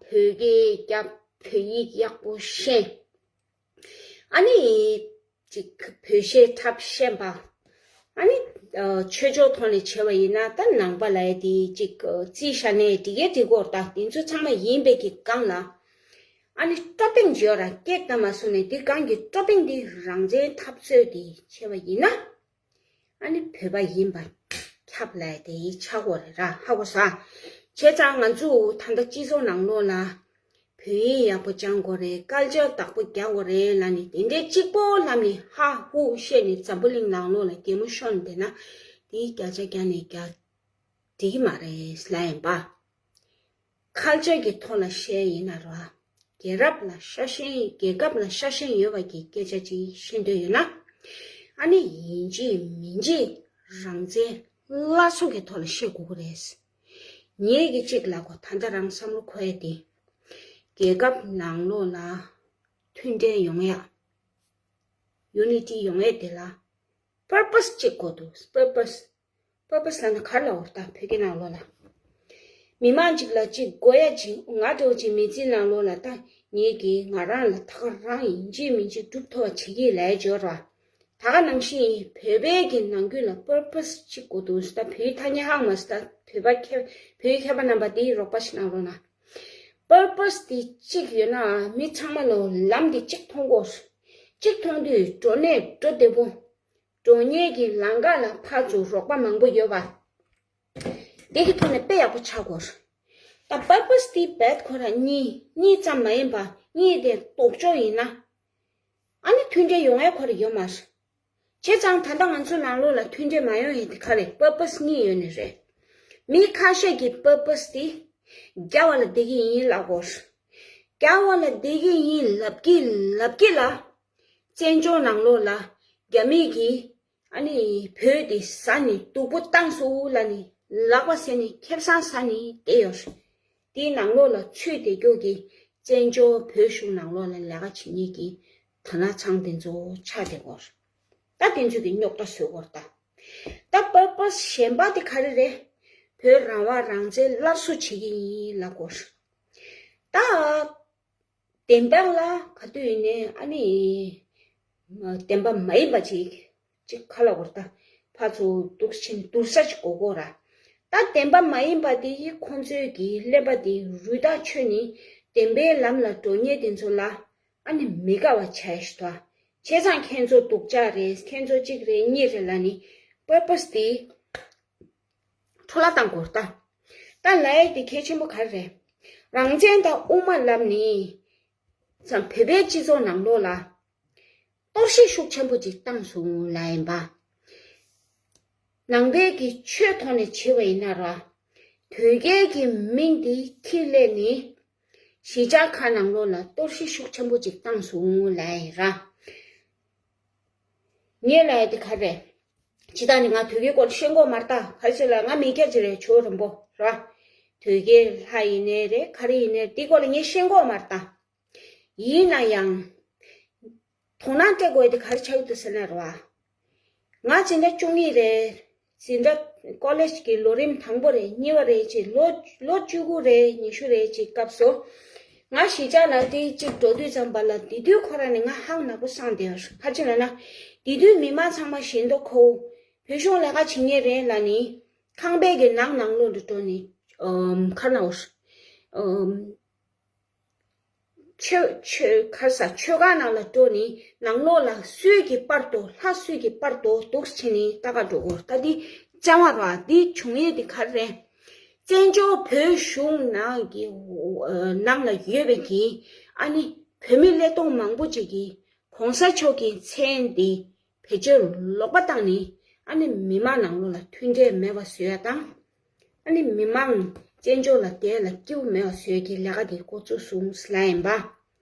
བོད་སྐད་རྒྱབ། བོད་ཡིག་ཡག་པོ་ཤེས། ཨ་ནི། ཅིག་བོད་གཞས་འཁྲབ་ཤེས་པ། ཨ་ནི་ཆོས་ཕྱོགས་ཐོག་ནས་བྱས་པ་ཡིན་ན་ད་ནང་པ་ལ་ཡ་དེ་ཅིག་རྩིས་བཞག་ནས་འགྲིག་གི་འགྲིག་གོ་ད་དེ་ཚོ་ཚང་མ་ཡིན་པའི་གི་སྒང་ལ། ཨ་ནི་སྤྲོ་ཕིང་བརྗོད་ར་སྐད་བརྡ་མ་སོང་ནས་དེ་སྒང་གི་སྤྲོ་ཕིང་དེ་རང་བཙན་འཐབ་རྩོད་དེ་བྱས་པ་ཡིན་ན། ཨ་ནི་བོད་པ་ཡིན་པ་ཁྱབ་ལ་དེ་ཆགས་གོ་རེད་ར་ཧ་གོ་ས། བྱས་ཙང་ང་ཚོ་ད་ལྟ་སྤྱི་ཚོགས་ནང་ལོགས་ལ་བོད་ཡིག་ཡག་པོ་སྦྱང་དགོས་རེད། ཀལ་ཅར་བདག་པོ་རྒྱག་དགོས་རེད་ལབ་ནས་དེ་འདྲའི་གཅིག་པོ་ལབ་ནས་ཧ་ཧུ་བཤད་ནས་འཛམ་བུ་གླིང་ནང་ལོགས་ལ་གད་མོ་ཤོར་བསྡད་ན་དེ་བརྒྱ་ཆ་བརྒྱ་ནས་བརྒྱ་འགྲིག་གི་མ་རེད་ལབ་ཡིན་པ། ཁལ་ཅར་གྱི་ཐོག་ལ་བཤད་ཡིན་ན་ར། རྒྱལ་རབས་ལ་ཤ་ཞེན། རྒྱལ་ཁབ་ལ་ཤ་ཞེན་ཡོད་པ་གི་སྐད་ཆ་ཅིག་བཤད་འདོད་ཡོད་ན། ཨ་ནི་ཡིན་གཅིག་མིན་གཅིག་རང་བཙན་སླར་གསོ་གི་ཐོག་ལ་བཤད་དགོས་ཀྱི་རེད། ངས་གི་གཅིག་ལབ་གོ་ད་ལྟ་རང་བསམ་བློ་འཁོར་ཡ་དེ། རྒྱལ་ཁབ་ནང་ལོགས་ལ་མཐུན་འབྲེལ་ཡོང་ཡ། ཡུ་ནི་ཊི་ཡོང་ཡ་དེ་ལ། པར་པས་གཅིག་དགོས་འདུག་པར་པས། པར་པས་ལབ་ན་ག་རེ་ལབ་འོ་ད་བོད་སྐད་ནང་ལོགས་ལ། མི་མང་གཅིག་ལ་གཅིག་དགོས་ཡ་གཅིག་ང་འདྲ་བོ་གཅིག་མི་ཚེ་ནང་ལོགས་ལ་ད་ངེད་ཀྱིས་ང་རང་ལ་ད་ག་རང་ཡིན་གཅིག་མིན་གཅིག་སྒྲུབ་ཐུབ་པ་བྱེད་ཀྱི་ལས་སྦྱོར་བ། ད་ག་ནང་བཞིན་བོད་པའི་གི་ནང་ཁུལ་ལ་པར་པས་གཅིག་དགོས་འདུག་ད་བོད་ཡིག་ཐ་སྙད་ཧ་གོ་མ་སོང་ད་བོད་པ་མཁས་བོད་ཡིག་མཁས་པ་རྣམ་པ་དེའི་རོགས་པ་ཞིག་གནང་རོགས་གནང་། པར་པས་དེ་གཅིག་ཡོད་ན་མི་ཚང་མ་ལོ་ལམ་དེ་གཅིག་མཐོང་དགོས། གཅིག་མཐོང་དུས་འགྲོ་ནས་འགྲོ་བདེ་པོ། འགྲོ་ཉེན་གྱི་ལམ་ཁ་ལ་ཕར་ཚུར་རོགས་པ་མང་པོ་ཡོད་པ། དེ་གི་ཐོག་ནས་དཔེ་ཡག་པོ་ཆགས་དགོས། ད་པར་པས་དེ་བེད་ཁོ་རང་གཉིས་གཉིས་ཙམ་མ་ཡིན་པ་གཉིས་དེ་ལྡོག་ཕྱོགས་ཡིན་ན། ཨ་ནི་མཐུན་འབྲེལ་ཡོང་ཡ་ཁོ་རང་ཡོད་མ་རེད། བྱས་ཙང་ད་ལྟ་ང་ཚོ་ནང་ལོགས་ལ་མཐུན་འབྲེལ་མ་ཡོང་ཡ་དེ་ག་རེད། པར་པས་གཉིས་ཡོད་ནི་རེད། མི་ཁ་ཤས་ཀྱིས་པར་པས་དེ་རྒྱ་བ་ལ་བསྡད་ཀྱི་ཡིན་ལབ་དགོས། རྒྱ་བ་ལ་བསྡད་ཀྱི་ཡིན་ལབ་ཀྱི་ལབ་ཀྱི་ལ། བཙན་བྱོལ་ནང་ལོགས་ལ་རྒྱ་མི་གིས་ཨ་ནི་བོད་དེ་ཟ་ནས་སྡུག་པོ་བཏང་སོང་ལབ་ནས་ལག་པ་ཟེར་ནས་ཁེ་བཟང་ཟ་ནས་བསྡད་ཡོད་རེད། དེའི་ནང་ལོགས་ལ་ཚུད་བསྡད་རྒྱུ་གི་བཙན་བྱོལ་བོད་གཞུང་ནང་ལོགས་ལ་ལས་ཀ་བྱེད་མཁན་གྱི་དར་ནག་ཚང་དེ་ཚོ་ཆགས་བསྡད་ཡོད་རེད། ད་དེ་ཚོ་གི་རྙོག་དྲ་བཟོ་དགོས་རེད་ད། ད་པར་པས་གཞན་པ་དེ་ག་རེ་རེད། བོད་རང་དབང་རང་བཙན་སླར་གསོ་བྱེད་ཀྱི་ཡིན་ལབ་དགོས་རེད། ད། བདེན་པ་ལ་ག་དུས་ཡིན་ནའི་ཨ་ནི། བདེན་པ་མ་ཡིན་པ་ཅིག་ཅིག་ཁ་ལ་བོར་ད་ཕར་ཚུར་འདུག་ཕྱིན་བསྡུར་ས་ཅིག་དགོས་དགོས་ར། ད་བདེན་པ་མ་ཡིན་པ་དེ་ཡི་ཁོང་ཚོའི་གི་ཀླད་པ་དེ་རུས་ཐག་ཆོད་ནི་བདེན་པའི་ལམ་ལ་འགྲོ་མཁན་དེ་ཚོ་ལ་ཨ་ནི་མི་དགའ་བ་བྱས་ཤི་ཐོ། བྱས་ཙང་ཁྱེད་ཚོ་སྡུག་ཅག་རེད། ཁྱེད་ཚོ་གཅིག་རེད་གཉིས་རེད་ལ་ནི་པར་པས་དེ། འཕྲོ་བརླག་བཏང་དགོས་ད། ད་ལ་ཡ་དེ་གལ་ཆེན་པོ་ག་རེ་རེད། རང་བཙན་དང་དབུ་མ་ལབ་ནི། ཙམ་བོད་པའི་སྤྱི་ཚོགས་ནང་ལོགས་ལ། གཏོར་བཤིག་ཤུགས་ཆེན་པོ་ཅིག་བཏང་སོང་ལ་ཡིན་པ། ནང་པའི་གི་ཆོས་ཐོག་ནས་བྱས་པ་ཡིན་ན་ར། དོལ་རྒྱལ་གྱི་མིང་དེ་ཁྱེར་སླེབས་ནི། གཞིས་ཆགས་ཁག་ནང་ལོགས་ལ་གཏོར་བཤིག་ཤུགས་ཆེན་པོ་ཅིག་བཏང་སོང་ལ་ཡིན་ར། ངས་ལབ་ཡ་དེ་ག་རེད། ཇི་ལྟར་ནི་ང་དོལ་རྒྱལ་སྐོར་ཤེས་གོ་མ་རེད་ད། ག་རེ་ཟེར་ལ་ང་མི་སྐྱ་ཅིག་རེད། ཇོ་རིན་པོ་ར། དོལ་རྒྱལ་ལྷ་ཡིན་ནའི་རེད། ག་རེ་ཡིན་ནའི་རེད། དེ་སྐོར་ལ་ངས་ཤེས་གོ་མ་རེད་ད། ཡིན་ན་ཡང་། དོ་སྣང་སྤྲད་དགོས་ཡ་དེ་ག་རེ་ཆགས་ཀྱི་འདུག་ཟེར་ན་རེད་བ། ང་སྤྱི་ཟླ་བཅུ་གཉིས་རེད། འཛིན་གྲྭ་ཀོ་ལེཇ་གི་ལོ་རིམ་དང་པོ་རེད། གཉིས་པ་རེད་ཅེས་ལོ་ལོ་བཅུ་དགུ་རེད། ཉི་ཤུ་རེད་ཅེས་སྐབས་སུ། ང་གཞིས་ཆགས་ལ་དེ་གཅིག་འགྲོ་དུས་ཙམ་པ་ལ་དེ་དུས་ཁོ་རང་ནས་ང་ཧང་ནག་པོ་སངས་བསྡད་ཡོད། ག་རེ་ལབ་ན། དེ་དུས་མི་མང་ཚང་མ་ཞེ་འདོད་ཁོ། བོད་གཞུང་ལས་ཀ་བྱེད་མཁན་རེད་ལབ་ནི། ཁང་པའི་གི་ནང་ནང་ལོགས་ལ་འགྲོ་ནི། ཨམ། ག་རེ་ལབ་དགོས། ཨམ། ཆོས་ཆོས་ག་རེ་ཟ། མཆོད་ཁང་ནང་ལ་འགྲོ་ནི་ནང་ལོགས་ལ་སུས་ཀྱི་པར་དོ་ལྷ་སུས་ཀྱི་པར་དོ་འདུག་བྱས་ནི་ལྟ་ག་འགྲོ་དགོས། ད་འདི་རྩ་བ་ར་འདི་བྱུང་ཡས་འདི་ག་རེ་རེད། བཙན་བྱོལ་བོད་གཞུང་ནང་གི་ནང་ལ་ཡོད་པའི་གི་ཨ་ནི་བོད་མི་ཀླད་སྟོང་མང་པོ་ཅིག་གིས་གོང་ས་མཆོག་གི་མཚན་འདི་བེད་སྤྱོད་ལོག་པ་བཏང་ནི་ཨ་ནི་མི་མང་ནང་ལོགས་ལ་མཐུན་འབྲེལ་མེད་པ་བཟོ་ཡ་དང་། ཨ་ནི་མི་མང་བཙན་བྱོལ་ལ་བསྡད་ལ་སྐྱིད་པོ་མེད་པ་བཟོ་ཡ་གི་ལས་ཀ་འདི་འགོ་བཙུགས་སོང་ལབ་ཡིན་པ། བྱས་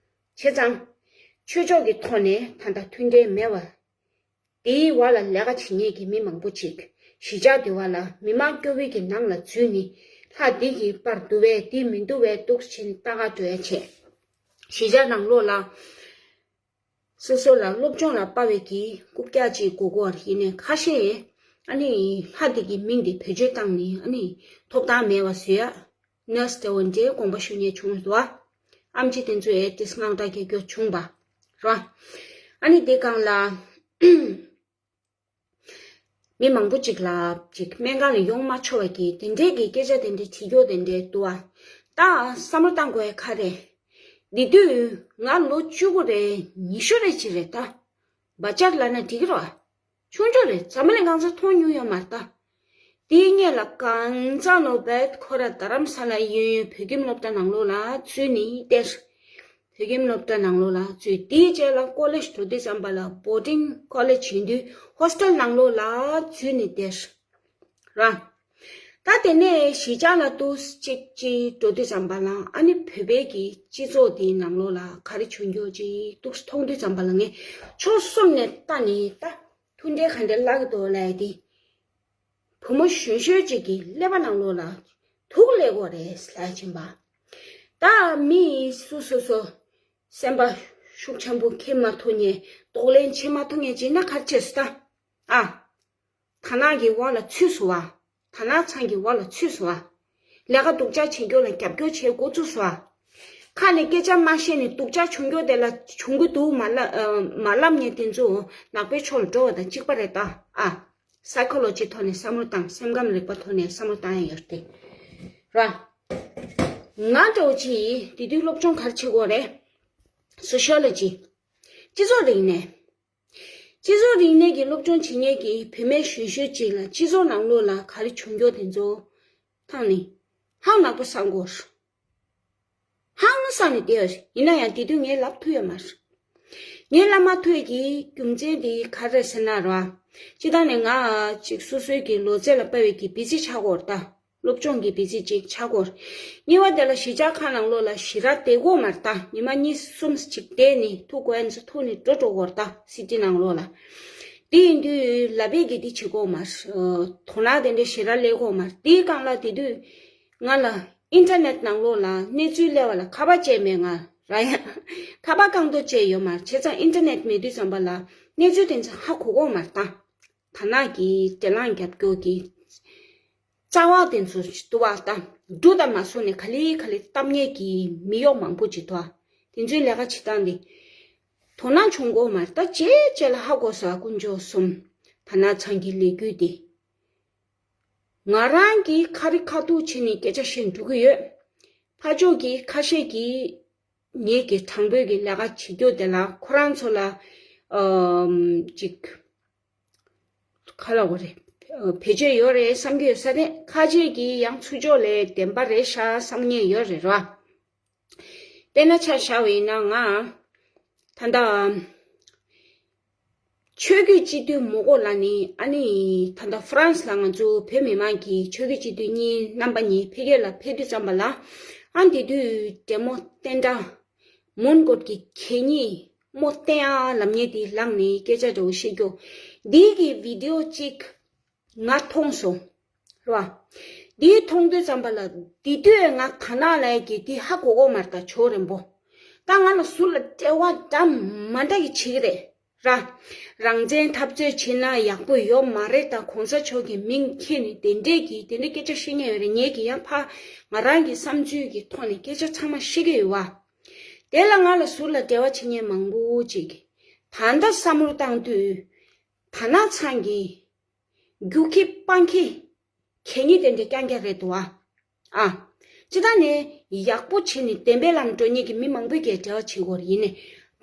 ཙང་། ཆོས་ཕྱོགས་ཀྱི་ཐོག་ནས་ད་ལྟ་མཐུན་འབྲེལ་མེད་པ། དེའི་བར་ལ་ལས་ཀ་བྱེད་མཁན་གྱི་མི་མང་པོ་ཅིག་གཞིས་ཆགས་དེ་བ་ལ་མི་མང་སྐྱོ་བོའི་གི་ནང་ལ་འཛུལ་ནས་ལྷ་འདི་གི་པར་འདུག་པས་འདི་མི་འདུག་པས་འདུག་ཕྱིན་ལྟ་ག་འགྲོ་ཡ་བྱས། གཞིས་ཆགས་ནང་ལོགས་ལ་སོ་སོ་ལ་སློབ་སྦྱོང་ལ་དཔའ་བའི་གི་རྐུབ་བཀྱག་ཅིག་དགོས་དགོས་ཡིན་ནས་ཁ་ཤས་ཨ་ནི་ལྷ་འདི་གི་མིང་འདི་བེད་སྤྱོད་བཏང་ནས་ཨ་ནི་ཐོབ་ཐང་མེད་པ་བཟོས་ཡ། ནར་སི་འདྲ་བོ་འདྲའི་དགོངས་པ་ཞུ་མཁན་བྱུང་འདུག་བ། ཨེམ་ཆི་དེ་ཚོ་ཨེ་ཏིས་དངངས་སྐྲག་སྐྱེ་རྒྱུ་བྱུང་བ་ར། ཨ་ནི་དེ་སྒང་ལ་ མི་མང་པོ་ཅིག་ལ་ཅིག་སྨན་ཁང་ལ་ཡོང་མ་ཆོག་པ་གི་དེ་འདྲའི་གི་སྐད་ཆ་དེ་འདྲའི་དྲི་རྒྱུ་དེ་འདྲའི་འདུག་ཨ། ད་བསམ་བློ་བཏང་དགོས་ཡ་ག་རེ། འདི་དུས་ང་ལོ་བཅུ་དགུ་རེད། ཉི་ཤུ་རེད་ཅི་རེད་ད། བ་ཅར་ལབ་ན་འགྲིག་གི་རེད་བ། ཆུང་ཆུང་རེད། འཛམ་བུ་གླིང་གང་ས་མཐོང་མྱོང་ཡོད་མ་རེད་ད། དེའི་སྔོན་ལ་གང་ཚང་ལོ་བེད་ཁོ་ར་རྡ་རམ་ས་ལ་གཡས་གཡོན་བོད་ཁྱིམ་སློབ་གྲྭ་ནང་ལོགས་ལ་ཚུད་ནས་བལྟས། བོད་ཁྱིམ་སློབ་གྲྭ་ནང་ལོགས་ལ་ཚུད། དེའི་རྗེས་ལ་ཀོ་ལེཇ་འགྲོ་དུས་ཙམ་པ་ལ་བོར་ཌིང་ཀོ་ལེཇ་ཡིན་དུས་ཧོ་སི་ཊེལ་ནང་ལོགས་ལ་ཚུད་ནས་བལྟས། ར། ད་དེ་ནས་གཞིས་ཆགས་ལ་ཏོག་ཙམ་ཅིག་འགྲོ་དུས་ཙམ་པ་ལ་ཨ་ནི་བོད་པའི་གི་སྤྱི་ཚོགས་དེའི་ནང་ལོགས་ལ་ག་རེ་བྱུང་རྒྱུ་ཅིག་ཏོག་ཙམ་མཐོང་དུས་ཙམ་པ་ལ་ངས་ཕྱོགས་གསུམ་ནས་ལྟ་ནས་ད་ཐུགས་འདྲེ་ག་འདྲ་བརླག་གི་འདུག་ལབ་ཡ་དེ། བུ་མོ་གཞོན་གཞོན་ཅིག་གི་ཀླད་པ་ནང་ལོགས་ལ་དུག་སླེབས་ཀྱི་རེད་ལབ་བྱིན་པ། ད་མི་སོ་སོ་སོ་སེམས་པ་ཤུགས་ཆེན་པོ་འཁྱེར་མ་ཐུབ་མཁན། གདོང་ལེན་བྱེད་མ་ཐུབ་མཁན་ཅིག་ན་ག་རེ་བྱེད་སྲིད་ད། ཨ། དར་ནག་གི་འོག་ལ་ཚུད་སོང་བ། དར་ནག་ཚང་གི་འོག་ལ་ཚུད་སོང་བ། ལས་ཀ་སྡུག་ཅག་བྱེད་རྒྱུ་ལ་རྒྱབ་སྐྱོར་བྱེད་འགོ་བཙུགས་སོང་བ། ཁ་ནས་སྐད་ཆ་མ་བཤད་ནས་སྡུག་ཅག་བྱུང་རྒྱུ་དེ་ལ་བྱུང་གི་འདུག་མ་ལབ་ཨ། མ་ལབ་མཁན་དེ་ཚོ་ནག་པོའི་ཕྱོགས་ལ་འགྲོ་བ་དང་གཅིག་པ་རེད་ད། ཨ། སའི་ཁོ་ལོ་ཇི་ཐོག་ནས་བསམ་བློ་བཏང་། སེམས་ཁམས་རིག་པ་ཐོག་ནས་བསམ་བློ་བཏང་ཡ་ཡོད་རེད། ར། ང་འདྲ་བོ་ཅིག་དེ་དུས་སློབ་སྦྱོང་ག་རེ་བྱེད་དགོས་རེད། སོ་ཤི་ཡོ་ལོ་ཇི། སྤྱི་ཚོགས་རིག་གནས། སྤྱི་ཚོགས་རིག་གནས་ཀྱི་སློབ་སྦྱོང་བྱེད་མཁན་གྱི་བུད་མེད་གཞོན་གཞོན་ཅིག་ལ་སྤྱི་ཚོགས་ནང་ལོགས་ལ་ག་རེ་བྱུང་རྒྱུ་དེ་ཚོ་ཐང་ནས་ཧང་ནག་པོ་བསམ་གོ། ཧང་སང་ནས་བསྡད་ཡོད་རེད། ཡིན་ན་ཡང་དེ་དུས་ངས་ལབ་ཐུབ་ཡོད་མ་རེད། ངས་ལབ་མ་ཐུབ་ཀྱི་རྒྱུ་མཚན་དེ་ག་རེ་རེད་ཟེར་ན་ར། སྤྱིར་བཏང་ནས་ང་ཅིག་སོ་སོའི་གི་ལོ་ཚད་ལ་དཔག་པའི་གི་བི་ཟི་ཆགས་ཀྱི་ཡོད་རེད་ད། སློབ་སྦྱོང་གི་བི་ཟི་ཅིག་ཆགས་ཀྱི་ཡོད་རེད། གཉིས་པ་དེ་ལ་གཞིས་ཆགས་ཁག་ནང་ལོགས་ལ་ཞེ་དྲག་བསྡད་ཀྱི་ཡོད་མ་རེད་ད། ཉི་མ་གཉིས་གསུམ་ཅིག་བསྡད་ནས་ཐུག་དགོས་ཡ་ཚོ་ཐུག་ནས་འགྲོ་འགྲོ་གི་ཡོད་རེད་ད། སི་ཊི་ནང་ལོགས་ལ། དེ་ཡིན་དུས་ལབ་པའི་གི་དེ་བྱེད་ཀྱི་ཡོད་མ་རེད། དོ་སྣང་དེ་འདྲ་ཞེ་དྲག་སླེབས་ཀྱི་ཡོད་མ་རེད། དེའི་སྒང་ལ་དེ་དུས་ང་ལ་ཨིན་ཊར་ནེཊ་ནང་ལོགས་ལ་གནས་ཚུལ་སླེབས་པ་ལ་ཁ་པར་བྱས་མེད། ང་རང་ཡང་ཁ་པར་བཀག་འདོད་བྱས་ཡོད་མ་རེད། བྱས་ཙང་ཨིན་ཊར་ནེཊ་མེད་དུས་ཙམ་པ་ལ་གནས་ཚུལ་དེ་ཚོ་ཧ་གོ་གི་ཡོད་མ་རེད་ད། དར་ནག་གི་འགྲེམས་ལངས་རྒྱབ་སྐྱོར་གྱི་རྩ་བ་དེ་ཚོ་འདུག་པ་ད། འབྲུ་དང་མ་སོང་ནས་ག་ལེ་ག་ལེ་བཏབ་མཁན་གྱི་མི་གཡོག་མང་པོ་ཅིག་འདུག་པ། དེ་ཚོའི་ལས་ཀ་བྱེད་སྟངས་དེ་དོ་སྣང་བྱུང་གི་ཡོད་མ་རེད་ད། རྗེས་རྗེས་ལ་ཧ་གོ་སོང་། དཀོན་མཆོག་གསུམ། དར་ནག་ཚང་གི་ལས་འགུལ་དེ། ང་རང་གིས་ཁ་རི་ཁ་ཐུག་བྱས་ནས་སྐད་ཆ་བཤད་འགྲོ་གི་ཡོད། ཕར་ཕྱོགས་ཀྱི་ཁ་ཤས་ཀྱིས་ངེད་ཀྱི་དྲང་པོའི་གི་ལས་ཀ་བྱེད་རྒྱུ་དེ་ལ་ཁོ་རང་ཚོ་ལ་ཨམ་ཅིག་ག་རེ་ལབ་དགོས་རེད། བེད་སྤྱོད་ཡོད་རེད་བསམ་གྱི་ཡོད་ས་རེད། ཁ་ཤས་ཀྱིས་ཡང་ཚུར་ཕྱོགས་ལ་བདེན་པ་རེད་ཤག་བསམ་མཁན་ཡོད་རེད་ར། དཔེར་ན་ཆ་བཞག་པ་ཡིན་ན་ང་ད་ལྟ་ཆོས་བརྒྱུད་སྤྱི་འཐུས་མོ་གོ་ལ་ནི་ཨ་ནི་ད་ལྟ་ཧྥ་རན་སི་ལ་ང་ཚོ་བོད་མི་མང་གི་ཆོས་བརྒྱུད་སྤྱི་འཐུས་གཉིས་རྣམ་པ་གཉིས་ཕ་གི་ལ་ཕེབས་དུས་ཙམ་པ་ལ་ཨ་འདི་དུས་འདྲེ་མོ་བསྟན་དགྲ་མོན་གྷོ་གི་གད་སྙིགས་མོ་བསྟན་ཨ་ལབ་མཁན་དེ་ལངས་ནས་སྐད་ཆ་འདྲ་བོ་བཤད་རྒྱུ་འདི་གི་བི་ཌི་ཡོ་གཅིག་ང་མཐོང་སོང་། རེད་བ། འདི་མཐོང་དུས་ཙམ་པ་ལ་འདི་དུས་ང་དར་ནག་ལབ་ཡ་གི་འདི་ཧ་གོ་གི་མ་རེད་ད། ཇོ་རིན་པོ། ད་ང་ལ་ཟུར་ལ་འབྲེལ་བ་འདྲ་མ་འདྲ་གི་བྱེད་ཀྱི་རེད་ར། རང་བཙན་འཐབ་རྩོད་བྱེད་ན་ཡག་པོ་ཡོད་མ་རེད་ད། གོང་ས་མཆོག་གི་མིང་འཁྱེར་ནས་དེ་འདྲས་ཀྱི་དེ་འདྲས་སྐད་ཆ་བཤད་མཁན་ཡོད་རེད། ངས་ཀྱི་ཡང་ཕ་ང་རང་གི་བསམ་ཚུལ་གྱི་ཐོག་ནས་སྐད་ཆ་ཚང་མ་བཤད་ཀྱི་ཡོད་བ། དེ་ལ་ང་ལ་ཟུར་ལ་འབྲེལ་བ་བྱེད་མཁན་མང་པོ་ཅིག་གིས་ད་ལྟ་བསམ་བློ་བཏང་དུས་དར་ནག་ཚང་གི་རྒྱུག་ཁྱི་སྤང་ཁྱི་གད་སྙིགས་དེ་འདྲ་རྐྱང་རྐྱང་རེད་འདུག་ཨ། ཨ། སྤྱིར་བཏང་ནས་ཡག་པོ་བྱས་ནས་བདེན་པའི་ལམ་འགྲོ་མཁན་གྱི་མི་མང་པོས་ཀྱིས་འབྲེལ་བ་བྱེད་དགོས་རེད། ཡིན་ནའི་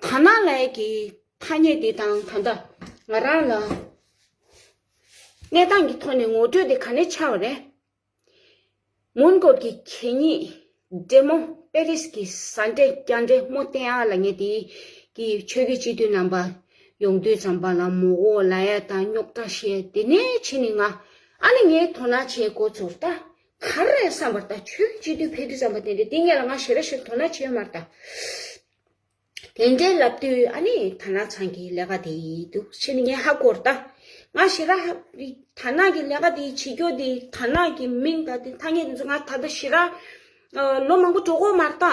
དར་ནག་ལབ་ཡ་གི་ཐ་སྙད་དེ་དང་ད་ལྟ་ང་རང་ལ་གནས་སྟངས་ཀྱི་ཐོག་ནས་ངོ་སྤྲོད་དེ་ག་ནས་ཆགས་པ་རེད། མོན་གྷོ་གི་གད་སྙིགས་འདྲེ་མོ་པེ་རིས་ཀྱི་ཟ་འདྲེ་རྐྱང་འདྲེ་མོ་བསྟན་ཨ་ལབ་མཁན་དེ་གི་ཆོས་བརྒྱུད་སྤྱི་འཐུས་རྣམ་པ་ཡོང་དུས་ཙམ་པ་ལ་མོ་གོ་ལབ་ཡ་དང་རྙོག་དྲ་བཤད། དེ་ནས་ཕྱིན་ནས་ང་ཨ་ནི་ངས་དོ་སྣང་བྱེད་འགོ་ཚུགས་ད། ག་རེ་རེད་བསམ་པར་ད་ཆོས་བརྒྱུད་སྤྱི་འཐུས་ཕེབས་དུས་ཙམ་པ་དེ་འདྲ་དེ་ངས་ལ་ང་ཞེ་དྲག་ཞིག་དོ་སྣང་བྱེད་ཡོད་མ་རེད་ད། དེ་འདྲའི་ལབ་དུས་ཨ་ནི་དར་ནག་ཚང་གི་ལས་ཀ་དེ་འདུག་ཕྱིན་ནས་ངས་ཧ་གོ་རེད་ད། ང་ཞེ་དྲག་དར་ནག་གི་ལས་ཀ་དེ་བྱེད་རྒྱུ་དེ་དར་ནག་གི་མིང་དང་དེ་ཐ་སྙད་དེ་ཚོ་ང་ད་ལྟ་ཞེ་དྲག་ལོ་མང་པོ་འགྲོ་གི་ཡོད་མ་རེད་ད།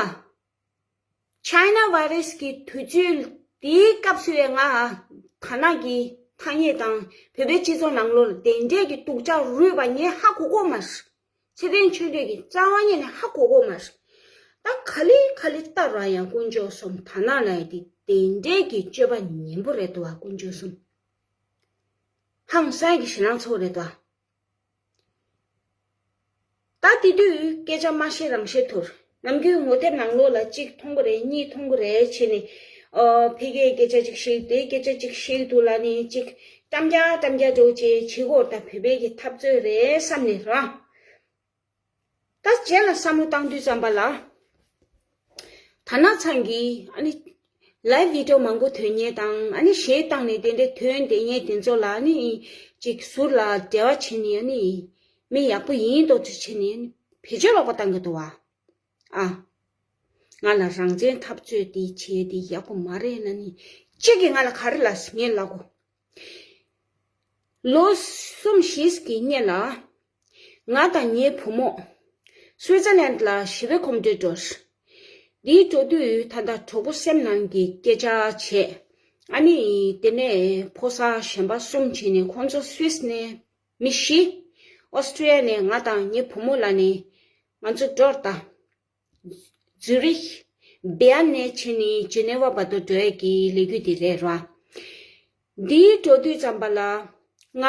ཆའི་ན་བྷའི་རས་ཀྱི་དུས་ཚོད་དེའི་སྐབས་སུ་ཡང་ང་དར་ནག་གི་ཐ་སྙད་དང་བོད་པའི་སྤྱི་ཚོགས་ནང་ལོགས་ལ་དེ་འདྲས་ཀྱི་སྡུག་ཅག་རུལ་བ་ངས་ཧ་གོ་གི་ཡོད་མ་རེད། ཚེ་བརྟན་ཆོས་སྒྲོན་གྱིས་རྩ་བ་ཉིད་ནས་ཧ་གོ་གི་ཡོད་མ་རེད། ད་ག་ལེ་ག་ལེ་ལྟ་ར་ཡང་དཀོན་མཆོག་གསུམ། དར་ནག་ལབ་ཡ་དེ་དེ་འདྲས་ཀྱི་སྤྱོད་པ་ངན་པོ་རེད་འདུག་བ། དཀོན་མཆོག་གསུམ། ཧང་སང་གི་ཞེད་སྣང་ཚ་པོ་རེད་དོ། ད་དེ་དུས་སྐད་ཆ་མ་བཤད་རང་བཤད་ཐུར། ནམ་རྒྱུན་ངོ་དེབ་ནང་ལོགས་ལ་གཅིག་མཐོང་གི་རེད། གཉིས་མཐོང་གི་རེད་བྱས་ནས། ཨོ། ཕ་གིའི་སྐད་ཆ་གཅིག་བཤད། དེའི་སྐད་ཆ་གཅིག་བཤད་འདུག་ལབ་ནས་གཅིག་འགྲམ་རྒྱག་འགྲམ་རྒྱག་འདྲ་བོ་བྱས་བྱེད་ཀྱི་ཡོད། ད་བོད་པའི་གི་འཐབ་རྩོད་རེད་བསམ་ནས་ར། ད་རྗེས་ལ་བསམ་བློ་བཏང་དུས་ཙམ་པ་ལ། དར་ནག་ཚང་གིས་ཨ་ནི་ལའིབ་བི་ཌི་ཡོ་མང་པོ་ཐོན་མཁན་དང་། ཨ་ནི་གཞས་བཏང་ནས་དེ་འདྲའི་ཐོན་བསྡད་མཁན་དེ་ཚོ་ལ་ཨ་ནི་ཅིག་ཟུར་ལ་འབྲེལ་བ་བྱས་ནས། ཨ་ནི་མི་ཡག་པོ་ཡིན་མདོག་ཅིག་བྱས་ནས། ཨ་ནི་བེད་སྤྱོད་ལོག་པ་བཏང་གི་འདུག་བ། ཨ། ང་ལ་རང་བཙན་འཐབ་རྩོད་དེ་བྱས་དེ་ཡག་པོ་མ་རེད་ལབ་ནི། གཅིག་གིས་ང་ལ་ག་རེ་ལབ་ངས་ལབ་གོ། ལོ་གསུམ་བཞི་གི་སྔོན་ལ། ང་དང་ངའི་བུ་མོ་སུའི་ཙར་ལན་ལ་ཞི་བའི་གོམ་བགྲོད་འགྲོ། འདིའི་འགྲོ་དུས་ད་ལྟ་གྲོགས་པོ་སེམས་ནང་གི་སྐད་ཆ་བྱས། ཨ་ནི་དེ་ནས་ཕོ་གསར་གཞན་པ་གསུམ་བྱས་ནས། ཁོང་ཚོ་སུད་སི་ནས་མི་བཞི། ཨོ་སི་ཀྲི་ཡ་ནས་ང་དང་ངའི་བུ་མོ་ལབ་ནས་ང་ཚོ་འགྲོ་ད། ཛུ་རིག་བྷི་ཡན་ནས་བྱས་ནས་ཇི་ནེ་ཝ་བར་དུ་འགྲོ་ཡས་ཀྱི་ལས་འགུལ་དེ་རེད་ར། འདིའི་འགྲོ་དུས་ཙམ་པ་ལ་ང་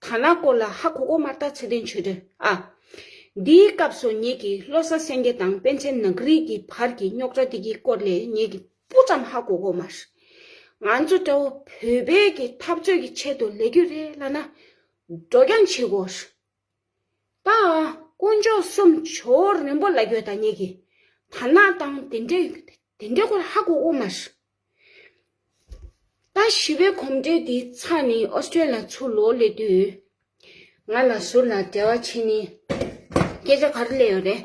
དར་ནག་སྐོར་ལ་ཧ་གོ་གོ་མ་རེད། ད་ཚེ་བརྟན་ཆོས་སྒྲོན། ཨ། འདིའི་སྐབས་སུ་ངེད་ཀྱིས་བློ་བཟང་སེང་གེ་དང་པཎ་ཆེན་ནག་རིག་གི་བར་གྱི་རྙོག་དྲ་དེ་གི་སྐོར་ལ་ངེད་ཀྱིས་སྤུ་ཙམ་ཧ་གོ་གོ་མ་རེད། ང་ཚོ་འདྲ་བོ་བོད་པའི་གི་འཐབ་རྩོད་ཀྱི་ཆེད་དུ་ལས་འགུལ་རེད་ལབ་ན་འགྲོ་རྐྱང་བྱེད་དགོས། ད་དཀོན་མཆོག་གསུམ་ཇོ་བོ་རིན་པོ་ལབ་རྒྱུ་ད་ངེད་ཀྱིས་དར་ནག་དང་དེ་འདྲའི་དེ་འདྲའི་སྐོར་ཧ་གོ་གོ་མ་རེད། ད་ཞི་བའི་གོམ་བགྲོད་འདི་ཚར་ནས་ཨོ་སི་ཀྲི་ཡ་ལ་ཚུར་ལོག་སླེབས་དུས། ང་ལ་ཟུར་ལ་འབྲེལ་བ་བྱས་ནས་སྐད་ཆ་ག་རེ་སླེབས་ཡོད་རེད།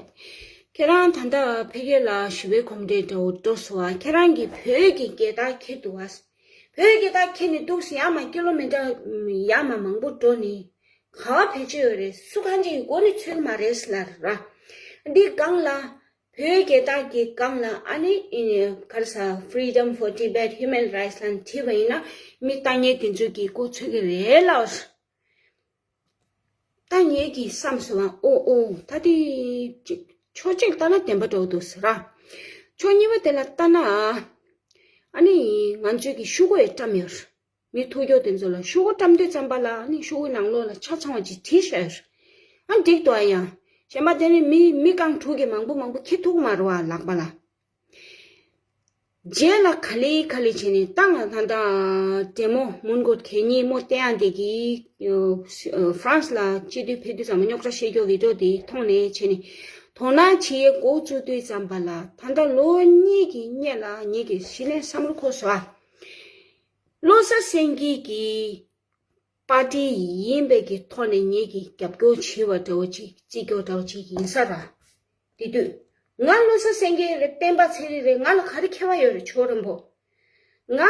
ཁྱེད་རང་ད་ལྟ་ཕ་གི་ལ་ཞི་བའི་གོམ་བགྲོད་འདྲ་བོ་འགྲོ་སོང་བ། ཁྱེད་རང་གིས་བོད་ཀྱི་རྒྱལ་དར་འཁྱེར་འདུག་བ། བོད་རྒྱལ་དར་འཁྱེར་ནས་འདུག་ཟེར། ཡར་མར་ཀི་ལོ་མི་ཊར་ཡར་མར་མང་པོ་འགྲོ་ནས་ག་བ་བེད་སྤྱོད་ཡོད་རེད། སུ་གང་ཅིག་གི་མགོ་ནས་འཚོལ་གྱི་མ་རེད་ཟེར་ལབ་ར། འདི་སྒང་ལ་བོད་རྒྱལ་དར་གྱི་སྒང་ལ་ཨ་ནི་ཨེ་ག་རེ་ཟ། Freedom for Tibet, Human Rights ལབ་བྲིས་པ་ཡིན་ན་མི་ལྟ་མཁན་དེ་ཚོ་གི་མགོ་འཚོལ་གྱི་རེད་ལབ། ད་ངེད་ཀྱིས་བསམ་སོང་བ། ཨོ་ཨོ། ད་དེ་ཅིག་ཕྱོགས་གཅིག་ལྟ་ན་བདེན་པ་འདྲ་བོ་འདུག་ཟེར་ར། ཕྱོགས་གཉིས་པ་དེ་ལ་ལྟ་ན། ཨ་ནི་ང་ཚོས་ཀྱི་ཤོག་གུ་ཡང་བཀྲམ་ཡོད་རེད། མི་ཐུག་ཀྱོག་དེ་ཚོ་ལ་ཤོག་གུ་བཀྲམ་དུས་ཙམ་པ་ལ་ཨ་ནི་ཤོག་གུ་ནང་ལོགས་ལ་ཆ་ཚང་བ་ཅིག་བྲིས་བཞག་ཡོད་རེད། ཨ་འགྲིག་འདུག་ཨ། ཡང་གཞན་པ་དེ་ནི་མི་མི་རྐང་དྲུག་གིས་མང་པོ་མང་པོ་འཁྱེར་ཐུབ་ཀྱི་མ་རེད་བ། ལག་པ་ལ། རྗེས་ལ་ག་ལེ་ག་ལེ་བྱས་ནས་ད་ང་ད་ལྟ་ཌེ་མོ་མུན་གོ་གད་སྙིགས་མོ་བསྟན་ཡག་འདི་གི་ཨ་ཧྥ་རན་སི་ལ་སྤྱི་འཐུས་ཕེབས་དུས་ཙམ་པ་རྙོག་དྲ་བཤད་རྒྱུ་བི་ཌི་ཡོ་དེ་མཐོང་ནས་བྱས་ནས་དོ་སྣང་བྱེད་ཡས་འགོ་བཙུགས་དུས་ཙམ་པ་ལ། ད་ལྟ་ལོ་གཉིས་ཀྱི་སྔོན་ལ་ངེད་ཀྱིས་ཞི་ལན་བསམ་བློ་འཁོར་སོང་ཨ། བློ་བཟང་སེང་གེ་གིས་པར་ཊི་ཡིན་པའི་གི་ཐོག་ནས་ངེད་ཀྱིས་རྒྱབ་སྐྱོར་བྱས་པ་འདྲ་བོ་ཅིག་རྩིས་སྐྱོར་འདྲ་བོ་ཅིག་ཡིན་ས་ར། དེ་དུས་ང་བློ་བཟང་སེང་གེ་རེད། སྤེན་པ་ཚེ་རིང་རེད། ང་ལ་ག་རེ་ཁྱད་པར་ཡོད་རེད། ཇོ་བོ་རིན་པོ། ང་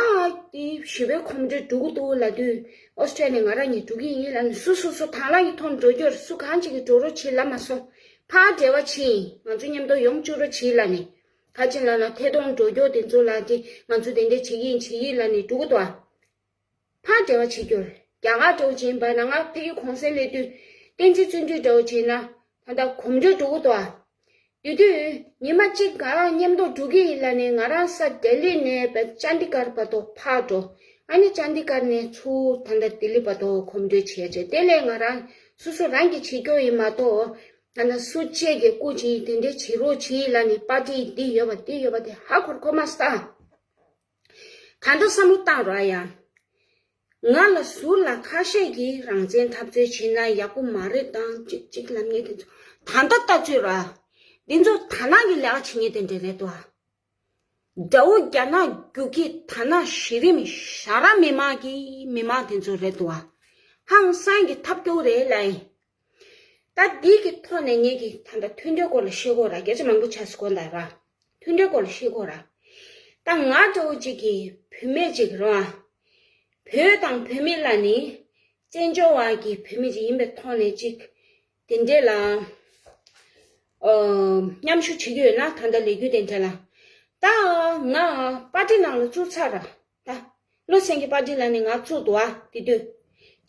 དེ་ཞི་བའི་གོམ་བགྲོད་འགྲོ་གི་འདུག་ལབ་དུས་ཨོ་སི་ཀྲི་ཡ་ནས་ང་རང་གཉིས་འགྲོ་གི་ཡིན་ལབ་ནས། སུ་སུ་སུ་དང་བླངས་ཀྱི་ཐོག་ནས་འགྲོ་རྒྱུ་རེད། སུ་གང་ཅིག་གིས་འགྲོ་རོགས་བྱེད་ལབ་མ་སོང་། ཕར་འབྲེལ་བ་བྱེད། ང་ཚོ་མཉམ་དུ་ཡོང་བཅུག་རོགས་བྱེད་ལབ་ནས། ག་ཅི་ལབ་ན་ཐད་གཏོང་འགྲོ་རྒྱུ་དེ་ཚོ་ལ་དེ་ང་ཚོ་དེ་འདྲ་བྱེད་ཀྱི་ཡིན་བྱེད་ཀྱི་ཡིན་ལབ་ནས་འགྲོ་གི་འདུག་ཨ། ཕར་འབྲེལ་བ་བྱེད་རྒྱུར་རྒྱ་གར་འགྲོ་བྱེད་པ་ན། ང་ཕ་གི་གུང་སེང་སླེབས་དུས་བསྟན་འཛིན་བརྩོན་འགྲུས་འདྲ་བོ་བྱས་ན་ད་ལྟ་གོམ་བགྲོད་འགྲོ་གི་འདུག་ཨ། དེ་དུས་ཉི་མ་གཅིག་ང་རང་མཉམ་དུ་འགྲོ་གི་ཡིན་ལབ་ནས། ང་རང་ས་ལྡི་ལི་ནས་བས་ཅན་དི་གར་བར་དུ་ཕར་འགྲོ། ཨ་ནི་ཅན་དི་གར་ནས་ཚུར་ད་ལྟ་ལྡི་ལི་བར་དུ་གོམ་བགྲོད་བྱས་བྱས། དེ་ལས་ང་རང་སོ་སོ་རང་གིས་བྱེད་རྒྱུ་ཡིན་མ་གཏོགས། ད་ལྟ་སུ་གཅིག་གིས་སྐུ་མཁྱེན་དེ་འདྲ་བྱེད་རོགས་བྱེད་ལབ་ནས་པར་ཊི་འདི་ཡོད་པ་དེ་ཡོད་པ་དེ་ཧ་གོ་གོ་མ་སོང་། ད་ལྟ་བསམ་བློ་བཏང་རོགས་ཡ། ང་ལ་ཟུར་ལ་ཁ་ཤས་ཀྱིས་རང་བཙན་འཐབ་རྩོད་བྱེད་ན་ཡག་པོ་མ་རེད་དང་ཅིག་ཅིག་ལབ་མཁན་དེ་ཚོ་ད་ལྟ་ལྟ་ཚོད་ར། འདི་ཚོ་དར་ནག་གི་ལས་ཀ་བྱེད་མཁན་དེ་འདྲ་རེད་དོ། དགྲ་བོ་རྒྱ་ནག་རྒྱུག་ཁྱི་དར་ནག་གཞི་རིམ་ཞྭ་ར་མི་མང་གི་མི་མང་དེ་ཚོ་རེད་དོ། ཧང་སང་གི་ཐབས་སྐྱོ་རེད་ལབ་ཡིན། ད་འདི་གི་ཐོག་ནས་ངེད་ཀྱིས་ད་ལྟ་མཐུན་སྒྲིལ་སྐོར་ལ་བཤད་དགོས་ར། སྐད་ཆ་མང་པོ་ཆགས་སོང་ད་ར། མཐུན་སྒྲིལ་སྐོར་ལ་བཤད་དགོས་ར། ད་ང་འདྲ་བོ་ཅིག་གིས་བུད་མེད་ཅིག་རེད་བ། བོད་དང་བོད་མི་ལབ་ནི་བཙན་བྱོལ་བ་གི་བོད་མི་ཅིག་ཡིན་པའི་ཐོག་ནས་ཅིག་དེ་འདྲས་ལ་ཨ་མཉམ་ཞུགས་བྱེད་ཀྱི་ཡོད་ན། ད་ལྟ་ལས་འགུལ་དེ་འདྲས་ལ། ད་ང་པར་ཊི་ནང་ལ་བཙུགས་ཚར་ར། ད་བློ་སེང་གེ་པར་ཊི་ལབ་ནས་ང་བཙུགས་འདུག་ཨ། དེ་དུས་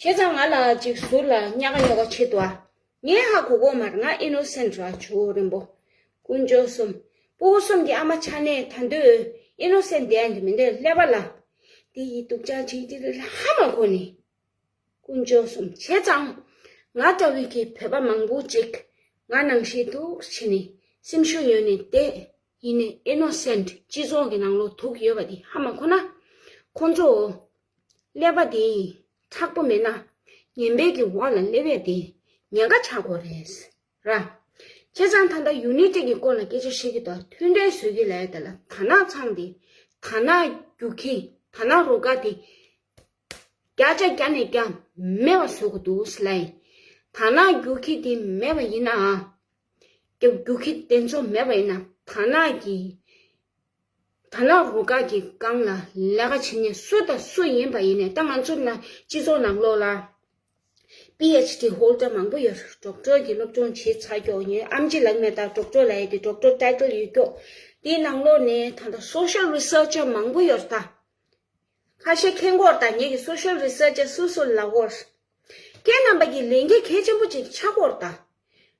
བྱས་ཙང་ང་ལ་ཅིག་ཟུར་ལ་ཉག་ག་ཉོག་ག་བྱེད་འདུག་ཨ། ངས་ཧ་གོ་གོ་མ་རེད། ང་ཨི་ནོ་སེན་ཊི་ར། ཇོ་བོ་རིན་པོ། དཀོན་མཆོག་གསུམ། སྤུ་གུ་གསུམ་གྱི་ཨ་མ་ཆགས་ནས་ད་དུང་ཨི་ནོ་སེན་ཊི་བསྡད་ཡ་འདི་མི་འདུག་ཀླད་པ་ལ། འདི་ཡི་སྡུག་ཅག་ཅིག་དེ་ལ་ཧ་མ་གོ་ནི། དཀོན་མཆོག་གསུམ། བྱས་ཙང་ང་འདྲ་བོའི་གི་བོད་པ་མང་པོ་ཅིག་ང་ནང་བཞིན་འདུག་བྱས་ནས་སེམས་ཤུགས་ཡོད་ནས་བསྡད། ཡིན་ནའི་ཨེ་ནོ་སེན་ཊི་སྤྱི་ཚོགས་ཀྱི་ནང་ལོགས་དུག་ཡོད་པ་དེ་ཧ་མ་གོ་ན། ཁོང་ཚོ་ཀླད་པ་དེ་མཁྲེགས་པོ་མེད་ན་ངན་པའི་གི་འོག་ལ་སླེབས་ཡ་དེ་ཉེན་ཁ་ཆགས་དགོས་རེད། ར། བྱས་ཙང་ད་ལྟ་ཡུ་ནི་ཊི་གི་སྐོར་ལ་སྐད་ཆ་བཤད་ཀྱི་འདུག་མཐུན་འབྲེལ་བཟོ་གི་ལབ་ཡ་དེ་ལ་དར་ནག་ཚང་དེ། དར་ནག་རྒྱུག་ཁྱི། དར་ནག་རུ་ཁག་དེ་བརྒྱ་ཆ་བརྒྱ་ནས་བརྒྱ་མེད་པ་བཟོ་དགོས་འདུག་ཟེར་ལབ་ཡིན། དར་ནག་རྒྱུག་ཁྱི་དེ་མེད་པ་ཡིན་ན། རྒྱུག་རྒྱུག་ཁྱི་དེ་ཚོ་མེད་པ་ཡིན་ན་དར་ནག་གི་དར་ནག་རུ་ཁག་གི་སྒང་ལ་ལས་ཀ་བྱེད་མཁན་སུ་དང་སུ་ཡིན་པ་ཡིན་ནའི། ད་ང་ཚོ་ན་སྤྱི་ཚོགས་ནང་ལོགས་ལ་པི་ཨེཆ་ཌི་ཧོལ་ཌར་མང་པོ་ཡོད། ཌོག་ཊར་གྱི་སློབ་སྦྱོང་བྱས་ཚར་ཀྱོག་ཡིན། ཨེམ་ཆི་ལབ་མེད་ད། ཌོག་ཊར་ལབ་ཡ་དེ་ཌོག་ཊར་ཊའི་ཊལ་ཡོད་ཀྱོག་དེའི་ནང་ལོགས་ནས་ད་ལྟ་སོ་ཤལ་རི་སར་ཆར་མང་པོ་ཡོད་ད། ཁ་ཤས་མཁྱེན་གྱི་ཡོད་ད། ངེད་ཀྱི་སོ་ཤལ་རི་སར་ཆར་སུ་སུ་ལབ་ཀྱི་ཡོད། ཁྱེད་རྣམ་པ་གི་ལས་འགན་གལ་ཆེན་པོ་ཅིག་ཆགས་ཀྱི་ཡོད་ད།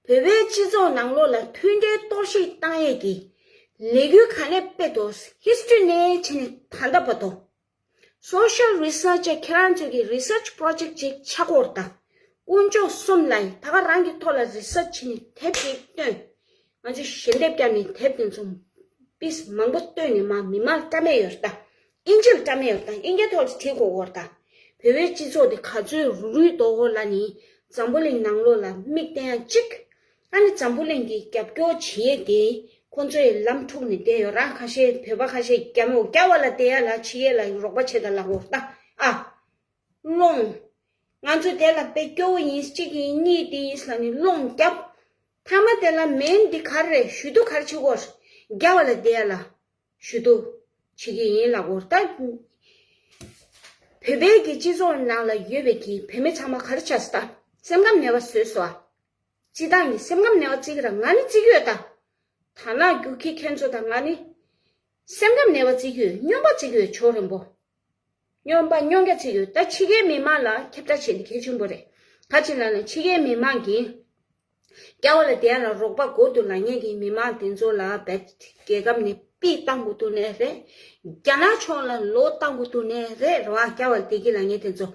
བོད་པའི་སྤྱི་ཚོགས་ནང་ལོགས་ལ་མཐུན་སྒྲིལ་གཏོར་བཤིག་བཏང་ཡས་ཀྱི་ལས་འགུལ་ག་ནས་སྤེལ་འདུག་ཧིས་ཊོ་རི་ནས་བྱས་ནས་ད་ལྟ་བར་དུ། སོ་ཤལ་རི་སར་ཆར་ཁྱེད་རང་ཚོ་གི་རི་སར་ཆི་པོ་རོ་ཇེག་ཊི་ཅིག་ཆགས་ཀྱི་ཡོད་ད། དཀོན་མཆོག་གསུམ་ལ་ད་ག་རང་གི་ཐོག་ལ་རི་སར་ཆི་བྱས་ནས་དེབ་ཅིག་བཏོན། ང་ཚོས་ཞལ་འདེབས་བརྒྱབ་ནས་དེབ་དེ་ཚོ་པིས་མང་པོ་བཏོན་ནས་མར་མི་མང་ལ་བཀྲམ་ཡས་ཡོད་ད། ཨིན་ཇི་ལ་བཀྲམ་ཡས་ཡོད་ད། ཨིན་སྐད་ཐོག་ལ་བྲིས་དགོས་ཀྱི་ཡོད་ད། བོད་པའི་སྤྱི་ཚོགས་དེ་ག་ཚོད་རུལ་རུལ་འདུག་ལབ་ནས་འཛམ་བུ་གླིང་ནང་ལོགས་ལ་མིག་བསྟན་ཡ་གཅིག་ཨ་ནི་འཛམ་བུ་གླིང་གི་རྒྱབ་སྐྱོར་བྱེད་ཡས་དེ་ཁོང་ཚོའི་ལམ་འཁྲུག་ནས་བསྡད་ཡོད་ར། ཁ་ཤས་བོད་པ་ཁ་ཤས་རྒྱ་མོ་རྒྱ་བ་ལ་བསྡད་ཡ་ལ་ཕྱི་རྒྱལ་ལ་རོགས་པ་བྱེད་ད་ལབ་ཀྱི་ཡོད་ད། ཨ། སློང་། ང་ཚོ་དེ་ལ་དཔེ་སྐྱོ་བོ་ཡིན། གཅིག་ཡིན་གཉིས་དེ་ཡིན་ལབ་ནས་སློང་བརྒྱབ། མཐའ་མ་དེ་ལ་མིན་འདི་ག་རེ་རེད། ཞུ་གཏུག་ག་རེ་བྱེད་དགོས། རྒྱ་བ་ལ་བསྡད་ཡ་ལ་ཞུ་གཏུག་བྱེད་ཀྱི་ཡིན་ལབ་ཀྱི་ཡོད་ད། བོད་པའི་གི་སྤྱི་ཚོགས་ནང་ལ་ཡོད་པའི་གི་བོད་མི་ཚང་མ་ག་རེ་བྱས་སོང་ད། སེམས་ཁམས་ནད་པ་བཟོས་སོང་ཨ། སྤྱིར་བཏང་གི་སེམས་ཁམས་ནད་པ་བརྩི་གི་ར། ང་ནི་བརྩི་གི་ཡོད་ད། དར་ནག་རྒྱུག་ཁྱི་ཁྱེད་ཚོ་དང་ང་ནི་སེམས་ཁམས་ནད་པ་བརྩི་གི་ཡོད། སྨྱོན་པ་བརྩི་གི་ཡོད། ཕྱོགས་རིང་པོ། སྨྱོན་པ་སྨྱོ་རྒྱུ་བརྩི་གི་ཡོད། ད་ཕྱི་རྒྱལ་མི་མང་ལ་ཁྱབ་བསྒྲགས་བྱེད་འདི་གལ་ཆེན་པོ་རེད། ག་ཅི་ལབ་ན་ཕྱི་རྒྱལ་མི་མང་གིས་རྒྱ་བ་ལ་བསྡད་ཡ་ལ་རོགས་པ་དགོས་འདུག་ལབ་མཁན་གྱི་མི་མང་དེ་ཚོ་ལ་བས་རྒྱལ་ཁབ་ནས་པི་བཏང་དགོས་འདུག་ནའི་རེད། རྒྱ་ནག་ཕྱོགས་ལ་ལོ་བཏང་དགོས་འདུག་ནའི་རེད། རེད་བ། རྒྱ་བ་ལ་བསྡད་ཀྱི་ལབ་མཁན་དེ་ཚོ་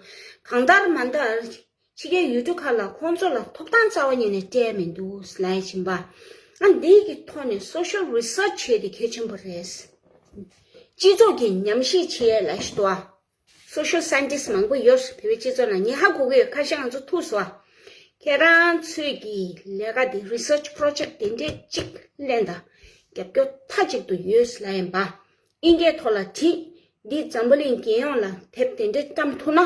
གང་ལྟར་མ་ལྟར། ཕྱི་རྒྱལ་ཡུལ་གྲུ་ཁག་ལ་ཁོང་ཚོ་ལ་ཐོབ་ཐང་རྩ་བ་ཉིད་ནས་སྤྲད་མི་འདུག་ལབ་བཞིན་པ། ཨ། འདི་གི་ཐོག་ནས་སོ་ཤལ་རི་སར་ཆི་བྱེད་དེ་གལ་ཆེན་པོ་རེད། སྤྱི་ཚོགས་ཀྱི་ཉམས་ཞིབ་བྱེད་ཡས་ལ་ཞིག་འདུག་ཨ། སོ་ཤལ་སའེན་ཊིསི་མང་པོ་ཡོད། བོད་པའི་སྤྱི་ཚོགས་ནང་ངས་ཧ་གོ་གི་ཡོད། ཁ་ཤས་ང་ཚོ་ཐུག་སོང་ཨ། ཁྱེད་རང་ཚོས་ཀྱི་ལས་ཀ་དེ་རི་སར་ཆི་པོ་རོ་ཇེག་ཊི་དེ་འདྲས་གཅིག་ལེན་དང་། རྒྱབ་སྐྱོར་མཐའ་གཅིག་ཏུ་ཡོད་ལབ་ཡིན་པ། ཨིན་སྐད་ཐོག་ལ་བྲིས། འདི་འཛམ་བུ་གླིང་རྒྱལ་ཡོངས་ལ་དེབ་དེ་འདྲས་བཀྲམ་ཐུབ་ན།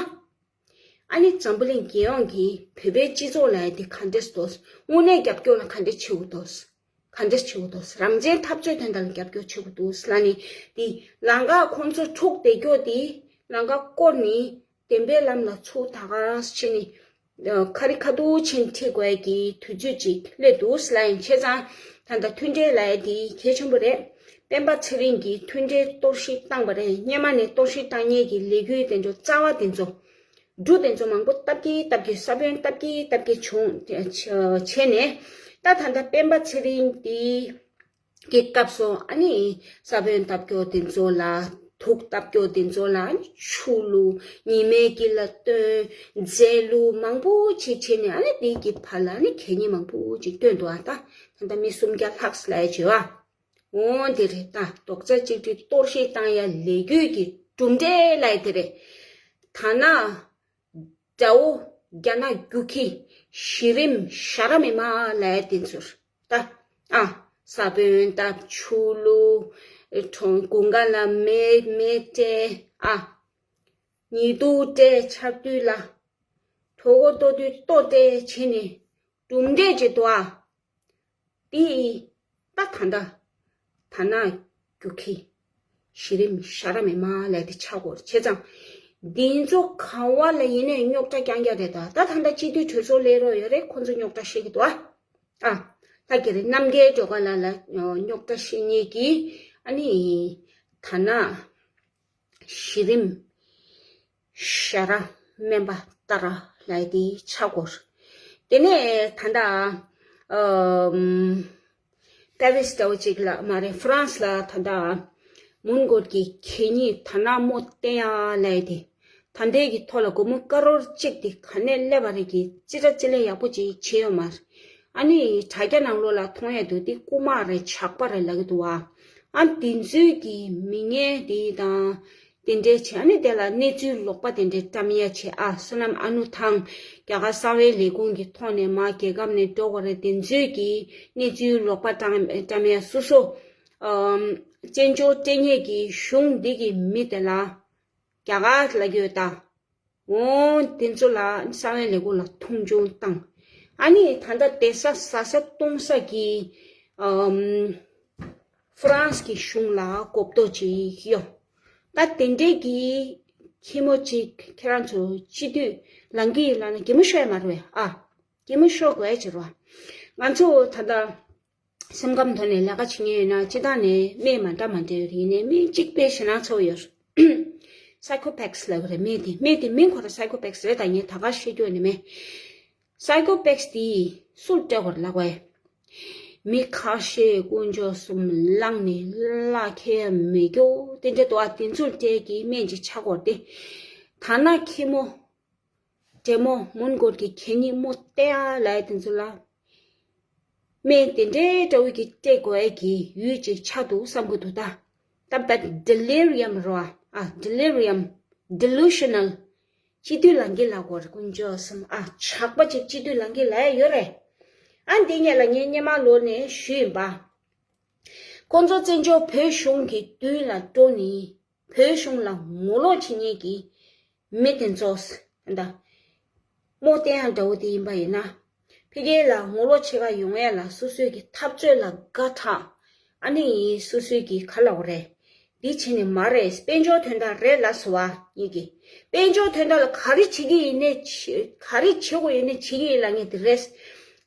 ཨ་ནི་འཛམ་བུ་གླིང་རྒྱལ་ཡོངས་ཀྱིས་བོད་པའི་སྤྱི་ཚོགས་ལ་ཡ་དེ་ག་འདྲས་འདུག་དངོས་གནས་རྒྱབ་སྐྱོར་ལ་ག་འདྲས་བྱེད་དགོས་འདུག་ག་འདྲས་བྱེད་དགོས་འདུག་རང་བཙན་འཐབ་རྩོད་དོན་དག་ལ་རྒྱབ་སྐྱོར་བྱེད་དགོས་འདུག་ལབ་ནས། དེ་ལམ་ཁ་ཁོང་ཚོ་འཁྲུག་བསྡད་ཀྱོག་དེ་ལམ་ཁ་བསྐོར་ནས་བདེན་པའི་ལམ་ལ་ཚུར་ད་ག་རང་བྱས་ནས། ཁ་རི་ཁ་ཐུག་ཕྱིན་ཁྲིད་དགོས་ཀྱི་དུས་ཚོད་ཅིག་སླེབས་འདུག་ལབ་ཡིན། བྱས་ཙང་ད་ལྟ་མཐུན་འབྲེལ་ལབ་ཡ་དེ་གལ་ཆེན་པོ་རེད། སྤེན་པ་ཚེ་རིང་གིས་མཐུན་འབྲེལ་གཏོར་བཤིག་བཏང་པ་རེད། སྔོན་མ་ནས་གཏོར་བཤིག་བཏང་མཁན་གྱི་ལས་འགུལ་དེ་ཚོ་རྩ་བ་དེ་ཚོ། འབྲུ་དེ་ཚོ་མང་པོ་བཏབ་ཀྱི་བཏབ་ཀྱི་ས་བོན་བཏབ་ཀྱི་བཏབ་ཀྱི་བྱུང་བྱས་ནས། ད་ད་ལྟ་སྤེན་པ་ཚེ་རིང་དེ་གི་སྐབས་སུ་ཨ་ནི་ས་བོན་བཏབ་ཀྱོག་དེ་ཚོ་ལ། དུག་བཏབ་ཀྱོག་དེ་ཚོ་ལ་ཨ་ནི་ཆུ་བླུགས། ཉི་མའི་དཀྱིལ་ལ་བཏོན། རྫས་བླུགས། མང་པོ་ཅིག་བྱས་ནས་ཨ་ནི་དེ་གི་བར་ལ་ཨ་ནི་གད་སྙིགས་མང་པོ་ཅིག་བཏོན་འདུག་ཨ། ད་ད་ལྟ་མི་སུམ་བརྒྱ་ལྷག་ཙམ་ལ་ཡ་བྱེད་བ། འོ་དེ་རེད། ད་རྡོག་རྩ་གཅིག་སྒྲིལ་གཏོར་བཤིག་བཏང་ཡ་ལས་འགུལ་གྱི་གྲུབ་འབྲས་ལབ་ཡ་དེ་རེད། ད་ན་དགྲ་བོ་རྒྱ་ནག་རྒྱུག་ཁྱི་གཞི་རིམ་ཞ་ར་མེ་མ་ལབ་ཡ་དེ་ཚོར་ད། ཨ། ས་བོན་བཏབ། ཆུ་བླུགས། གྲོང་དགུན་ཁ་ལ་མེ་མེ་སྤྲད། ཨ། ཉི་གདུགས་སྤྲད། ཆར་དུས་ལ་གྲོད་ཁོག་ལྟོགས་དུས་ལྟོ་སྤྲད་བྱས་ནས་གྲུབ་འབྲས་ཅིག་འདུག་ཨ། དེ་ད་ད་ད་ད་ན་རྒྱུག་ཁྱི་གཞི་རིམ་ཞ་ར་མེ་མ་ལབ་དེ་ཆགས་ཀྱོག་རེད། བྱས་ཙང་འདི་ཚོ་ག་བ་ལ་ཡིན་ནའི་རྙོག་དྲ་རྐྱང་རྐྱང་རེད། ད་ད་ད་ལྟ་སྤྱི་འཐུས་གྲོས་ཚོགས་སླེབས་རོགས་ཡོད་རེད། ཁོང་ཚོ་རྙོག་དྲ་བཤད་ཀྱི་འདུག་ཨ། ཨ། ད་ག་རེ་རྣམ་རྒྱལ་སྒྲོལ་དཀར་ལགས་ལ་རྙོག་དྲ་བཤད་མཁན་གྱི་ཨ་ནི་ད་ན་གཞི་རིམ་ཞ་ར་སྨན་པ་ཏཱ་ར་ལབ་དེ་ཆགས་ཀྱོག་རེད། དེ་ནས་ད་ལྟ་ཨམ། པེ་རིས་འདྲ་བོ་ཅིག་ལ་མ་རེད། ཧྥ་རན་སི་ལ་ད་ལྟ་མོན་གྷོ་གི་གད་སྙིགས་ད་ན་མོ་བསྟན་ཡ་ལབ་དེ། ད་ ད་ལྟའི་གི་ཐོག་ལ་སྒོར་མོ་ཀ་རོར་གཅིག་དེ་ག་ནས་སླེབས་པ་རེད་གི་ཅི་འདྲ་ཅི་ལས་ཡག་པོ་ཅིག་བྱས་ཡོད་མ་རེད། ཨ་ནི་དྲ་རྒྱ་ནང་ལོགས་ལ་མཐོང་ཡ་འདུག་དེ་རྐུ་མ་རེད་ཇག་པ་རེད་ལབ་གི་འདུག་བ། ཨ་དེ་ཚོའི་གི་མི་ངན་དེ་དང་དེ་འདྲའི་བྱས། ཨ་ནི་དེ་ལ་གནས་ཚུལ་ལོག་པ་དེ་འདྲའི་བཀྲམ་ཡ་བྱས། ཨ་བསོད་ནམས་ཨ་ནུ་ཐང་རྒྱ་གར་གསང་བའི་ལས་ཁུངས་ཀྱི་ཐོག་ནས་མར་རྒྱལ་ཁབ་ནས་འགྲོ་དགོས་རེད། དེ་ཚོའི་གི་གནས་ཚུལ་ལོག་པ་བཀྲམ་བཀྲམ་ཡ་སོ་སོ་ཨམ་བཙན་བྱོལ་སྤྲད་མཁན་གྱི་གཞུང་འདི་གི་མི་དེ་ལ་རྒྱ་གར་ལབ་ཀྱི་ཡོད་ད། འོ་དེ་ཚོ་ལ་གསང་བའི་ལས་ཁུངས་ལ་མཐོང་ཆུང་བཏང་། ཨ་ནི་ད་ལྟ་བསྡད་ས་ཟ་ས་གཏོང་ས་གི་ཨམ་ཧྥ་རན་སི་གི་གཞུང་ལ་གོ་རྟོགས་ཅིག་ཡོད། ད་དེ་འདྲའི་གི་ཁྱི་མོ་ཅིག་ཁྱེད་རང་ཚོ་སྤྱི་འཐུས་ལངས་ཀྱི་ཡིན་ལབ་ན་གད་མོ་ཤོར་ཡ་མ་རེད་བས། ཨ་གད་མོ་ཤོར་དགོས་ཡ་ཅིག་རེད་བ། ང་ཚོ་ད་ལྟ་སེམས་ཁམས་ཐོག་ནས་ལས་ཀ་བྱེད་མཁན་ཡོད་ན་སྤྱི་བཏང་ནས་སྨན་མ་འདྲ་མ་འདྲ་ཡོད་རེད། ཡིན་ནའི་སྨན་གཅིག་དཔེ་ཞེད་སྣང་ཚ་པོ་ཡོད་རེད། སའི་ཁོ་ཕེག་སི་ལབ་གི་རེད། སྨན་དེ་སྨན་དེ་མིང་ཁོ་རང་སའི་ཁོ་ཕེག་སི་རེད། ད་ངས་ད་ག་བཤད་རྒྱུ་ཡོད་ནི་མེད། སའི་ཁོ་ཕེག་སི་དེ་སུར་སྤྲད་དགོས་རེད་ལབ་པས། མི་ཁ་ཤས་དཀོན་མཆོག་གསུམ་བླངས་ནས་བླ་ཁེ་མི་སྐྱོ་དེ་འདྲ་དོ། ཨ་དེ་ཚོར་སྤྲད་ཀྱི་སྨན་ཅིག་ཆགས་དགོས་རེད་དེ། ད་ན་ཁྱི་མོ། འདྲེ་མོ་མོན་གྷོ་གི་གད་སྙིགས་མོ་སྟེར་ཡ་ལབ་ཡ་དེ་ཚོ་ལ། སྨན་དེ་འདྲའི་འདྲ་བོ་གི་སྤྲད་དགོས་ཡ་གི་ཡུལ་ཅིག་ཆགས་འདུག་བསམ་གི་འདུག་ད། ད་བད་ཌེ་ལི་རི་ཡམ་རོ་ཨ། ཌེ་ལི་རི་ཡམ། ཌི་ལུ་ཤ་ནལ། སྤྱི་འཐུས་ལངས་ཀྱི་ལབ་དགོས་རེད། དཀོན་མཆོག་གསུམ། ཨ་ཇག་པ་ཅིག་སྤྱི་འཐུས་ལངས་ཀྱི་ལབ་ཡ་ཡོད་རེད། ཨ་འདི་ངེད་ལ་ངའི་སྔོན་མ་ལོ་ནས་ཞུས་ཡིན་པ། ཁོང་ཚོ་བཙན་བྱོལ་བོད་གཞུང་གི་མདུན་ལ་འགྲོ་ནི། བོད་གཞུང་ལ་ངོ་ལོག་བྱེད་མཁན་གྱི་མི་དེ་ཚོ་ད་རྨོ་བསྟན་ཡག་འདྲ་བོ་དེ་ཡིན་པ་ཡིན་ན། ཕ་གི་ལ་ངོ་ལོག་བྱེད་ག་ཡོང་ཡ་ལ་སོ་སོའི་གི་འཐབ་རྩོད་ལ་དགའ་དྲགས། ཨ་ནི་སོ་སོའི་གི་ག་ལབ་དགོས་རེད། འདི་བྱེད་ནི་མ་རེད། དཔལ་འབྱོར་དོན་དག་རེད་ལབ་སོང་བ་ཡིན་གི། དཔལ་འབྱོར་དོན་དག་ལ་ག་རེ་བྱེད་ཀྱི་ཡིན་ནའི་བྱེད། ག་རེ་བྱེད་དགོས་ཡིན་ནའི་བྱེད་ཀྱི་ཡིན་ལབ་མཁན་དེ་རེད།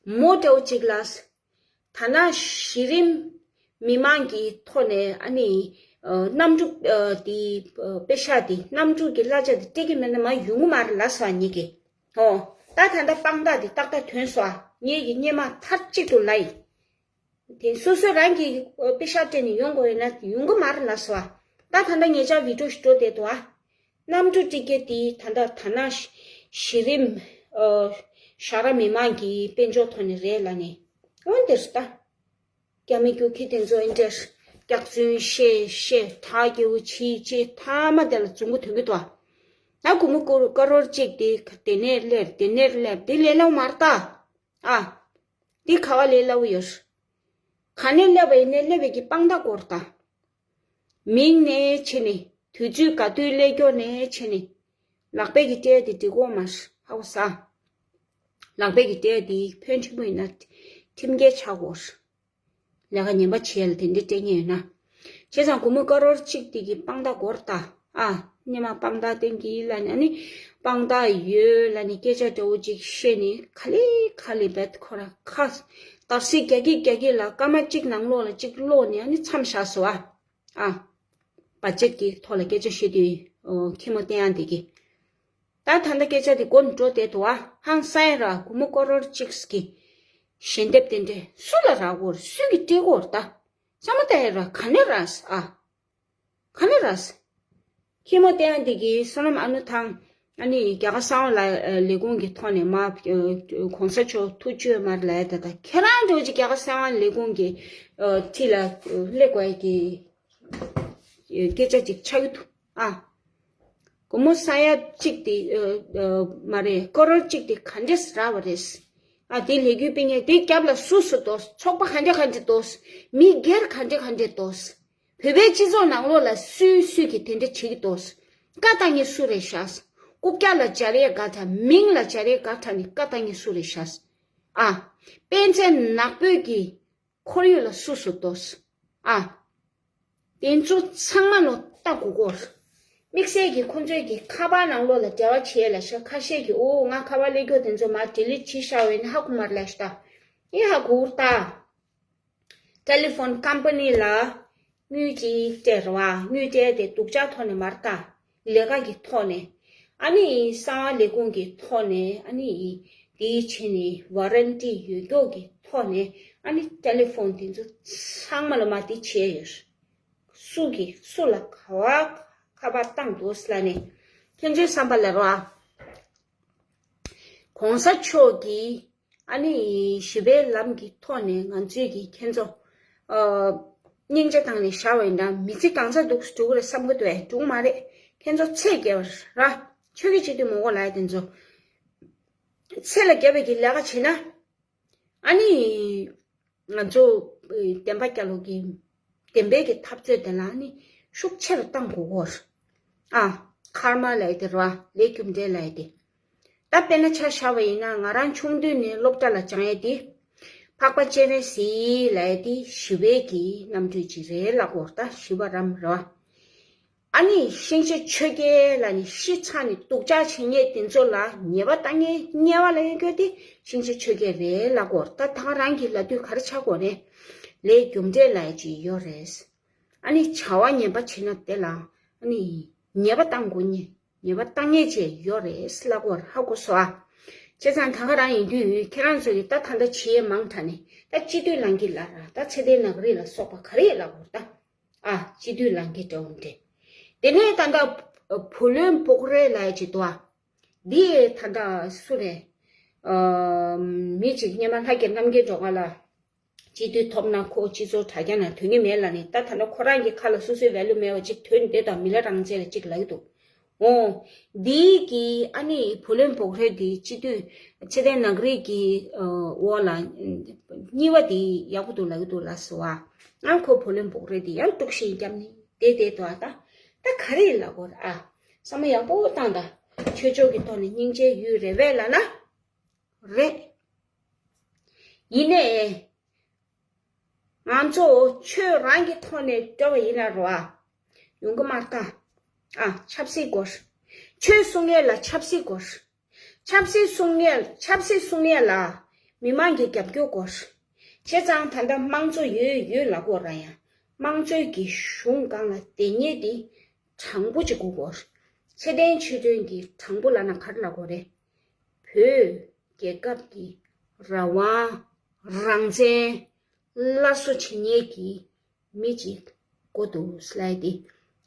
མོ་འདྲ་བོ་ཅིག་ལ། ཐ་ན་གཞི་རིམ་མི་མང་གི་ཐོག་ནས་ཨ་ནི་ཨ་གནམ་གྲུ་ཨ་དེ་ཨ་པེ་ཤག་དེ་གནམ་གྲུ་གི་གླ་ཆ་དེ་སྤྲད་ཀྱི་མེད་ན་མ་ཡོང་གི་མ་རེད་ལབ་སོང་ངེད་ཀྱིས། ཨོ། ད་ད་ལྟ་དཔང་རྟགས་དེ་ཏག་ཏག་ཐོན་སོང་། ངེད་ཀྱིས་སྔོན་མ་མཐའ་གཅིག་ཏུ་ལབ་ཡིན། དེ་སོ་སོ་རང་གིས་ཨ་པེ་ཤག་སྤྲད་ནས་ཡོང་དགོས་ཡོད་ན་ཡོང་གི་མ་རེད་ལབ་སོང་། ད་ད་ལྟ་ཉེ་ཆར་བི་ཌི་ཡོ་ཞིག་འགྲོ་བསྡད་འདུག་ཨ། གནམ་གྲུ་ཊི་ཀེ་ཊི་དེ་ད་ལྟ་ཐ་ན་གཞི་རིམ་ཨ་ཞ་ར་མི་མང་གི་དཔལ་འབྱོར་ཐོག་ནས་རེད་ལབ་ནས། འོན་ཏེ་ད་རྒྱ་མི་རྒྱུག་ཁྱི་དེ་ཚོ་ཨེ་འདྲས་སྐྱག་རྫུན་བཤད་བཤད་ཁྲག་སྐྱེ་བོ་བྱེད་བྱེད་མཐའ་མ་དེ་ལ་བཙོང་གི་ཐོན་གི་འདུག་ཨ། ད་སྒོར་མོ་ཀོ་ཀ་རོར་གཅིག་དེ་དེ་ནས་སླེབས་དེ་ནས་སླེབས་དེ་ལས་སླ་བོ་མ་རེད་ད། ཨ། འདི་ག་བ་ལས་སླ་བོ་ཡོད། ག་ནས་སླེབས་པ་ཡིན་ནའི་སླེབས་པའི་གི་དཔང་རྟགས་དགོས་རེད་ད། མིང་ནས་བྱས་ནས་དུས་ཚོད་ག་དུས་སླེབས་རྒྱུ་ནས་བྱས་ནས་ལག་པས་ཀྱི་སྤྲད་དེ་འགྲིག་གོ་མ་ཧ་གོ་ས། ལག་པས་ཀྱི་སྤྲད་དེ་ཕོན་ཆེན་པོ་ཡིན་ན་ཁྲིམས་འགལ་ཆགས་གོ། ལས་ཀ་ངན་པ་བྱས་ལ་དེ་འདྲའི་སྤྲད་མཁན་ཡོད་ན། བྱས་ཙང་སྒོར་མོ་ཀ་རོར་གཅིག་དེ་གི་དཔང་རྟགས་དགོས་རེད་ད། ཨ། སྔོན་མ་དཔང་རྟགས་བསྟན་གྱི་ལ་ནི་ཨ་ནི་དཔང་རྟགས་ཡོད་ལ་ནི་སྐད་ཆ་འདྲ་བོ་ཅིག་བཤད་ནི་ག་ལེ་ག་ལེ་བེད་ཁོ་ར་ཁ་དར་སིག་རྒྱག་གི་རྒྱག་གི་ལ་སྐར་མ་གཅིག་ནང་ལོགས་ལ་གཅིག་ཀློག་ནི་ཨ་ནི་མཚམས་བཞག་སོང་ཨ། ཨ། བ་ཅེད་ཀྱི་ཐོག་ལ་སྐད་ཆ་བཤད་དུས་ཨོ་ཁྱི་མོ་བསྟན་ཡག་འདི་གི། ད་ད་ལྟ་སྐད་ཆ་དེ་མགོ་ནས་འགྲོ་བསྡད་འདུག་ཨ། ཧང་སང་ཡ་ར་སྒོར་མོ་ཀོ་རོར་གཅིག་གི་ཞལ་འདེབས་དེ་འདྲས་སུ་ལ་རག་གོ་རེད། སུས་ཀྱིས་སྤྲད་གོ་རེད་ད། བསམ་བློ་བཏང་ཡ་ར་ག་ནས་རག་ཨ། ག་ནས་རག་ཁྱི་མོ་བསྟན་ཡག་འདི་གི་བསོད་ནམས་ཨ་ནུ་ཐང་ཨ་ནི་རྒྱ་གར་གསང་བ་ལ་ལས་ཁུངས་ཀྱི་ཐོག་ནས་མ་གོང་ས་མཆོག་ཐུགས་རྗེ་ཆེ་མར་ལ་ཡ་ད་ད་ཁྱེད་རང་འདྲ་བོ་ཅིག་རྒྱ་གར་གསང་བ་ལས་ཁུངས་ཀྱི་ཁྲི་ལ་སླེབས་དགོས་ཡ་གི་སྐད་ཆ་ཅིག་ཆགས་ཀྱི་འདུག་ཨ། སྒོར་མོ་ས་ཡ་གཅིག་དེ་ཨ་ཨ་མ་རེད། ཀོ་རོར་གཅིག་དེ་ག་འདྲས་རག་པ་རེད། ཨ་དེ་ལས་འགུལ་སྤེལ་མཁན་དེ་རྒྱབ་ལ་སུ་སུ་འདུག་ཚོགས་པ་ག་འདྲ་ག་འདྲ་འདུག་མི་སྒེར་ག་འདྲ་ག་འདྲ་འདུག་བོད་པའི་སྤྱི་ཚོགས་ནང་ལོགས་ལ་སུས་སུས་ཀྱིས་དེ་འདྲ་བྱེད་ཀྱི་འདུག་བཀའ་བཏང་མཁན་སུ་རེད་ཤག་རྐུབ་བཀྱག་ལ་སྦྱར་ཡས་དགའ་དྲགས། མིང་ལ་སྦྱར་ཡས་དགའ་དྲགས་ནི་བཀའ་བཏང་མཁན་སུ་རེད་ཤག་ཨ། དཔེ་མཚོན་ནག་པོའི་གི་ཁོར་ཡུག་ལ་སུ་སུ་འདུག་ཨ། དེ་ཚོ་ཚང་མ་ལོ་ལྟ་དགོས་གོ་དམིགས་བསལ་གྱི་ཁོང་ཚོའི་གི་ཁ་པར་ནང་ལོགས་ལ་འབྲེལ་བ་བྱེད་ལ་ཤ་ཁ་ཤས་ཀྱིས་ཨོ་ང་ཁ་པར་སླེབས་རྒྱུ་དེ་ཚོ་མར་ཌི་ལིཊ་བྱེད་ཤག་བས་ནི་ཧ་གོ་མ་རེད་ལ་ཤ་ད། ཨེ་ཧ་གོ་ད། ཊེ་ལི་ཕོན་ཀམ་པ་ནི་ལ་དངུལ་ཅིག་སྤྲད་ར་བ། དངུལ་སྤྲད་དེ་སྡུག་ཅག་ཐོག་ནས་མ་རེད་ད། ལས་ཀ་གི་ཐོག་ནས། ཨ་ནི་གསང་བ་ལས་ཁུངས་ཀྱི་ཐོག་ནས་ཨ་ནི་དེའི་ཆེད་ནས་ཝ་རན་ཊི་ཡོད་མཁན་གྱི་ཐོག་ནས་ཨ་ནི་ཊེ་ལི་ཕོན་དེ་ཚོ་ཚང་མ་ལ་མ་དེ་བྱས་ཡོད། སུ་གིས་སུ་ལ་ག་བ་ཁ་པར་བཏང་འདུག་ལབ་ནས། ཁྱེད་ཚོའི་བསམ་པ་ལ་རོ། གོང་ས་མཆོག་གིས་ཨ་ནི་ཞི་བའི་ལམ་གྱི་ཐོག་ནས་ང་ཚོས་ཀྱི་ཁྱེད་ཚོ་ཨ་སྙིང་རྗེ་བཏང་ནས་བཞག་པ་ཡིན་ན་མི་ཚེ་གང་ཚ་འདུག་འགྲོ་གི་རེད་བསམ་གི་འདུག་ཨེ། འགྲོ་གི་མ་རེད། ཁྱེད་ཚོ་ཚེ་རྒྱལ་བ་ར། ཆོས་ཀྱི་སྤྱི་འཐུས་མང་པོ་ལ་ཡ་དེ་ཚོ་ཚེ་ལ་རྒྱལ་བའི་གི་ལས་ཀ་བྱེད་ན། ཨ་ནི། ང་ཚོ་བདེན་པ་རྒྱལ་ལོ་གི་བདེན་པའི་གི་འཐབ་རྩོད་དེ་ལ་ནི་ཤུགས་ཆེ་རུ་བཏང་དགོས་གོ། ཨ། ཁར་མ་ལབ་ཡ་དེ་རེད་བ། ལས་རྒྱུ་འབྲས་ལབ་ཡ་དེ། ད་དཔེར་ན་ཆ་བཞག་པ་ཡིན་ན་ང་རང་ཆུང་དུས་ནས་སློབ་གྲྭ་ལ་སྦྱངས་ཡ་དེ། འཕགས་པ་སྤྱན་རས་གཟིགས་ལབ་ཡ་དེ་ཞི་བའི་གི་རྣམ་སྤྲུལ་ཅིག་རེད་ལབ་གོ། ད་ཞི་བ་རམ་རེད་བ། ཨ་ནི་ཤིང་བྱ་ཆོས་རྒྱལ་ལ་ནི་ཤི་ཚར་ནས་སྡུག་ཅག་བྱེད་མཁན་དེ་ཚོ་ལ་ཉེས་པ་བཏང་མཁན་དམྱལ་བ་ལ་གཡོལ་མཁན་དེ་ཤིང་བྱ་ཆོས་རྒྱལ་རེད་ལབ་གོ། ད་ད་ག་རང་གི་ལབ་དུས་ག་རེ་ཆགས་གོ་རེད། ལས་རྒྱུ་འབྲས་ལབ་ཡ་ཅིག་ཡོད་རེད། ཨ་ནི་བྱ་བ་ངན་པ་བྱེད་ན་དེ་ལ་ཨ་ནི་ཉེས་པ་བཏང་དགོས་ནི། ཉེས་པ་བཏང་མཁན་ཅིག་ཡོད་རེད་ལབ་གོ། ཧ་གོ་སོང་ཨ། བྱས་ཙང་ད་ག་རང་ཡིན་དུས་ཁྱེད་རང་ཚོ་གིས་ད་ད་ལྟ་བྱེད་ཡས་མང་དྲགས་ནས་ད་སྤྱི་འཐུས་ལངས་ཀྱི་ལབ་ར། ད་ཚེ་བརྟན་ནག་རིག་ལ་སོགས་པ་ག་རེ་ལབ་གོ་ད། ཨ། སྤྱི་འཐུས་ལངས་ཀྱི་འདྲ་བོ་འདྲ། དེ་ནས་ད་ལྟ་བུ་ལོན་བོག་རེ་ལབ་ཡ་ཅིག་འདུག་ཨ། འདི་ད་ལྟ་སུ་རེད། ཨ། མི་གཅིག་སྔོན་མ་ལྷ་རྒྱལ་རྣམ་རྒྱལ་སྒྲོལ་དཀར་ལ་སྤྱི་འཐུས་ཐོབ་ན་ཁོ་སྤྱི་ཚོགས་དྲ་རྒྱ་ནང་དོན་གྱི་མེད་ལབ་ནས། ད་ད་ལྟ་ཁོ་རང་གི་ཁ་ལ་སོ་སོའི་ཝེ་ལུ་མེད་པ་ཅིག་ཐོན་བསྡད་དང་། མི་ལ་རང་བཙན་ལ་ཅིག་ལབ་ཀྱི་འདུག་འོ། འདི་གི་ཨ་ནི་བུ་ལོན་བོག་རེ་འདི་སྤྱི་འཐུས་ཚེ་བརྟན་ནག་རིག་གི་ཨ་འོག་ལ་གཉིས་པ་འདི་ཡག་པོ་འདུག་ལབ་ཀྱི་འདུག་ལགས་སོ། ཨ། ང་ཁོ་བུ་ལོན་བོག་རེ་འདི་ཡང་དཀྲུག་ཤིང་བརྒྱབ་ནས་བསྡད་བསྡད་འདུག་ཨ། ད་ད་ག་རེ་ལབ་དགོས་རེད། ཨ། བསམ་བློ་ཡག་པོ་བཏང་དང་། ཆོས་ཕྱོགས་ཀྱི་ཐོག་ནས་སྙིང་རྗེ་ཡོད་རེད་པས་ལབ་ན། རེད། ཡིན་ནའི། ང་ཚོ་ཆོས་རང་གི་ཐོག་ནས་འགྲོ་བ་ཡིན་ན་རོ། ཨ། ཡོང་གི་མ་རེད་ད། ཨ། ཆབ་སྲིད་སྐོར། ཆོས་གསུང་ཡས་ལ་ཆབ་སྲིད་སྐོར། ཆབ་སྲིད་གསུང་ཡས། ཆབ་སྲིད་གསུང་ཡས་ལ་མི་མང་གི་རྒྱབ་སྐྱོར་སྐོར། བྱས་ཙང་ད་ལྟ་དམངས་གཙོ་ཡོད་ཡོད་ལབ་དགོས་ར། ཡང་དམངས་གཙོའི་གི་གཞུང་སྒང་ལ་བསྡད་མཁན་དེ་དྲང་པོ་ཅིག་དགོས་གོ། ཚེ་བརྟན་ཆོས་སྒྲོན་གྱི་དྲང་པོ་ལབ་ན་ག་རེ་ལབ་དགོས་རེད། བོད་རྒྱལ་ཁབ་ཀྱི་རང་དབང་རང་བཙན་སླར་གསོ་བྱེད་མཁན་གྱི་མི་གཅིག་དགོས་འདུག་ལབ་ཡ་དེ་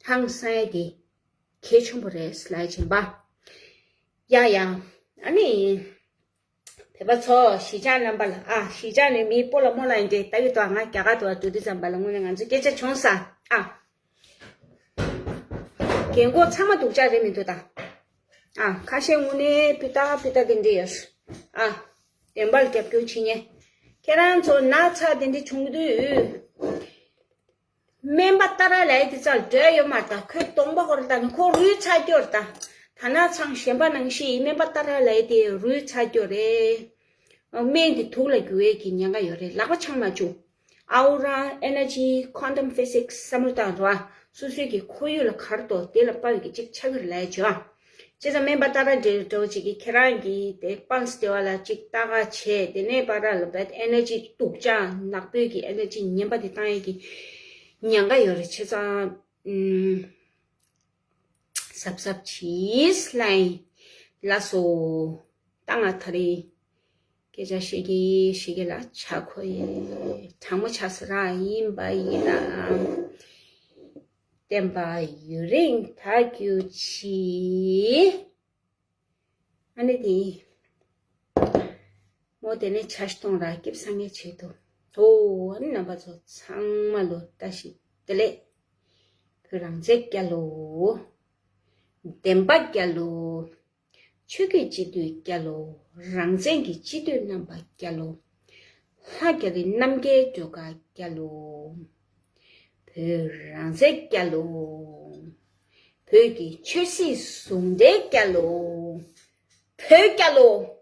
ཧང་སང་ཡ་དེ་གལ་ཆེན་པོ་རེད་ལབ་ཡ་བྱས་པ། ཡ་ཡ། ཨ་ནི། བོད་པ་ཚོ་གཞིས་ཆགས་རྣམ་པ་ལ། ཨ། གཞིས་ཆགས་ནས་མི་སྤོ་ལགས་རྨོ་ལགས་ཡིན་ཏེ། ལྟ་གི་འདུག་ང་རྒྱ་གར་དུ་འགྲོ་དུས་ཙམ་པ་ལ་དངོས་གནས་ང་ཚོ་སྐད་ཆ་བྱུང་ས། ཨ། རྒན་གོག་ཚང་མ་སྡུག་ཅག་རེད་མི་འདུག་ད། ཨ། ཁ་ཤས་དངོས་གནས་སྤུས་དག་སྤུས་དག་གི་འདྲི་ཡོད། ཨ། བདེན་པར་རྒྱབ་སྐྱོར་བྱེད་མཁན། ཁྱེད་རང་ཚོ་ན་ཚ་དེ་འདྲ་བྱུང་དུས། སྨན་པ་ཏཱ་ར་ལབ་ཡ་དེ་ཚོར་འགྲོ་ཡ་ཡོད་མ་རེད་ད། ཁོའི་གདོང་པ་ཁོ་ར་ལྟ་ན་ཁོ་རུས་ཚ་རྒྱུ་རེད་ད། ད་ན་ཚང་གཞན་པ་ནང་བཞིན་སྨན་པ་ཏཱ་ར་ལབ་ཡ་དེ་རུས་ཚ་རྒྱུ་རེད། སྨན་དེ་དུག་ལ་འགྱུར་བའི་གི་ཉེན་ཁ་ཡོད་རེད། ལག་པ་འཆང་མ་བཅུག Aura, energy, quantum physics བསམ་བློ་བཏང་རོགས། སོ་སོའི་གི་ཁོར་ཡུག་ལ་ག་རེ་འདུག་དེ་ལ་དཔག་པའི་གི་ཅིག་ཆགས་ཀྱི་རེད་ལབ་ཡ་བྱོས་ཨ། བྱས་ཙང་སྨན་པ་ཏཱ་ར་འདྲ་བོ་ཅིག་གིས་ཁྱེད་རང་གི་དེ་pulse དེ་བ་ལ་ཅིག་ལྟ་ག་བྱས། དེ་ནས་བར་ལ་bad energy སྡུག་ཅག་ནག་པོའི་གི་energy ངན་པ་དེ་བཏང་ཡས་ཀྱི་ཉེན་ཁ་ཡོད་རེད། བྱས་ཙང་ཨུམ། གཟབ་གཟབ་གྱིས་ལབ་ཡིན། ལགས་སོ། ད་ང་ད་རེས་སྐད་ཆ་བཤད་ཀྱི་བཤད་ཀྱི་ལ་ཆ་ཁོ་ཡི་གྲང་མོ་ཆགས་ས་རང་ཡིན་པ་ཡིན་ནའང་། བསྟན་པ་ཡུན་རིང་དར་རྒྱུ་གྱིས། ཨ་ནི་དེ། མོ་དེ་ནས་ཆ་ཤི་གཏོང་ར་སྐྱིབས་སང་ངེ་བྱེད་དོ། ཨོ། ཨ་ནི་རྣམ་པ་ཚོ་ཚང་མ་ལོ་བཀྲ་ཤིས་བདེ་ལེགས། བོད་རང་བཙན་རྒྱལ་ལོ། བདེན་པ་རྒྱལ་ལོ། ཆོས་ཀྱི་སྤྱི་འཐུས་རྒྱལ་ལོ། རང་བཙན་གྱི་སྤྱི་འཐུས་རྣམ་པ་རྒྱལ་ལོ། ལྷ་རྒྱ་རི་རྣམ་རྒྱལ་སྒྲོལ་དཀར་རྒྱལ་ལོ། བོད་རང་བཙན་རྒྱལ་ལོ། བོད་ཀྱི་ཆོས་སྲིད་ཟུང་འབྲེལ་རྒྱལ་ལོ། བོད་རྒྱལ་ལོ།